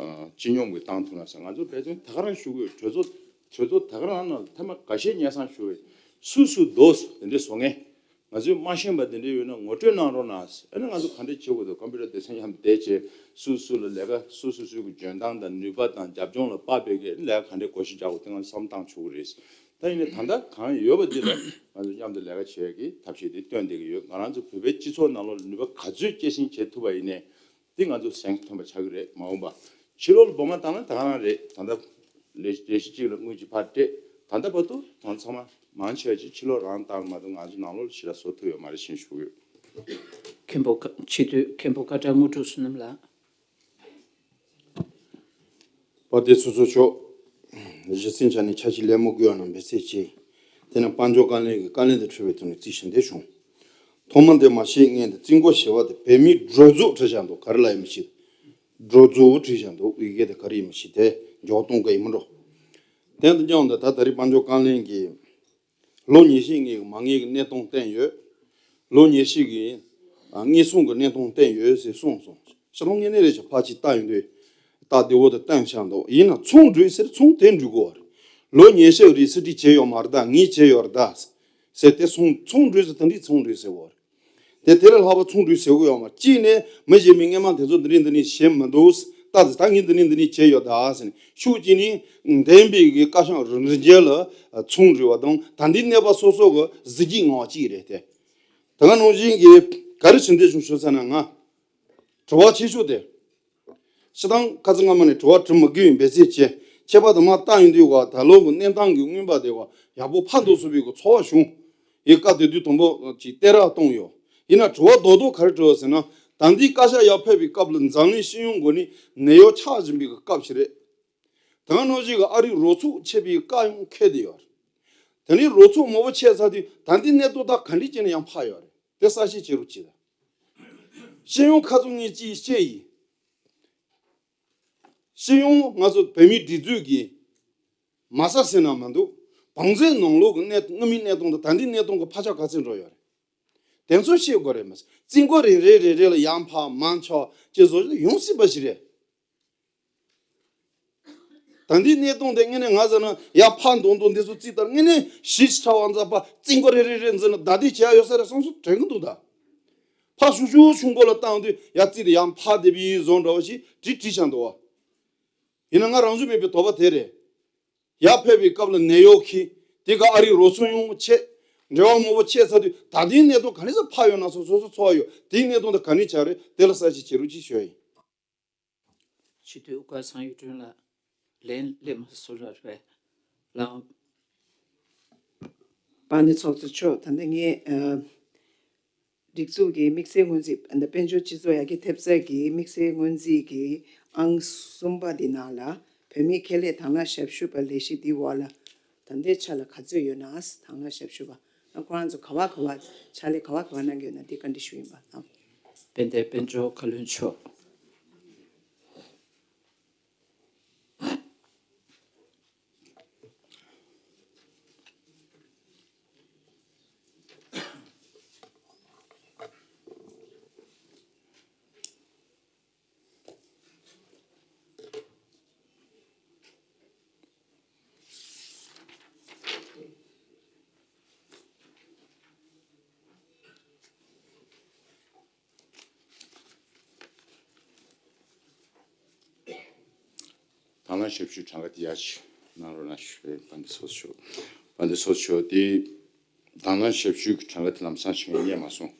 སྤྱི་སྙོམས་ཀྱི་བཏང་ཐུབ་ན་ཟེར། ང་ཚོ་འབད་བརྩོན་ད་ག་རང་ཞུ་གི་ཡོད། གྲོས་ཚོགས་གྲོས་ཚོགས་ད་ག་རང་ནང་ཐེངས་མ་འགའ་ཤས་སྙན་སེང་ཞུ་བས་སུ་སུ་འདུག་དེ་འདྲས་བཟོ་མཁན། ང་ཚོས་མ་ཤེས་པ་དེ་འདྲ་ཡོད་ན་ངོ་སྤྲོད་གནང་རོགས་གནང་། ཨ་ནི་ང་ཚོ་ག་འདྲ་བྱེད་དགོས་འདུག་ཀམ་པུ་ཊར་སྡེ་ཚན་མཉམ་དུ་བསྡད་བྱས་སུ་སུ་ལ་ལས་ཀ་སུ་སུ་སུ་གི་འཇོན་ཐང་དང་ནུས་པ་དང་རྒྱབ་ལྗོངས་ལ་དཔག་པའི་གི་ལས་ཀ་ག་འདྲ་བགོ་བཤའ་རྒྱག་དགོས་དེ་ང་ཚོ་བསམ་བཏང་ཆོག་གི་རེད། ད་ཡིན་ནའི་ད་ལྟ་གང་ཡོད་པ་འདི་ལ་ང་ཚོ་མཉམ་དུ་ལས་ཀ་བྱེད་ཡག་གི་ཐབས་ཤེས་དེ་བཏོན་བསྡད་ཀྱི་ཡོད། ང་རང་ཚོ་བོད་པའི་སྤྱི་ཚོགས་ནང་ལོགས་ལ་ནུས་པ་ག་ཚོད་སྐྱེད་སྲིང་བྱེད་ཐུབ་པ་ཡིན་ནའི་འདི་ང་ཚོ་གཟེངས་ཐོན་པ་ཆགས་ཀྱི་རེད། མ་འོངས་པ་ཕྱི་ལོགས་ལ་སྦོམ་མ་བཏང་ན་ད་ག་རང་རེད། ད་ལྟ་ལས་ལས་གཞི་གཅིག་ལ་དངུལ་གཅིག་ཕར་སྤྲད། ད་ལྟ་བར་དུ་ང་ཚང་མ་མང་ཆེ་བ་ཅིག་ཕྱི་ལོགས་རང་བཏང་མ་གཏོགས་ང་ཚོ་ནང་ལོགས་ལ་ཞེ་དྲག་བཟོ་ཐུབ་ཡོད་མ་རེད་ཅེས་ཞུ་གི་ཡོད། མཁན་པོ་ཁ་སྤྱི་འཐུས་མཁན་པོ་ཀ་བྲག་དངོས་གྲུབ་བསོད་ནམས་ལགས། དཔལ་ལྡན་ཚོགས་གཙོ་མཆོག་གཞི་རྩའི་ཆ་ནས་ཕྱག་ཕྱི་ལན་མོ་དགོས་པ་རྣམས་འབད་ཚད་ཆེ། དེ་ནས་དཔལ་འབྱོར་བཀའ་བློན་གྱི་བཀའ་ལན་དང་འཁྲིལ་བའི་ཐོག་ནས་རྩིས་ཞུ་འདོད་བྱུང་། ཐོག་མ་དེ་མ་ཤེས་ངེས་འདི་རྩིས་འགོ་ཞེས་པ་དེ་བོད་མིའི་སྒྲོ་འཛུགས་བྲིས་བཞག་འདུག་ག་རེ་ལབ་ཡིན་མི་ཤེས། སྒྲོ་འཛུགས་བྲིས་བཞག་འདུག་དབུས་སྐད་དེ་ག་རེ་ཡིན་མི་ཤེས། དེ་མགྱོགས་གཏོང་གི་ཡིན་མི་འགྲོ། དེ་དང་མཉམ་དུ་ད་ད་རེས་དཔལ་འབྱོར་བཀའ་བློན་གྱིས། ལོ་ཉི་ཤུ་ངེས་ཀྱི་མ་ངེས་ཀྱི་གནས་སྟངས་བསྟན་ཡོད། ལོ་ཉི་ཤུ་གི་ཨ་དངུལ་སྲུང་གི་གནས་སྟངས་བསྟན་ཡོད་ཟེར་གསུངས་སོང་། ཕྱི་ལོ་ངེས་གནས་རེ་ཞིག་ཕར་ཅིག་བལྟ་ཡོང་དུས་ད་བདེ་བོ་དེ་བསྟན་བཞག་འདུག་ཡིན་ན་ཚོང་འགྲུལ་ཟེར་ཚོང་དེ་འགྲུལ་དགོས་པ་རེད། ལོ་ཉི་ཤུ་རིང་རྩིས་སྤྲོད་བྱས་ཡོད་མ་རེད་ད། ངས་བྱས་ཡོད་རེད་ད་ཟེར་དེ་ཚོང་ཚོང་འགྲུལ་ཟེར་དེ་འདྲའི་ཚོང་འགྲུལ་ཟེར་བ་རེད། དེ་དེ་ལས་ལྷག་པ་ཚོང་འགྲུལ་ཟེར་གི་ཡོད་མ་རེད། གཅིག་ནས་མི་གཞན་མི་སྔོན་མ་དེ་ཚོ་འདི་འདྲ་འདི་འདྲ་བྱེད་མི་འདུག་ད་ད་ངས་འདི་འདྲ་འདི་འདྲ་བྱས་ཡོད་ད་ཟེར་ནས། ཤུགས་གཅིག་ནས་འདས་པའི་གི་བཀའ་ཤག་རིམ་རིམ་རྗེས་ལ་ཚོང་འགྲུལ་བ་དང་ད་འདི་གནས་པ་སོ་སོ་གི་གཟི་བརྗིད་ངང་བ་གཅིག་རེད་དེ། ད་ག་ནང་བཞིན་གྱི་ག་རེ་བྱེད་འདོད་བྱུང་ཞུ་ས་ན་ང་དྲི་བ་ཆེ་ཤོས་དེ། སྤྱིར་བཏང་ཁ་སང་སྔ་མ་ནས་དྲི་བ་དྲི་མི་དགོས་པའི་འབད་རྩོལ་བྱས། ཁྱད་པར་དུ་མ་བཏང་ཡོང་དུས་ག་ད་ལོ་གི་གནས་སྟངས་ཀྱི་མངོན་པ་དེ་ག་ཡག་པོ་ཕར་འགྲོ་ཚུགས་པའི་གི་ཚོར་བ་བྱུང་། ཡི་ག་དེ་དུས་དང་པོ་ཅིག་གཏད་རགས་གཏོང་ཡོད། ཡིན་ན་དྲི་བ་རྡོག་རྡོག་ག་རེ་དྲི་བ་ཟེར་ན། ད་ལྟའི་བཀའ་ཤག་ཡར་ཕེབས་པའི་སྐབས་ལ་འཛམ་གླིང་སྤྱི་ཡོངས་སྒོ་ནས་ནད་གཡོག་ཆགས་བཞིན་པའི་སྐབས་ཤིག་རེད། དེ་ག་ནང་བཞིན་གྱི་ཨ་རིའི་རོགས་ཚོགས་ཆད་པའི་བཀའ་ཡང་འཁེལ་བསྡད་ཡོད་རེད། དེ་ནས་རོགས་ཚོགས་མང་པོ་ཆད་ཚར་དུས་ད་ལྟའི་གནས་སྟངས་ད་ག་འདྲས་བྱས་ནས་ཡང་ཕར་ཡོད་རེད། དེ་གསལ་བཤད་བྱེད་རོགས་གྱིས་དང་། སྤྱི་ཡོངས་ཁ་ཚུགས་ངས་ཅིག་བཤད་ཡིན། སྤྱི་ཡོངས་ང་ཚོ་བོད་མིའི་སྒྲིག་འཛུགས་ཀྱི་མ་རྩ་ཟེར་ན་མི་འདུག་བང་མཛོད་ནང་ལོགས་ཀྱི་གནས་སྔ་མའི་གནས་སྟངས་དང་ད་ལྟའི་གནས་སྟངས་ཀྱི་ཕར་ཆག་ག་ཚོད་འགྲོ་ཡོད་རེད། དེ་ཚོ་ཤེས་དགོས་རེད་མ་ཟད། རྩིས་འགོ་རེ་རེ་རེ་རེ་ལ་ཡར་འཕར་མར་ཆག་ཅེས་བཟོ་ཡོང་སྲིད་པ་ཞིག་རེད། ད་ལྟའི་གནས་སྟངས་དེ་དངོས་གནས་ང་ཟེར་ན་ཡར་འཕར་མདོག་མདོག་འདི་ཚོ་རྩིས་ལྟར་དངོས་གནས་གཞི་ཆགས་པ་འཛག་པ་རྩིས་འགོ་རེ་རེ་རེ་འཛིན་ན་བདའ་འདེད་བྱེད་ཡ་ཡོད་ས་རེད་བསམ་སོ་དྲན་གི་འདུག་ད་ཕར་ཤུགས་ཆུང་ཆུང་འགོ་ལ་བཏང་དུས་ཡར་རྩིས་དེ་ཡར་འཕར་བསྡད་པའི་བཟོ་འདྲ་བ་ཞིག་བྲིས་བྲིས་བཞག་འདུག་བ། ཡིན་ན་ང་རང་བྱུང་མེད་པའི་དོགས་པ་དེ་རེད། ཡར་ཕེབས་པའི་སྐབས་ལ་ནད་གཡོག་གིས་དེ་ག་ཨ་རིའི་རོགས་ཚོགས་ཡོང་ཆེད་འབྲེལ་བ་མང་པོ་ཆད་ཚར་དུས་ད་ལྟའི་གནས་སྟངས་ག་འདྲ་ཟེར་ཕར་ཡོད་ན་སོ་སོ་སོ་ཚོར་བ་ཡོད། དེའི་གནས་སྟངས་དེ་ག་ནས་ཆགས་རེད། དེ་ལ་གསལ་བཤད་བྱེད་རོགས་གྱིས་ཞུ་ཡ་ཡིན། སྤྱི་འཐུས་ཨུ་དཀར་ཚང་གཡུ་སྒྲོན་ལགས་ལན་སླེབས་མ་སོང་ལ་རེད་ལགས། པ་ནི་ཚོགས་གཙོ་མཆོག་ད་ལྟ་ངས་ཨ། སྒྲིག་འཛུགས་ཀྱི་དམིགས་བསལ་སྔོན་རྩིས་ཨ་ནི་དཔལ་འབྱོར་སྤྱི་ཚོགས་ཡར་རྒྱས་ཐེབས་རྩ་གི་དམིགས་བསལ་སྔོན་རྩིས་ཀྱི་ཨང་གསུམ་པ་འདི་ནང་ལ་བོད་མིའི་ཁེ་ལས་དང་བླངས་ཞབས་ཞུ་བ་ལས་གཞི་འདི་འོག་ལ་ད་ལྟའི་ཆ་ལ་ག་ཚོད་ཡོད་ན། དང་བླངས་ཞབས་ཞུ་བ་ཨ་ཁོ་རང་ཚོ་ག་བ་ག་བ་ཕྱག་ལས་ག་བ་ག་བ་གནང་གི་ཡོད་ན་འདི་བཀའ་འདྲི་ཞུ་ཡིན་པ་དང་། དཔལ་ལྡན་དཔལ་འབྱོར་བཀའ་བློན་མཆོག་དང་བླངས་ཞབས་ཞུའི་གྲངས་ཀ་དེ་ཡར་ཅིག་གནང་རོགས་གནང་ཞུ། དཔལ་ལྡན་ཚོགས་གཙོ་མཆོག་དཔལ་ལྡན་ཚོགས་གཙོ་མཆོག་དེ་དང་བླངས་ཞབས་ཞུའི་གྲངས་ཀ་དེ་ལམ་སང་ཞིག་རྙེད་མ་སོང་།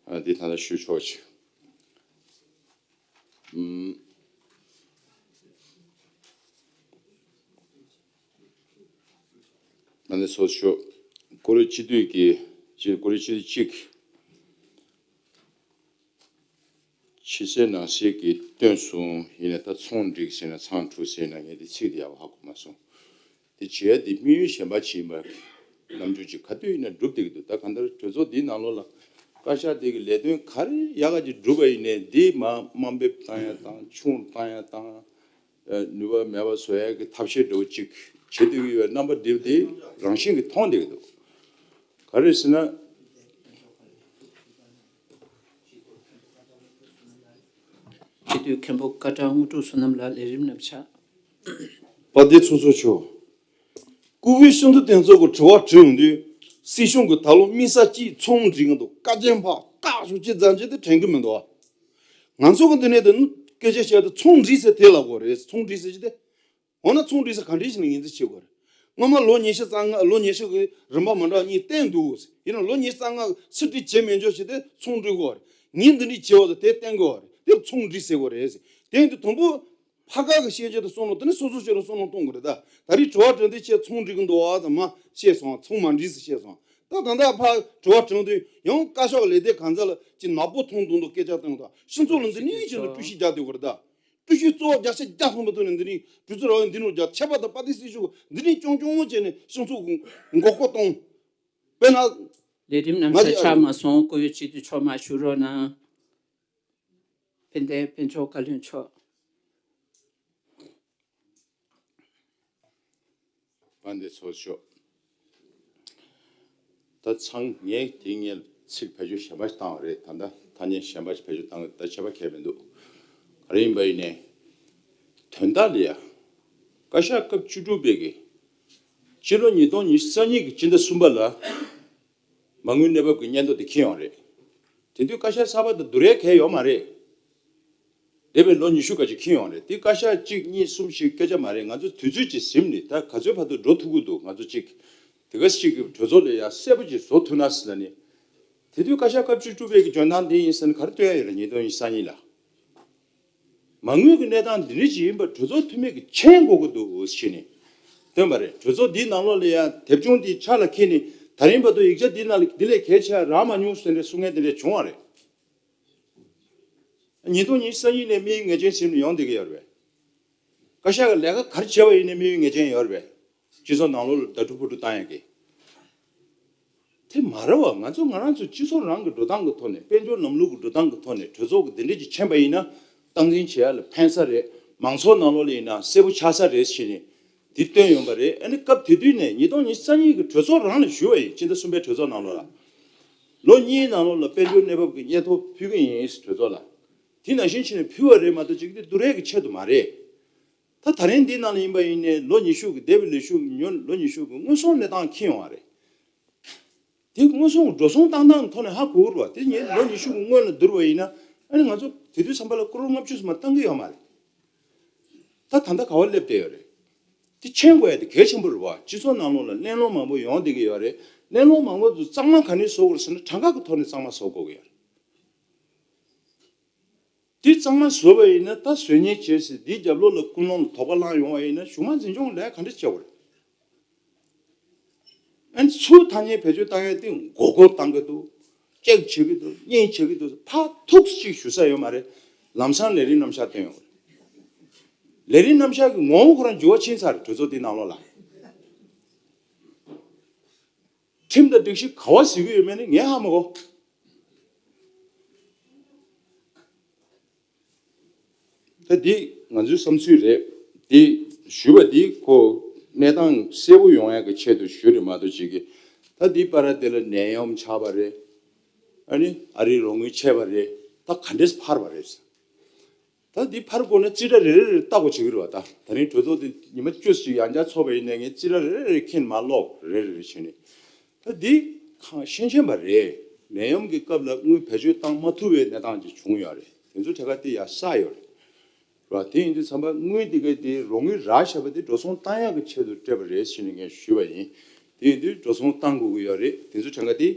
ཨ་དེ་ད་ལྟ་ཞུ་ཆོག་ཅིག་ཨུམ། དཔལ་ལྡན་ཚོགས་གཙོ་མཆོག་ཀོ་རི་སྤྱི་འཐུས་ཀྱི་སྤྱི་ཀོ་རི་སྤྱི་འཐུས་གཅིག་ཕྱི་གསལ་ནང་གསལ་གྱི་བཏོན་སོང་། ཡིན་ནའི་ད་ཚོང་སྒྲིག་ཟེར་ན་ཚོང་དྲུག་ཟེར་ན་ངས་དེ་ཚིག་དེ་ཡག་པོ་ཧ་གོ་མ་སོང་། དེ་བྱས་དེ་དམིགས་ཡུལ་གཞན་པ་ཅིག་ཡིན་པ་རྣམ་འགྱུར་ཅིག་ག་དུས་ཡིན་ན་འགྲུབ་བསྡད་ཀྱི་འདུག་ད་གང་ལྟར་གྲོས་ཚོགས་འདིའི་ནང་ལོགས་ལ་བཀའ་ཤག་དེ་གི་ལས་དོན་ག་རེ་ཡག་ག་ཅིག་འགྲུབ་པ་ཡིན་ནའི་འདི་མ་དམའ་འབེབས་བཏང་ཡ་དང་ཆུང་བཏང་ཡ་དང་ནུས་པ་མེད་པ་བཟོ་ཡ་གི་ཐབས་ཤེས་འདྲ་བོ་ཅིག་བྱེད་བསྡད་ཀྱི་ཡོད་པའི་རྣམ་པ་འདི་དེ་རང་བཞིན་གྱིས་མཐོང་བསྡད་ཀྱི་འདུག་ག་རེ་ཟེར་ན། སྤྱི་འཐུས་མཁན་པོ་ཀ་ཀྲང་དངོས་གྲུབ་བསོད་ནམས་ལགས་ལས་རིམ་རྣམས་ཆགས། དཔལ་ལྡན་ཚོགས་གཙོ་མཆོག་ཀུ་ཝེ་ཤིན་ཏུ་དེ་ཚོ་གི་དྲི་བ་དྲིས་ཡོང་དུས་སྲིད་གཞུང་གི་ད་ལོ་དམིགས་བསལ་གྱིས་ཚོང་སྒྲིག་གི་འདུག་བཀའ་བཀྱོན་ཕར་བཀག་ཤོག་ཅེས་ཙམ་ཅིག་དེ་དྲན་གི་མི་འདུག་ང་ཚོ་གི་འདི་ནས་དེ་སྐད་ཆ་བཤད་དུས་ཚོང་སྒྲིག་ཟེར་དེ་ལབ་དགོས་རེད། ཚོང་སྒྲིག་ཟེར་གྱི་དེ། འོ་ན་ཚོང་སྒྲིག་ས་ག་འདྲ་ཞིག་ནས་ངོས་འཛིན་བྱེད་དགོས་རེད། སྔོན་མ་ལོ་ཉི་ཤུ་རྩ་ལྔ་ལོ་ཉི་ཤུ་གི་རིམ་པ་མི་འདྲ་བ་གཉིས་བསྟན་འདུག་ཡིན་ནའང་ལོ་ཉི་ཤུ་རྩ་ལྔ་ཕྱིར་སྒྲིག་བྱེད་མི་འཇོག་བྱེད་དེ་ཚོང་སྒྲིག་དགོས་རེད། ངས་འདི་འདྲ་བྱེད་པ་དང་དེ་བསྟན་དགོས་རེད། དེ་ཚོང་སྒྲིག་ཟེར་དགོས་རེད། དེ་ཡིན་དུས་དང་པོ་ཕ་ག་གི་ཤེས་བྱ་དེ་བསམ་བློ་དེ་ནས་སོ་སོ་ཆེད་ལ་བསམ་བློ་གཏོང་དགོས་རེད། ད་ད་རེས་དྲི་བ་དྲིས་འདི་ཆེད་ཚོང་སྒྲིག་གི་འདུག་བ་དང་མ་བཤད་སོང་། ཚོང་མ་སྒྲིག་ཟེར་བཤད་སོང་། ད་ད་ལྟ་ཕ་དྲི་བ་དྲིས་དུས་ཡང་བཀའ་ཤག་ལས་སྡེ་གང་ཚ་ལ་ཅིག་ནག་པོ་མཐོང་མཐོང་དུ་སྐད་ཆ་བཏང་དང་སྤྱི་ཚོགས་ལ་འདི་ནས་ཡིན་ཕྱིན་ལ་སྤྲོ་སྐྱིད་རྒྱག་བསྡད་དགོས་རེད་ད། སྤྲོ་སྐྱིད་གཙོ་བོ་བརྒྱ་ཆ་བརྒྱ་ཐམ་པ་ཐོག་ནས་འདི་ནས་གྲོས་ཚོགས་ར་བའི་འདི་ནས་རྒྱ་ཆད་པ་དང་དཔལ་ལྡན་སྲིད་གཞུང་འདི་ནས་སྐྱོང་སྐྱོང་བྱས་ནས་སྤྱི་ཚོགས་མགོ་སྐོར་གཏོང་། དཔེར་ན། ལས་རིམ་རྣམས་ང་ཚོ་ཆ་ཆགས་མ་སོང་། བཀུར་འོས་སྤྱི་འཐུས་མཆོག་མར་བཞུགས་རོགས་གནང་། དཔལ་ལྡན་དཔལ་འབྱོར་བཀའ་བློན་མཆོག་དཔལ་ལྡན་ཚོགས་གཙོ་མཆོག་ད་ཚང་ངས་དེ་ངས་ཚིག་བེད་སྤྱོད་གཞན་པ་ཞིག་བཏང་བ་རེད། ད་ལྟ་ཐ་སྙད་གཞན་པ་ཞིག་བེད་སྤྱོད་བཏང་གི་ད་བྱས་པ་གལ་མི་འདུག་ག་རེ་ཡིན་པ་ཡིན་ནའི། དོན་དག་ལ་ཡ། བཀའ་ཤག་སྐབས་བཅུ་དྲུག་པའི་གི་སྤྱི་ལོ་ཉིས་སྟོང་ཉི་ཤུ་རྩ་གཉིས་ཀྱི་སྤྱི་ཟླ་གསུམ་པ་ལ་མ་དངུལ་གནས་བབ་ཀྱི་སྙན་ཐོ་དེ་འཁྱེར་ཡོང་རེད། དེ་དུས་བཀའ་ཤག་གསར་པ་དང་བསྡུར་ཡས་གལ་ཡོད་མ་རེད། འདས་པའི་ལོ་ཉི་ཤུ་ག་ཅིག་འཁྱེར་ཡོང་རེད། དེ་བཀའ་ཤག་གཅིག་གཉིས་གསུམ་ཞིག་སྐད་ཆ་མ་རེད། ང་ཚོ་དུས་ཚོད་ཅིག་ཟིན་ནས་ད་ག་ཚོད་བར་དུ་འགྲོ་ཐུབ་ཀྱི་འདུག་ང་ཚོ་གཅིག་དེ་ག་ཅིག་གི་གྲོས་ཚོགས་ལ་ཡ་གསལ་པོ་ཅིག་བཟོ་ཐུབ་ན་ཟེར་ལ་ནི། དེ་དུས་བཀའ་ཤག་སྐབས་བཅུ་དྲུག་པའི་གི་འཇོན་ཐང་དེ་ཡིན་ཟེར་ན་ག་རེ་སྟོན་ཡ་ཡོད་རེད། ཉིས་སྟོང་ཉི་ཤུ་རྩ་གཉིས་ལ། མ་དངུལ་གྱི་གནས་སྟངས་འདི་འདྲ་ཅིག་ཡིན་པ་གྲོས་ཚོགས་འཐུས་མི་གིས་མཁྱེན་དགོས་ཀྱི་འདུག་ཟེར་ནས་བཏོན་པ་རེད། གྲོས་ཚོགས་འདིའི་ནང་ལོགས་ལ་ཡང་དེབ་ཆུང་འདི་ཕྱག་ལ་འཁྱེར་ནས་ ད་རིང་བར་དུ་ཡིག་ཆ་འདི་ནང་ལ་འདི་ལས་གལ་ཆེ་བ་རག་མ་མྱོང་ཟེར་ནས་གསུང་མཁན་དེ་འདྲ་བྱུང་བ་རེད། ཉིས་སྟོང་ཉི་ཤུ་རྩ་གཉིས་ནས་དམིགས་ཡུལ་ངེས་ཅན་ཟིན་ནས་ཡོང་བསྡད་ཀྱི་ཡོད་རེད་པས། བཀའ་ཤག་གི་ལས་ཀ་ག་རེ་བྱས་པ་ཡིན་ནའི་དམིགས་ཡུལ་ངེས་ཅན་ཡོད་རེད་པས། སྤྱི་ཚོགས་ནང་ལོགས་ལ་ཟླ་གྲུ་ཕུ་གྲུ་བཏང་ཡག་གི། དེ་མ་རེད་བ། ང་ཚོ་ང་རང་ཚོ་སྤྱི་ཚོགས་རང་གི་འགྲོ་སྟངས་ཀྱི་ཐོག་ནས། དཔལ་འབྱོར་ལམ་ལུགས་ཀྱི་འགྲོ་སྟངས་ཀྱི་ཐོག་ནས་གྲོས་ཚོགས་ཀྱི་འདི་འདྲས་ཅིག་ཕྱིན་པ་ཡིན་ན་སྟངས་འཛིན་བྱེད་ཡག་ལ་ཕན་ས་རེད། མང་ཚོགས་ནང་ལོགས་ལ་ཡིན་ན་གསལ་པོ་ཆགས་ས་རེད་ཟེར་ནས་འདི་བཏོན་ཡོང་པ་རེད། ཨ་ནི་སྐབས་དེ་དུས་ནས་ཉིས་སྟོང་ཉི་ཤུ་རྩ་གཉིས་ཀྱི་གྲོས་ཚོགས་རང་ལ་ཞུས་པ་ཡིན། སྤྱི་ཟླ་གསུམ་པའི་གྲོས་ཚོགས་ནང་ལོགས་ལ། ལོ་གཉིས་ནང་ལོགས་ལ་དཔལ་འབྱོར་གནས་བབ་ཀྱི་སྙན་ཐོ་ཕུལ་གྱི་ཡིན་གྲོས་ཚོགས་ལ། དེ་ནང་བཞིན་བྱས་ནས་ཕུལ་བ་རེད་མ་གཏོགས་ཅིག་དེ་བསྡུར་ཡག་གི་ཆེད་དུ་མ་རེད། ད་ད་རིང་འདི་ནང་ལ་ཡིན་པ་ཡིན་ནའི་ལོ་ཉི་ཤུ་གི་འདས་པའི་ལོ་ཉི་ཤུ་གི་ཉོ་ལོ་ཉི་ཤུ་གི་དངོས་ཟོག་གནས་སྟངས་འཁྱེར་ཡོང་བ་རེད། དེ་དངོས་ཟོག་འགྲོ་སོང་བཏང་སྟངས་ཐོག་ནས་ཧ་གོ་གི་རེད་བ། དེ་ངས་ལོ་ཉི་ཤུ་གི་སྔོན་ལ་བསྡུར་བ་ཡིན་ན། ཨ་ནི་ང་ཚོ་དེ་དུས་ཙམ་པ་ལ་ཀོ་རོར་ལྔ་བཅུ་ཙམ་མ་བཏང་གི་ཡོད་མ་རེད། ད་ད་ལྟ་ག་བ་སླེབས་བསྡད་ཡོད་རེད། དེ་མཁྱེན་དགོས་ཡ་དེ་གལ་ཆེན་པོ་རེད་བ། སྤྱི་ཚོགས་ནང་ལོགས་ལ་གླེང་སློང་མང་པོ་ཡོང་བསྡད་ཀྱི་ཡོད་རེད། གླེང་སློང་མང་པོ་དེ་གཙང་མ་ག་ནས་བཟོ་དགོས་རེད་ཟེར་ན་གྲངས་ཀ་གི་ཐོག་ནས་གཙང་མ་བཟོ་དགོས་ཀྱི་ཡོད་རེད། དེ་གཙང་མ་བཟོས་པ་ཡིན་ན་ད་བཟོས་ཉེས་བྱས་ཟེར་འདིའི་རྒྱབ་ལོགས་ལ་ཀུན་སློང་ལ་དོགས་པ་ལངས་ཡོང་བ་ཡིན་ན་གཞུག་མ་འཛིན་སྐྱོང་ལས་ག་འདྲ་བྱེད་དགོས་རེད། ཨ་ནི་ཚུར་ཐ་སྙད་བེད་སྤྱོད་བཏང་ཡས་དེ་མགོ་སྐོར་བཏང་གི་འདུག་ཅེག་བྱེད་ཀྱི་འདུག་གཉེན་བྱེད་ཀྱི་འདུག་ཕར་ཐུག་ཅིག་ཞུ་ས་ཡོད་མ་རེད། ལམ་སང་ལས་རིམ་རྣམ་གཞག་བཏོན་ཡོང་གི་རེད། ལས་རིམ་རྣམ་གཞག་གི་ངོ་བོ་ཁོ་རང་འགྱུར་བ་ཕྱིན་ཚར་རེད། གྲོས་ཚོགས་འདིའི་ནང་ལོགས་ལ། ཁྲིམས་དང་སྒྲིག་གཞི་ག་བ་གཟིགས་ཀྱི་ཡོད་མེད་ནི་ངས་ཧ་མ་གོ། ད་འདི་ང་ཚོའི་བསམ་ཚུལ་རེད། འདི་ཞུས་པ་འདི་ཁོ་གནས་སྟངས་གསལ་པོ་ཡོང་ཡག་གི་ཆེད་དུ་ཞུས་རེད་མ་གཏོགས་ཅིག་གི། ད་འདི་བར་དེ་ལ་ནད་ཡམས་ཆགས་པ་རེད། ཨ་ནི་ཨ་རིའི་རོགས་དངུལ་ཆད་པ་རེད། ད་ག་འདྲས་འཕར་བ་རེད། ད་འདི་འཕར་དགོས་ན་རྩིས་ཁྲ་རེ་རེ་རེ་ལྟ་དགོས་བྱེད་ཀྱི་རེད་བ། ད་ད་རིང་གྲོས་ཚོགས་འདི་ཉི་མ་བཅུ་ཞིག་ཡང་བསྐྱར་ཚོགས་པ་ཡིན་ནའི་ངས་རྩིས་ཁྲ་རེ་རེ་རེ་འཁྱེར་མར་ཀློག་རེ་རེ་རེ་བྱས་ནས། ད་འདི་གང་ཤེས་ཤེས་པ་རེད། ནད་ཡམས་ཀྱི་སྐབས་ལ་དངུལ་བེད་སྤྱོད་བཏང་མ་ཐུབ་པའི་གནས་སྟངས་ཅིག་བྱུང་ཡོད་རེད། དེ་ཚོ་ཐད་ཀར་དེ་ཡར་བསགས་ཡོད་རེད། རེད་བ། དེ་ཡིན་དུས་ཙམ་པ་དངུལ་འདི་གའི་དེ་རོགས་དངུལ་རག་བཞག་པ་དེ་འགྲོ་སོང་བཏང་ཡག་གི་ཆེད་དུ་སྤྲད་པ་རེད་ཟེར་ནས་ངས་ཞུས་པ་ཡིན། དེ་ཡིན་དུས་འགྲོ་སོང་བཏང་དགོས་ཀྱི་ཡོད་རེད། དེ་ཚོ་ཐད་ཀར་དེ་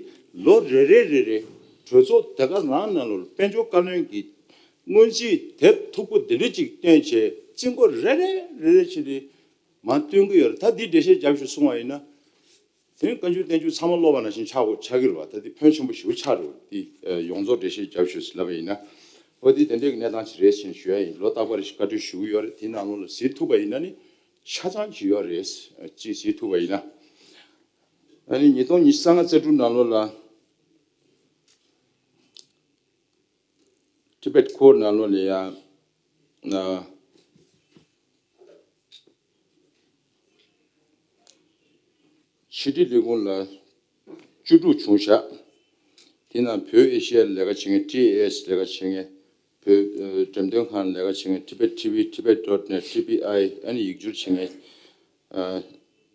ལོ་རེ་རེ་རེ་རེ་གྲོས་ཚོགས་དེ་ག་རང་ནང་ལོགས་དཔལ་འབྱོར་བཀའ་བློན་གྱིས་སྔོན་རྩིས་དེབ་མཐུག་པོ་འདི་འདྲ་ཅིག་བཏོན་བྱས་རྩིས་འགོ་རེ་རེ་རེ་རེ་བྱས་ཏེ་མར་བཏོན་གྱི་ཡོད་རེད། ད་འདི་འགྲེལ་བཤད་རྒྱབ་ཤོག་གསུང་བ་ཡིན་ན། དེ་ནི་བཀའ་འགྱུར་བསྟན་འགྱུར་ཚང་མ་ཀློག་པ་ནང་བཞིན་ཆགས་དགོས་ཆགས་ཀྱི་རེད་བ། ད་དེ་ཕོན་ཆེན་པོ་ཞེ་པོ་ཆགས་འགྲོ་གི་རེད། དེ་ཡོངས་རྫོགས་འགྲེལ་བཤད་རྒྱབ་ཤོག་ཟེར་ལབ་པ་ཡིན་ན། འོ་དེ་དེ་འདྲའི་གནས་སྟངས་ཤིག་རེད་ཟེར་ནས་ཞུ་ཡ་ཡིན། ལོ་རྟག་པར་བཀའ་འཁྲོལ་ཞུ་གི་ཡོད་རེད། དེའི་ནང་ལོགས་ལ་གཟིགས་ཐུབ་པ་ཡིན་ན་ནི་ཆ་ཚང་ཅིག་ཡོད་རེད། ཅིག་གཟིགས་ཐུབ་པ་ཡིན་ན། ཨ་ནི་ཉིས་སྟོང་ཉི་ཤུ་རྩ་ལྔ་རྩ་དྲུག་ནང་ལོགས་ལ་ཊི་བེཊ་ཁོར་ནང་ལོགས་ལ་ཡ། ཕྱི་དྲིལ་ལས་ཁུངས་ལ་བཅུ་དྲུག་བྱུང་བཞག་དེ་ནང་བོད་ཨེ་ཤི་ཡར་ལས་ཀ་བྱེད་མཁན། ཊི་ཨེ་ཨེཆ་ལས་ཀ་བྱེད་མཁན། བོད་ཨ་འགྲེམས་སྟོན་ཁང་ལས་ཀ་བྱེད་མཁན། Tibet T V, Tibet dot net, T B I ཨ་ནི་ཡིག་སྒྱུར་བྱེད་མཁན། ཨ་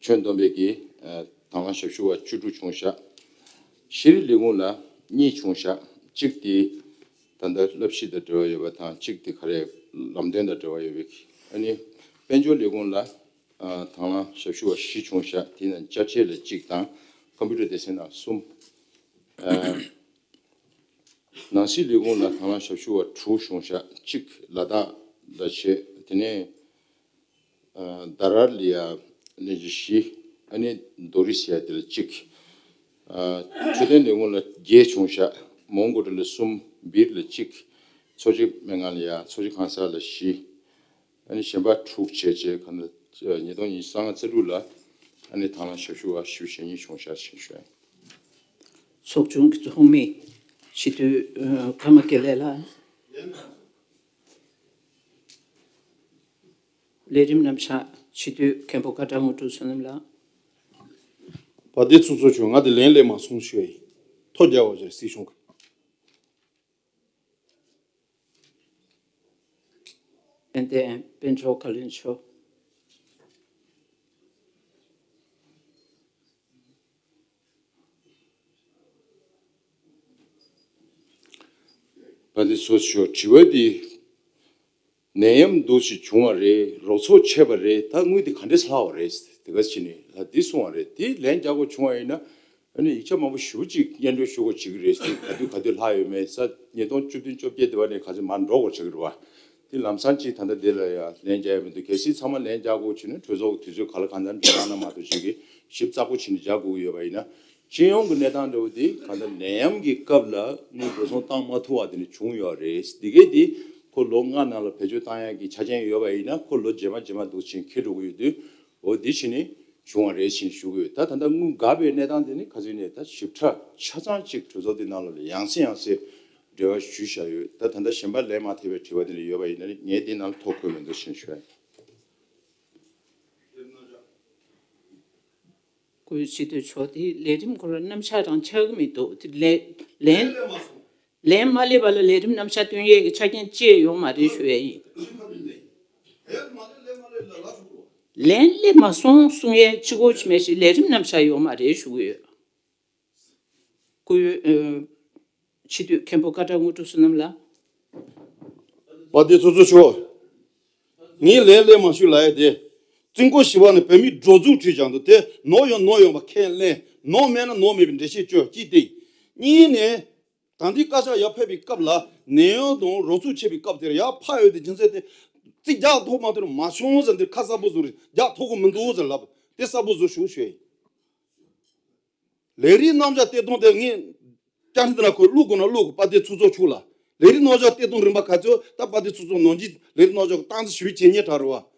ཁྱོན་བསྡོམས་པའི་གི་ཨ་དང་བླངས་ཞབས་ཞུ་བ་བཅུ་དྲུག་བྱུང་བཞག་ཤེས་རིག་ལས་ཁུངས་ལ་གཉིས་བྱུང་བཞག་གཅིག་དེ་ད་ལྟ་བསླབ་གཞི་དང་འབྲེལ་བ་ཡོད་པ་དང་། གཅིག་དེ་ག་རེ་ལམ་སྟོན་དང་འབྲེལ་བ་ཡོད་པའི། ཨ་ནི་དཔལ་འབྱོར་ལས་ཁུངས་ལ་ཨ་དང་བླངས་ཞབས་ཞུ་བ་བཞི་བྱུང་བཞག་དེ་ནང་དཔྱ་ཁྲལ་ལ་གཅིག་དང་ཀམ་པུ་ཊར་སྡེ་ཚན་ནང་གསུམ། ཨ་ནང་སྲིད་ལས་ཁུངས་ལ་དང་བླངས་ཞབས་ཞུ་བ་དྲུག་བྱུང་བཞག་གཅིག་ལ་དྭགས་ལ་བྱས། དེ་ནས་ཨ་དྷ་རར་ལ་ཡ་ལས་བྱེད་བཞི། ཨ་ནི་རྡོ་རི་ཟེར་ཡ་དེ་ལ་གཅིག་ཨ་འཕྲོད་བསྟེན་ལས་ཁུངས་ལ་བརྒྱད་བྱུང་བཞག་མོན་གྷོ་ཊ་ལ་གསུམ། སྦིར་ལ་གཅིག་འཚོ་བྱེད་སྨན་ཁང་ལ་ཡ། འཚོ་བྱེད་ཁང་གསར་ལ་བཞི། ཨ་ནི་གཞན་པ་དྲུག་བྱས་བྱས་ག་ན་ཉིས་སྟོང་ཉི་ཤུ་རྩ་ལྔ་རྩ་དྲུག་ལ་ཨ་ནི་དང་བླངས་ཞབས་ཞུ་བ་བཞི་བཅུ་ཞེ་གཉིས་བྱུང་བཞག་ཅེས་ཞུ་ཡ་ཡིན། ཚོགས་ཆུང་གི་ཚོགས་མི་སྤྱི་འཐུས་ཨ་ཀརྨ་དགེ་ལེགས་ལགས། ལས་རིམ་རྣམ་གཞག་སྤྱི་འཐུས་མཁན་པོ་སྐལ་བྲང་དངོས་གྲུབ་བསོད་ནམས་ལགས། བ་དེ་ཚོ་ཚོ་བྱུང་། ང་དེ་ལན་སླེབས་མ་སོང་ཞུ་ཡ་ཡིན། ཐོ་རྒྱག་པ་བྱས་སྲིད་གཞུང་གི། ཏན་ཏན་དཔལ་འབྱོར་བཀའ་བློན་མཆོག་བ་དེ་ཚོ་ཞོ་དྲི་བ་འདི་ནད་ཡམས་འདུག་ཞིག་བྱུང་བ་རེད། རོགས་ཚོགས་ཆད་པ་རེད། ད་དངུལ་འདི་ག་འདྲས་ལྷག་པ་རེད། དེ་ག་ཕྱིན་ནས་ལ་འདི་གསུང་བ་རེད། དེ་ལན་རྒྱག་དགོས་བྱུང་བ་ཡིན་ན། ཨ་ནི་ཡིག་ཆ་མང་པོ་ཞེ་པོ་ཅིག་སྙན་སྒྲོན་ཞུ་དགོས་བྱེད་ཀྱི་རེད། ག་དུས་ག་དུས་ལྷག་ཡོད་མེད་ས། ཉིས་སྟོང་བཅུ་བདུན་བཅོ་བརྒྱད་དེ་བ་ནས་ག་ཚོད་མར་འགྲོ་དགོས་བྱེད་ཀྱི་རེད་བ། དེ་ལམ་སང་ཅིག་ད་ལྟ་དེ་ལ་ཡང་ལན་རྒྱག་ཡ་མི་འདུག་གལ་སྲིད་ཚང་མ་ལན་རྒྱག་དགོས་བྱུང་ན་གྲོས་ཚོགས་ཀྱི་དུས་ཚོད་ག་ལ་གང་འཚམ་འགྲོ་ན་མ་གཏོགས་ཅིག་གི་ཞིབ་ཚགས་པོ་བྱས་ནས་རྒྱག་དགོས་ཀྱི་ཡོད་པ་ཡིན་ན། སྤྱི་ཡོངས་ཀྱི་གནས་སྟངས་འདྲ་བོ་དེ་གང་ལྟར་ནད་ཡམས་ཀྱི་སྐབས་ལ་དངུལ་འགྲོ་སོང་བཏང་མ་ཐུབ་པ་དེ་ནི་བྱུང་ཡོད་རེད། འདི་གས་དེ་ཁོ་ལོ་ལྔ་ནང་ལ་བེད་སྤྱོད་བཏང་ཡག་གི་ཆ་རྐྱེན་ཡོད་པ་ཡིན་ན་ཁོ་ལོ་རྗེས་མ་རྗེས་མ་འདུག་ཕྱིན་འཁྱེར་འགྲོ་གི་ཡོད་དུས། འོ་འདི་ཕྱིན་ནི་བྱུང་བ་རེད་ཕྱིན་ཞུ་གི་ཡོད། ད་ད་ལྟ་དངུལ་འགག་པའི་གནས་སྟངས་དེ་ནི་ཁ་སང་ནས་ད་ཞིབ་ཕྲ་ཆ་ཚང་ཅིག་གྲོས་ཚོགས་དེ་ནང་ལ་ཡང་སེ་ཡང་སེ་འབྲེལ་བ་ཞུས་བཞག་ཡོད། ད་ད་ལྟ་གཞན་པ་ལན་མ་ཐེབས་པའི་དྲི་བ་དེ་འདྲ་ཡོད་པ་ཡིན་ན་ནི་ངས་འདི་ནང་ལ་ཐོ་འགོད་མི་འདུག་ཕྱིན་ཞུ་ཡ་ཡིན། སྐུའི་སྤྱི་འཐུས་མཆོག་དེ་ལས་རིམ་ཁོ་རང་རྣམ་གཞག་རང་ཆགས་ཀྱི་མི་འདུག་དེ་ལས་ལན་ལན་མ་སླེབས་པ་ལ་ལས་རིམ་རྣམ་གཞག་སྟོན་ཡས་ཀྱི་ཆ་རྐྱེན་ཅི་ཡང་ཡོད་མ་རེད་ཞུ་ཡས་ཡིན། ལན་སླེབས་མ་སོང་གསུང་ཡས་གཅིག་པོ་ཅིག་མེད་ཞིག་ལས་རིམ་རྣམ་གཞག་ཡོད་མ་རེད་ཞུ་གི་ཡོད། སྐུའི་ཨ་སྤྱི་འཐུས་མཁན་པོ་སྐད་གྲགས་དངོས་གྲུབ་བསོད་ནམས་ལགས། དཔལ་ལྡན་ཚོགས་གཙོ་མཆོག་ངས་ལན་སླེབས་མ་ཞུ་ལབ་ཡས་དེ། རྩིས་འཁོར་བཞི་པ་ནས་བོད་མིའི་འགྲོ་འཛུགས་བྲིས་བཞག་འདུག་དེ་ནོར་ཡོད་ནོར་ཡོད་པ་ཁས་ལེན། ནོར་མེད་ན་ནོར་མེད་པའི་འགྲེལ་བཤད་བཅོས་གཅིག་དེ། གཉིས་ནས། ད་ལྟའི་བཀའ་ཤག་ཡར་ཕེབས་པའི་སྐབས་ལ་ནད་ཡམས་དང་རོགས་ཚུགས་ཆེ་བའི་སྐབས་དེར་ཡར་ཕབ་ཡོད་དེ་རྒྱུ་མཚན་དེ། རྩིས་རྒྱག་ཐུབ་མ་ཐུབ་མ་བྱུང་ཟེར་འདིར་ཁ་གསལ་པོ་བཟོ་རེད་རྒྱག་ཐུབ་ཀྱི་མི་འདུག་ཟེར་ལབ་དེ་གསལ་པོ་བཟོ་ཞུ་ཞུ་ཡིན། ལས་རིགས་རྣམ་གཞག་བལྟས་སྟངས་དེ་ངས་བཅར་འདྲི་ན་ཁོས་བླུག་དགོས་ན་བླུག་དགོས། དཔལ་ལྡན་ཚོགས་གཙོ་མཆོག་ལ་ལས་རིགས་རྣམ་གཞག་བལྟས་སྟངས་རིམ་པ་ག་ཚོད་ད་དཔལ་ལྡན་ཚོགས་གཙོ་ནང་གི་ལས་རིགས་རྣམ་གཞག་སྟངས་འཛིན་ཞུ་བའི་བྱེད་ཉེས་དྲག་རེད་བ།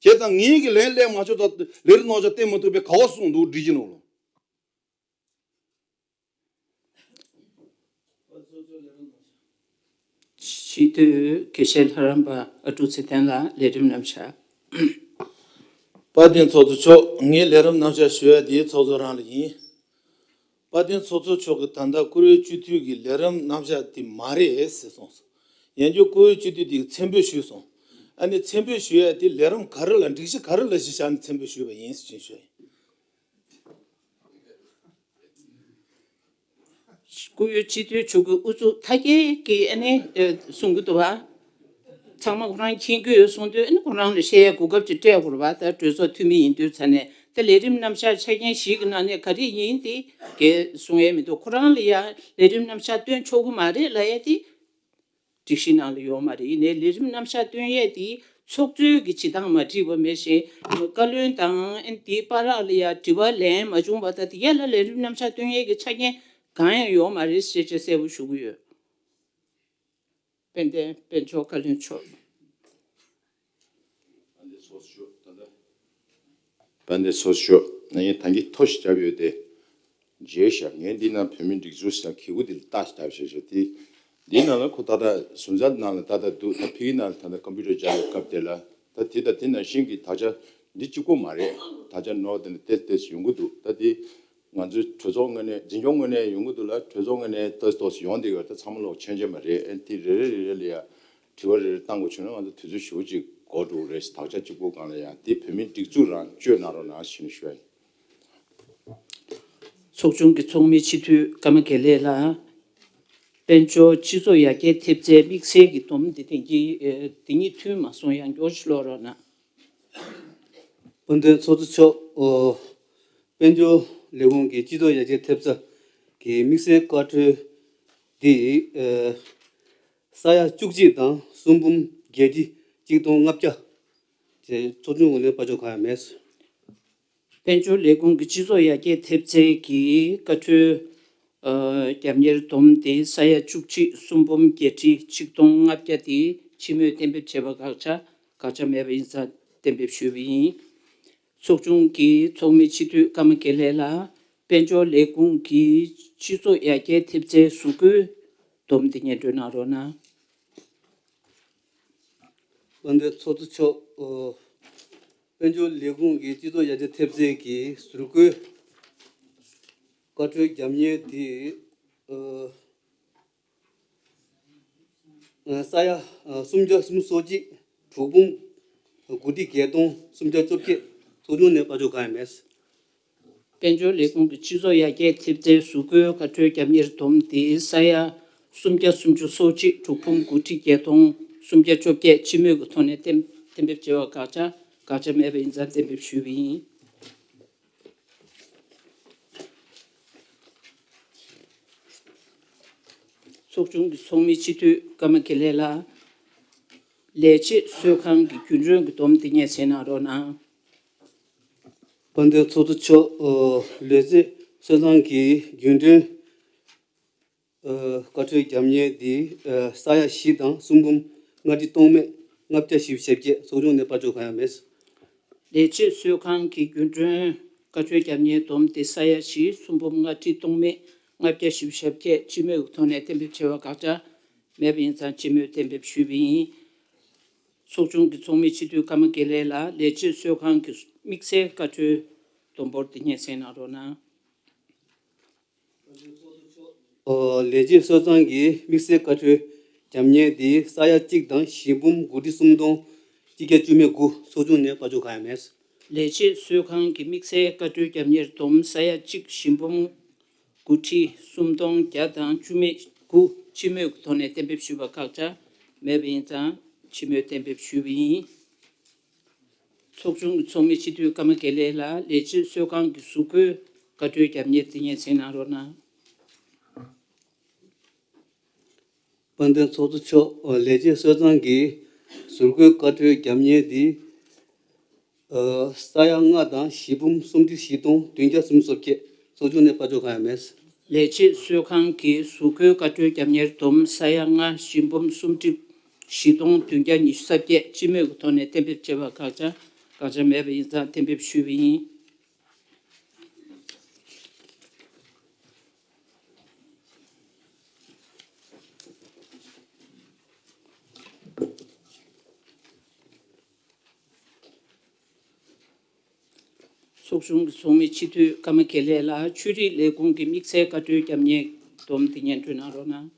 བྱས་ཙང་ངེད་ཀྱི་ལན་སླེབས་མ་ཆོག་ཙང་ལས་རིགས་རྣམ་གཞག་བལྟས་མ་ཐུབ་པའི་ག་བ་གསུངས་འདུག་འགྲིག་གི་ནོ་ལོ། སྤྱི་འཐུས་དགེ་བཤེས་ལྷ་རམས་པ་ཨ་ཀྲུག་ཚེ་བརྟན་ལགས་ལས་རིམ་རྣམ་གཞག་དཔལ་ལྡན་ཚོགས་གཙོ་མཆོག་ངས་ལས་རིམ་རྣམ་གཞག་ཞུ་ཡ་དེ་ཚོགས་གཙོ་རང་ལ་ཡིན། དཔལ་ལྡན་ཚོགས་གཙོ་མཆོག་གིས་ད་ལྟ་བཀུར་འོས་སྤྱི་འཐུས་ཀྱི་ལས་རིམ་རྣམ་གཞག་དེ་མ་རེད་ཟེར་སོང་། ཡང་བསྐྱར་བཀུར་འོས་སྤྱི་འཐུས་དེ་གིས་མཚན་འབོད་ཞུས་སོང་། ཨ་ནི་མཚན་འབོད་ཞུ་ཡ་དེ་ལས་རིམ་ག་རེ་ལ་སྒྲིག་གཞི་ག་རེ་ལ་གཞི་བཞག་ནས་མཚན་འབོད་ཞུས་པ་ཡིན་ཟེར་ཞུས་ཡིན། བཀུར་འོས་སྤྱི་འཐུས་མཆོག་གི་ཨུ་ཚུགས་མཐའ་སྐྱེལ་གྱིས་ཨ་ནི་གསུང་གི་འདུག་བ། ཚང་མ་ཁོ་རང་མཁྱེན་གྱི་ཡོད་གསུང་དུས་ཨ་ནི་ཁོ་རང་ལ་བཤད་ཡ་གོ་སྐབས་ཅིག་སྤྲད་དགོས་རེད་བ། ད་གྲོས་ཚོགས་འཐུས་མི་ཡིན་དུས་ཙ་ནས་ད་ལས་རིམ་རྣམ་གཞག་ཆ་རྐྱེན་བཞི་གི་ནང་ནས་ག་རེ་ཡིན་དེ་གས་གསུང་ཡས་མི་འདུག་ཁོ་རང་ལ་ཡ་ལས་རིམ་རྣམ་གཞག་སྟོན་ཆོག་གི་མ་རེད་ལབ་ཡ་དེ། སྒྲིག་གཞི་ནང་ལ་ཡོད་མ་རེད། ཡིན་ནའི་ལས་རིམ་རྣམ་གཞག་སྟོན་ཡས་དེ་ཚོགས་གཙོའི་གི་བྱེད་སྟངས་མ་འགྲིག་པ་མེད་བཞིན་བཀའ་བློན་དང་ཨ་ནི་དེའི་བར་ལ་ཡ་དྲི་བ་ལན་མ་བྱུང་བ་ད་དེ་ཡ་ལ་ལས་རིམ་རྣམ་གཞག་སྟོན་ཡས་ཀྱི་ཆ་རྐྱེན་གང་ཡང་ཡོད་མ་རེད་ཞེས་བྱས་གསལ་པོ་ཞུ་གི་ཡོད། དཔལ་ལྡན་དཔལ་འབྱོར་བཀའ་བློན་མཆོག་དཔལ་ལྡན་ཚོགས་གཙོ་མཆོག་ད་ལྟ། དཔལ་ལྡན་ཚོགས་གཙོ་མཆོག་ང་ཡིན་ད་གིན་ཐོ་ཞིག་བརྒྱབ་ཡོད་དེ། མཇལ་ཤག་ངས་འདི་ན་བོད་མིའི་སྒྲིག་འཛུགས་ཟེར་ན་གི་གུ་འདི་ལ་ལྟ་ཞིག་བརྒྱབ་ཤག་ཤག་དེ། འདི་ན་ལ་ཁོ་ད་ལྟ་ཟུར་འཛར་ནང་ལ་ད་ལྟ་འདུག་ད་ཕ་གི་ནང་ལ་ད་ལྟ་ཀམ་པུ་ཊར་སྦྱར་བའི་སྐབས་དེ་ལ་ད་དེ་ད་དེ་ནང་བཞིན་གྱི་དག་ཆ་འདི་གཅིག་པོ་མ་རེད། དག་ཆ་ནོར་དེ་ནས་ཏེས་ཏེས་ཡོང་གི་འདུག་ད་དེ་ང་ཚོའི་གྲོས་ཚོགས་ངོས་ནས་འཛིན་སྐྱོང་ངོས་ནས་ཡོང་གི་འདུག་ལ་གྲོས་ཚོགས་ངོས་ནས་ཏོག་ཙམ་ཏོག་ཙམ་ཡོང་བསྡད་ཡོད། ད་ཚང་མ་ལོག་མཁྱེན་མཁྱེན་པ་རེད། ཨ་ནི་དེ་རེ་རེ་རེ་རེ་ལ་ཡ་དྲི་བ་རེ་རེ་བཏང་དགོས་བྱུང་ན་ང་ཚོ་དུས་ཚོད་ཞེ་པོ་ཅིག་འགོར་འགྲོ་གི་རེད། དག་ཆ་གཅིག་པོ་སྒང་ལ་ཡ་དེ་བོད་མིའི་སྒྲིག་འཛུགས་རང་བཅོས་གནང་རོགས་གནང་ཞེས་ནས་ཞུ་བ་ཡིན། ཚོགས་ཆུང་གི་ཚོགས་མི་སྤྱི་འཐུས་ཀརྨ་དགེ་ལེགས་ལགས། དཔལ་འབྱོར་སྤྱི་ཚོགས་ཡར་རྒྱས་ཐེབས་རྩའི་དམིགས་བསལ་གྱི་སྡོམ་འདི་དེང་གི་ཨེ་དེ་ཉིད་མཐུན་མ་སོང་ཡང་སྐྱར་ཞིག་ཀློག་རོགས་གནང་། དཔལ་ལྡན་ཚོགས་གཙོ་མཆོག་ཨོ། དཔལ་འབྱོར་ལས་ཁུངས་ཀྱི་སྤྱི་ཚོགས་ཡར་རྒྱས་ཐེབས་རྩ་གི་དམིགས་བསལ་བཀའ་འཁྲོལ་འདི་ཨེ་ས་ཡ་བཅུ་གཅིག་དང་གསུམ་འབུམ་བརྒྱད་ཁྲི་གཅིག་སྟོང་ལྔ་བརྒྱ་ཅེས་ཚོགས་ཆུང་ངོས་ནས་བཀའ་ཆོས་གང་ཡང་མེད། དཔལ་འབྱོར་ལས་ཁུངས་ཀྱི་སྤྱི་ཚོགས་ཡར་རྒྱས་ཐེབས་རྩའི་གི་བཀའ་འཁྲོལ་ཨ་རྒྱབ་གཉེར་བསྡོམས་ཏེ་ས་ཡ་བཅུ་གཅིག་གསུམ་འབུམ་བརྒྱད་ཁྲི་ཆིག་སྟོང་ལྔ་བརྒྱ་དེ་སྤྱི་མོས་གཏན་འབེབས་བྱས་པ་དགག་བྱ་དགག་བྱ་མེད་པ་ཡིན་ཙང་གཏན་འབེབས་ཞུས་པ་ཡིན། ཚོགས་ཆུང་གི་ཚོགས་མི་སྤྱི་འཐུས་ཀརྨ་དགེ་ལེགས་ལགས། དཔལ་འབྱོར་ལས་ཁུངས་ཀྱི་སྤྱི་ཚོགས་ཡར་རྒྱས་ཐེབས་རྩའི་ཟུར་བཀོད་བསྡོམས་ཏེ་སྙན་སྒྲོན་གནང་རོགས་གནང་། དཔལ་ལྡན་ཚོགས་གཙོ་མཆོག་ཨོ། དཔལ་འབྱོར་ལས་ཁུངས་ཀྱི་སྤྱི་ཚོགས་ཡར་རྒྱས་ཐེབས་རྩའི་གི་ཟུར་བཀོད་བཀའ་འཁྲོལ་རྒྱབ་གཉེར་དེ་ཨོ། ས་ཡ་སུམ་བརྒྱ་སུམ་ཅུ་སོ་གཅིག་དྲུག་འབུམ་དགུ་ཁྲི་བརྒྱད་སྟོང་སུམ་བརྒྱ་བཅོ་བརྒྱད། ཚོགས་ཆུང་ནས་བཀའ་ཆོས་གང་ཡང་མེད། དཔལ་འབྱོར་ལས་ཁུངས་ཀྱི་སྤྱི་ཚོགས་ཡར་རྒྱས་ཐེབས་རྩའི་ཟུར་བཀོད་བཀའ་འཁྲོལ་རྒྱབ་གཉེར་བསྡོམས་ཏེ་ས་ཡ་སུམ་བརྒྱ་སུམ་ཅུ་སོ་གཅིག་དྲུག་འབུམ་དགུ་ཁྲི་བརྒྱད་སྟོང་སུམ་བརྒྱ་བཅོ་བརྒྱད་སྤྱི་མོས་ཀྱི་ཐོག་ནས་གཏན་གཏན་འབེབས་བྱས་པ་དགག་བྱ་དགག་བྱ་མེད་པ་ཡིན་ཙང་གཏན་འབེབས་ཞུས་པ་ཡིན། ཚོགས་ཆུང་གི་ཚོགས་མི་སྤྱི་འཐུས་ཀརྨ་དགེ་ལེགས་ལགས། ལས་བྱེད་གསོལ་ཁང་གི་རྒྱུན་གྲོན་གྱི་བསྡོམས་འདི་སྙན་སེང་གནང་རོགས་གནང་། དཔལ་ལྡན་ཚོགས་གཙོ་མཆོག་ཨོ། ལས་བྱེད་ སོ་ཚང་གི་རྒྱུན་གྲོན་ཨ་བཀའ་འཁྲོལ་རྒྱབ་གཉེར་འདི་ཨ་ས་ཡ་བཞི་དང་གསུམ་འབུམ་ལྔ་ཁྲི་སྟོང་མེད་ལྔ་བརྒྱ་བཞི་བཅུ་ཞེ་བརྒྱད། ཚོགས་ཆུང་ནས་བཀའ་འཁྲོལ་གང་ཡང་མེད། ལས་བྱེད་གསོལ་ཁང་གི་རྒྱུན་གྲོན་བཀའ་འཁྲོལ་རྒྱབ་གཉེར་བསྡོམས་ཏེ་ས་ཡ་བཞི་གསུམ་འབུམ་ལྔ་ཁྲི་སྟོང་མེད་ལྔ་བརྒྱ་བཞི་བཅུ་ཞེ་བརྒྱད་སྤྱི་མོས་ཀྱི་ཐོག་ནས་གཏན་འབེབས་བྱས་པ་ཁག་ཆག་མེད་པ་ཡིན་ཙང་སྤྱི་མོས་གཏན་འབེབས་ཞུས་པ་ཡིན། ཚོགས་ཆུང་གི་ཚོགས་མི་སྤྱི་འཐུས་ཀརྨ་དགེ་ལེགས་ལགས་ལས་བྱེད་གསོལ་ཁང་གི་དམིགས་བསལ་བཀའ་འཁྲོལ་བསྡོམས་འབོར་དེ་སྙན་སེང་གནང་རོགས་གནང་། ཨོ། ལས་བྱེད་གསོལ་ཚང་གི་དམིགས་བསལ་བཀའ་འཁྲོལ་རྒྱབ་གཉེར་དེ་ས་ཡ་གཅིག་དང་བཞི་འབུམ་དགུ་ཁྲི་སུམ་སྟོང་གཅིག་བརྒྱ་བཅུ་མེད་དགུ། ཚོགས་ཆུང་ནས་བཀའ་འཁྲོལ་གང་ཡང་མེད། ལས་བྱེད་གསོལ་ཁང་གི་དམིགས་བསལ་བཀའ་འཁྲོལ་རྒྱབ་གཉེར་བསྡོམས་ས་ཡ་གཅིག་བཞི་འབུམ་དགུ་ཁྲི་སུམ་སྟོང་བརྒྱ་དང་བཅུ་མེད་དགུ། སྤྱི་མོས་ཀྱི་ཐོག་ནས་གཏན་འབེབས་ཞུས་པ་ཁག་ཆག་མེད་པ་ཡིན་ཙང་སྤྱི་མོས་གཏན་འབེབས་ཞུས་པ་ཡིན། ཚོགས་ཆུང་གི་ཚོགས་མི་སྤྱི་འཐུས་ཀརྨ་དགེ་ལེགས་ལགས་ལས་བྱེད་གསོལ་ཁང་གི་གཟུགས་བཀོད་བཀའ་འཁྲོལ་རྒྱབ་གཉེར་དེ་སྙན་སེང་གནང་རོགས་གནང་། དཔལ་ལྡན་ཚོགས་གཙོ་མཆོག་ལས་བྱེད་གསོལ་ཚང་གི་གཟུགས་བཀོད་བཀའ་འཁྲོལ་རྒྱབ་གཉེར་དེ་ས་ཡ་ལྔ་དང་བཞི་འབུམ་སུམ་ཁྲི་བཞི་སྟོང་བདུན་བརྒྱ་སུམ་ཅུ་སོ་བརྒྱད། ཚོགས་ཆུང་ནས་བཀའ་འཁྲོལ་གང་ཡང་མེད། ལས་བྱེད་གསོལ་ཁང་གི་གཟུགས་བཀོད་བཀའ་འཁྲོལ་རྒྱབ་གཉེར་བསྡོམས་ས་ཡ་ལྔ་བཞི་འབུམ་སུམ་ཁྲི་བཞི་སྟོང་བདུན་བརྒྱ་ཉི་ཤུ་རྩ་བརྒྱད། སྤྱི་མོས་ཀྱི་ཐོག་ནས་གཏན་འབེབས་བྱས་པ་ཁག་ཆག་ཁག་ཆག་མེད་པ་ཡིན་ཙང་གཏན་འབེབས་ཞུས་པ་ཡིན། ཚོགས་ཆུང་གི་ཚོགས་མི་སྤྱི་འཐུས་ཀརྨ་དགེ་ལེགས་ལགས་ཆོས་རིག་ལས་ཁུངས་ཀྱི་དམིགས་བསལ་བཀའ་འཁྲོལ་རྒྱབ་གཉེར་བསྡོམས་དེ་སྙན་སྒྲོན་གནང་རོགས་གནང་།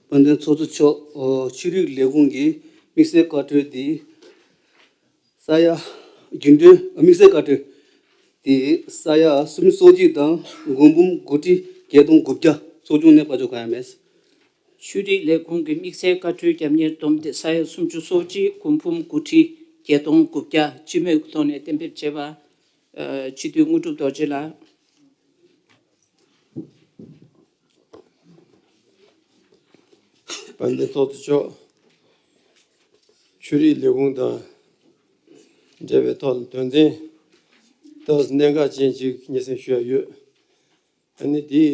དཔལ་ལྡན་ཚོགས་གཙོ་མཆོག་ཆོས་རིག་ལས་ཁུངས་ཀྱི་དམིགས་བསལ་བཀའ་འཁྲོལ་དེ་ས་ཡ་རྒྱུན་གྲོན་དམིགས་བསལ་བཀའ་འཁྲོལ་དེ་ས་ཡ་སུམ་ཅུ་སོ་གཅིག་དང་དགུ་འབུམ་དགུ་ཁྲི་བརྒྱད་སྟོང་དགུ་བརྒྱ། ཚོགས་ཆུང་ནས་བཀའ་འཁྲོལ་གང་ཡང་མེད། ཆོས་རིག་ལས་ཁུངས་ཀྱི་དམིགས་བསལ་བཀའ་འཁྲོལ་རྒྱབ་གཉེར་བསྡོམས་ཏེ་ས་ཡ་སུམ་ཅུ་སོ་གཅིག་དགུ་འབུམ་དགུ་ཁྲི་བརྒྱད་སྟོང་དགུ་བརྒྱ། སྤྱི་མོས་ཀྱི་ཐོག་ནས་གཏན་འབེབས་བྱས་པ། ཨ། སྤྱི་འཐུས་དངོས་གྲུབ་རྡོ་རྗེ་ལགས། དཔལ་ལྡན་ཚོགས་གཙོ་མཆོག་ཆོས་རིག་ལས་ཁུངས་དང་འབྲེལ་བའི་ཐོག་ལ་དོན་ཚན་ཏོག་ཙམ་གནད་འགག་ཅན་ཅིག་སྙན་སེང་ཞུ་ཡ་ཡོད། ཨ་ནི་འདི་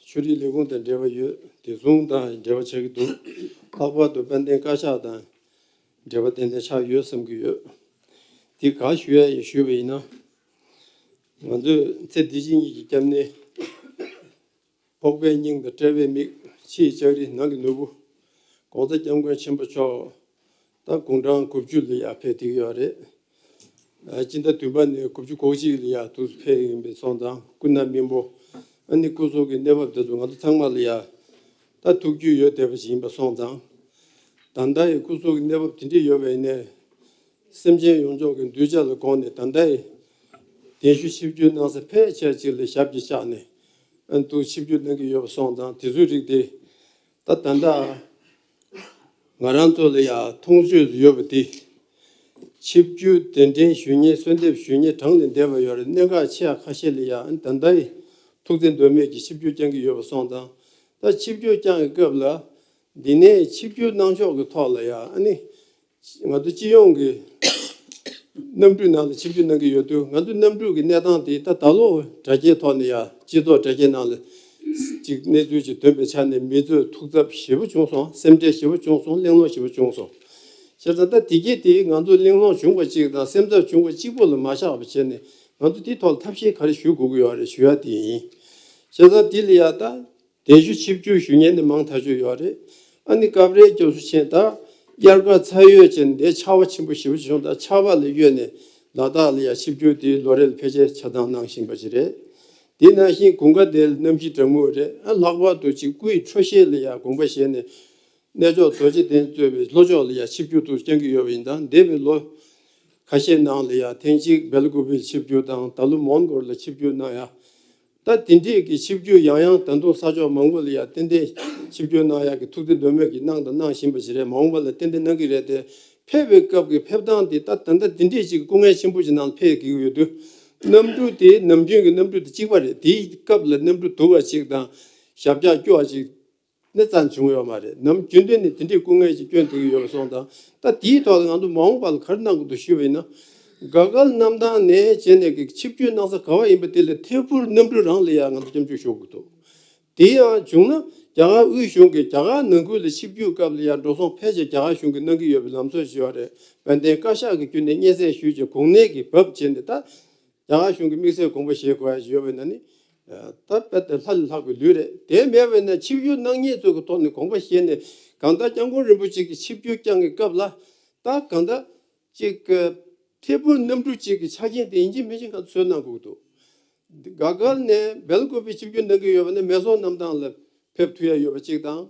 ཆོས་རིག་ལས་ཁུངས་དང་འབྲེལ་བ་ཡོད། དེ་བཟུང་དང་འབྲེལ་བ་ཆགས་ཀྱི་འདུག་ལྷག་པར་དུ་དཔལ་ལྡན་བཀའ་ཤག་དང་འབྲེལ་བ་ཏན་ཏན་ཆགས་ཡོད་བསམ་གྱི་ཡོད། འདི་ག་ཞུ་ཡ་ཡིན་ཞུས་པ་ཡིན་ན། ང་ཚོས་ཚེ་འདི་ཕྱི་གཉིས་ཀྱི་སྐྱབས་གནས། འཕགས་པའི་སྙིང་དང་དཔྲལ་བའི་མིག་ཕྱི་ཡི་ལྕགས་རི་ནང་གི་ནོར་བུ། ༸གོང་ས་༸སྐྱབས་མགོན་ཆེན་པོ་མཆོག་ད་དགུང་གྲངས་དགུ་བཅུ་ལ་ཡར་ཕེབས་བསྡད་ཀྱི་ཡོད་རེད། ཨ། སྤྱི་ཟླ་བདུན་པ་ནས་དགུ་བཅུ་གོ་གཅིག་ལ་ཡར་དུ་ཕེབས་ཡིན་པའི་སོང་ཙང་སྐུ་ན་སྨིན་པོ། ཨ་ནི་སྐུ་གཟུགས་ཀྱི་གནས་བབ་དེ་ཚོ་ང་ཚོ་ཚང་མ་ལ་ཡར་ད་ཐུགས་རྒྱུས་ཡོད་བསྡད་པ་ཞིག་ཡིན་པ་སོང་ཙང་། ད་ལྟ་ཡི་སྐུ་གཟུགས་ཀྱི་གནས་བབ་དེ་འདྲ་ཡོད་པ་ཡིན་ནའི། སེམས་ཅན་ཡོངས་རྫོགས་ཀྱི་གདུལ་བྱ་ལ་དགོངས་ནས་ད་ལྟའི་གདན་ཞུ་ཆིབས་བསྒྱུར་གནང་ས་ཕལ་ཆེར་ཅིག་ལ་ཞབས་ཀྱིས་བཅགས་ནས་ཨ་ནི་ཆིབས་བསྒྱུར་གནང་གི་ཡོད་པ་སོང་ཙང་དེ་ཚོའི་རིགས་དེ་ད་ད་ལྟ་ང་རང་ཚོ་ལ་ཡང་མཐོང་ཆོས་སུ་ཡོད་པ་དེ། ཆིབས་བསྒྱུར་གདན་འདྲེན་ཞུ་མཁན་གསོལ་འདེབས་ཞུ་མཁན་གྲངས་ལས་འདས་པ་ཡོད་རེད། གནད་འགག་ཆེ་ཡ་ཁ་ཤས་ལ་ཡང་ད་ལྟའི་ཐུགས་བརྩེ་འདོད་མེད་ཀྱི་ཆིབས་བསྒྱུར་བསྐྱང་གི་ཡོད་པ་སོང་ཙང་ད་ཆིབས་བསྒྱུར་བསྐྱང་གི་སྐབས་ལ། འདི་ནས་ཆིབས་བསྒྱུར་གནང་ཕྱོགས་ཀྱི་ཐོག་ལ་ཡང་ཨ་ནི། ང་ཚོ་སྤྱི་ཡོངས་ཀྱི་གནམ་གྲུའི་ནང་ལ་ཆིབས་བསྒྱུར་གནང་གི་ཡོད་དུས་ང་ཚོ་གནམ་གྲུ་གི་གནས་སྟངས་དེ་ད་ད་ལོ་དྲ་རྒྱའི་ཐོག་ནས་ཡང་སྤྱི་ཚོགས་དྲ་རྒྱའི་ནང་ལ་ཅིག་གནས་ཚུལ་ཅིག་ཐོན་པའི་ཆ་ནས་མི་ཚོས་ཐུགས་འཚབ་ཞེ་པོ་བྱུང་སོང་། སེམས་ཁྲལ་ཞེ་པོ་བྱུང་སོང་། གླེང་སློང་ཞེ་པོ་བྱུང་སོང་། བྱས་ཙང་ད་དེ་གས་དེ་ང་ཚོ་གླེང་སློང་བྱུང་བ་གཅིག་དང་སེམས་འཚབ་བྱུང་བ་གཅིག་པོ་ལ་མ་བཞག་པ་བྱས་ནས་ང་ཚོ་དེའི་ཐོག་ལ་ཐབས་ཤེས་ག་རེ་ཞུ་དགོས་ཀྱི་ཡོད་རེད་ཞུ་ཡ་དེ་ཡིན། བྱས་ཙང་དེ་ལ་ཡ་ད། གདན་ཞུ་ཆིབས་བསྒྱུར་ཞུ་མཁན་ནི་མང་ཐག་ཆོད་ཡོད་རེད། ཨ་ནི་སྐབས་རེ་སྐྱབས་སུ་ཆེན་ད་དབྱར་ཁ་ཚ་ཡོད་ཅན་དེ་ཆར་པ་ཆེན་པོ་ཞེ་པོ་བྱུང་། ད་ཆར་པ་ལ་གཡོལ་ནས་ལ་དྭགས་ལ་ཡ་ཆིབས་བསྒྱུར་དེ་ལོ་རེ་ལ་ཕལ་ཆེར་ཆ་ཚང་གནང་བཞིན་པ་ཞིག་རེད། དེ་ནང་བཞིན་དགུན་ཁ་དེ་ལ་གནམ་གཤིས་གྲང་མོ་རེད། ཨ་ལྷག་པར་དུ་ཅིག་སྐུ་ཡི་འཕྲོད་བཞེས་ལ་ཡ་དགོངས་པ་བཞེས་ནས་གནས་མཆོག་རྡོ་རྗེ་གདན་གཙོས་པའི་ལྷོ་ཕྱོགས་ལ་ཡ་ཆིབས་བསྒྱུར་དུ་བསྐྱང་གི་ཡོད་པ་ཡིན་ཙང་འདས་པའི་ལོ་ཁ་ཤས་ནང་ལ་ཡ་ཐེངས་གཅིག་སྦེལ་ཀོབ་པའི་ཆིབས་བསྒྱུར་དང་ད་ལོ་མོན་གྷོ་ལ་ཆིབས་བསྒྱུར་གནང་ཡ། ད་དེ་འདྲས་ཀྱི་ཆིབས་བསྒྱུར་ཡང་ཡང་ད་དུང་ས་ཕྱོགས་མང་པོ་ལ་ཡང་ཏན་ཏན་ཆིབས་བསྒྱུར་གནང་ཡག་གི་ཐུགས་བརྩེ་འདོད་མོས་ཀྱིས་གནང་དང་གནང་བཞིན་པ་ཞིག་རེད། མ་འོངས་པ་ལ་ཏན་ཏན་གནང་གི་རེད་དེ། ཕེབས་པའི་སྐབས་ཀྱི་ཕེབས་སྟངས་དེ་ད་ད་ལྟ་འདི་འདྲས་ཅིག་སྐུ་ངལ་ཆེན་པོ་ཞིག་ནང་ལ་ཕེབས་ཀྱི་ཡོད་དུས། གནམ་གྲུ་དེ་ནམ་རྒྱུན་གྱི་གནམ་གྲུ་དང་གཅིག་པ་རེད། དེའི་སྐབས་ལ་གནམ་གྲུ་སྡུག་པ་ཅིག་དང་ཞབས་བཅགས་སྐྱོ་བ་ཅིག་ནི་རྩ་ནས་བྱུང་ཡོད་མ་རེད། ནམ་རྒྱུན་དུ་ནི་དེ་འདྲའི་སྐུ་ངལ་ཅིག་སྐྱོན་ཐེབས་ཀྱི་ཡོད་པ་སོང་ཙང་ད་དེའི་ཐོག་ལ་ང་ཚོ་མ་འོངས་པ་ལ་ག་རེ་གནང་དགོས་འདུག་ཞུས་པ་ཡིན་ན། དགའ་དཀར་གནམ་ཐང་ནས་བྱས་ནས་ཀྱི་ཆིབས་བསྒྱུར་གནང་ས་ག་བ་ཡིན་པ་དེ་ལ་ཐད་འཕུར་གནམ་གྲུ་རང་ལ་ཡང་ང་ཚོ་སྐྱབས་འཇུག་ཞུ་དགོས་འདུག་དེ་ཡང་བྱུང་ན་རྒྱ་གར་དབུས་གཞུང་གིས་རྒྱ་གར་ནང་ཁུལ་ལ་ཆིབས་བསྒྱུར་སྐབས་ལ་ཡང་འགྲོ་སོང་ཕལ་ཆེར་རྒྱ་གར་གཞུང་གིས་གནང་གི་ཡོད་པའི་ལམ་སྲོལ་ཞིག་ཡོད་རེད། དཔལ་ལྡན་བཀའ་ཤག་གི་བརྒྱུད་ནས་སྙན་སེང་ཞུས་རྗེས་གོང་ནས་ཀྱི་བབས་བྱས་ནས་ད་རྒྱ་གར་གཞུང་གིས་དམིགས་བསལ་དགོངས་པ་བཞེས་དགོས་ཡ་ཞིག་ཡོད་པའི་ནང་ནི་ད་དཔེ་དེ་ལྷ་ལས་ལྷག་པའི་ལུས་རེད། དེ་མེད་པས་ན་ཆིབས་བསྒྱུར་གནང་མཁན་ཚོ་གི་ཐོག་ནས་དགོངས་པ་བཞེས་ནས་གང་ལྟར་སྐྱབས་མགོན་རིན་པོ་ཆེ་གི་ཆིབས་བསྒྱུར་བསྐྱངས་ཀྱི་སྐབས་ལ་ད་གང་ལྟར་ཅིག་ཐད་འཕུར་གནམ་གྲུ་གཅིག་གི་ཆ་རྐྱེན་དེ་ཡིན་གཅིག་མིན་གཅིག་ཁ་བཟོས་གནང་དགོས་ཀྱི་འདུག་དགའ་དཀར་ནས་སྦེལ་ཀོབ་པའི་ཆིབས་བསྒྱུར་གནང་གི་ཡོད་པ་ན་མེ་སོར་གནམ་ཐང་ལ་ཕེབས་ཐུབ་ཡ་ཡོད་པ་གཅིག་དང་།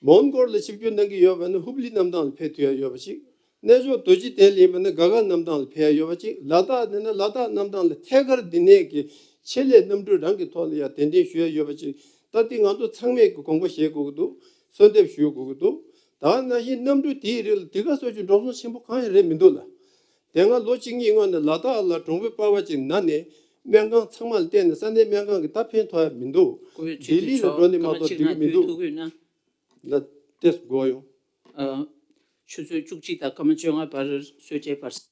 མོན་གྷོ་ལ་ཆིབས་བསྒྱུར་གནང་གི་ཡོད་པ་ན་ཧུབ་ལི་གནམ་ཐང་ལ་ཕེབས་ཐུབ་ཡ་ཡོད་པ་གཅིག་གནས་མཆོག་རྡོ་རྗེ་གདན་ལ་ཡིན་པ་ན་དགའ་དཀར་གནམ་ཐང་ལ་ཕེབས་ཡ་ཡོད་པ་གཅིག་ལ་དྭགས་ནས་ན་ལ་དྭགས་གནམ་ཐང་ལ་ཐད་ཀར་འདི་ནས་ཀྱི་ཆེད་ལས་གནམ་གྲུ་རང་གི་ཐོག་ལ་ཡ་གདན་འདྲེན་ཞུ་ཡ་ཡོད་པ་གཅིག་ད་འདི་ང་ཚོ་ཚང་མས་ཀྱི་དགོངས་པ་བཞེས་དགོས་ཀྱི་འདུག་གསོལ་འདེབས་ཞུ་དགོས་ཀྱི་འདུག་ད་ག་ནང་བཞིན་གནམ་གྲུ་དེའི་རིགས་ལ་དེ་ག་སོགས་ཀྱི་འགྲོ་སོང་ཆེན་པོ་གང་ཡང་རེད་མི་འདུག་ལ། དེ་སྔ་ལོ་གཅིག་གཉིས་སྔོན་ནས་ལ་དྭགས་ལ་གྲོང་པའི་པར་བ་ཅིག་ན་ནས་སྨན་ཁང་ཚང་མ་ལ་བལྟས་ནས་ས་གནས་སྨན་ཁང་གི་ད་ཕན་ཐོགས་ཡ་མི་འདུག་སྐུ་ངོ་ཆེ་ལྡི་ལི་ལ་འགྲོ་ནས་མ་གཏོགས་འགྲིག་གི་མི་འདུག་ལ་ཏེས་དགོས་ཡོང་། ཨ། ཆུ་ཚོད་བཅུ་གཅིག་དང་སྐར་མ་བཅོ་ལྔ་བར་གསོལ་ཇའི་བར།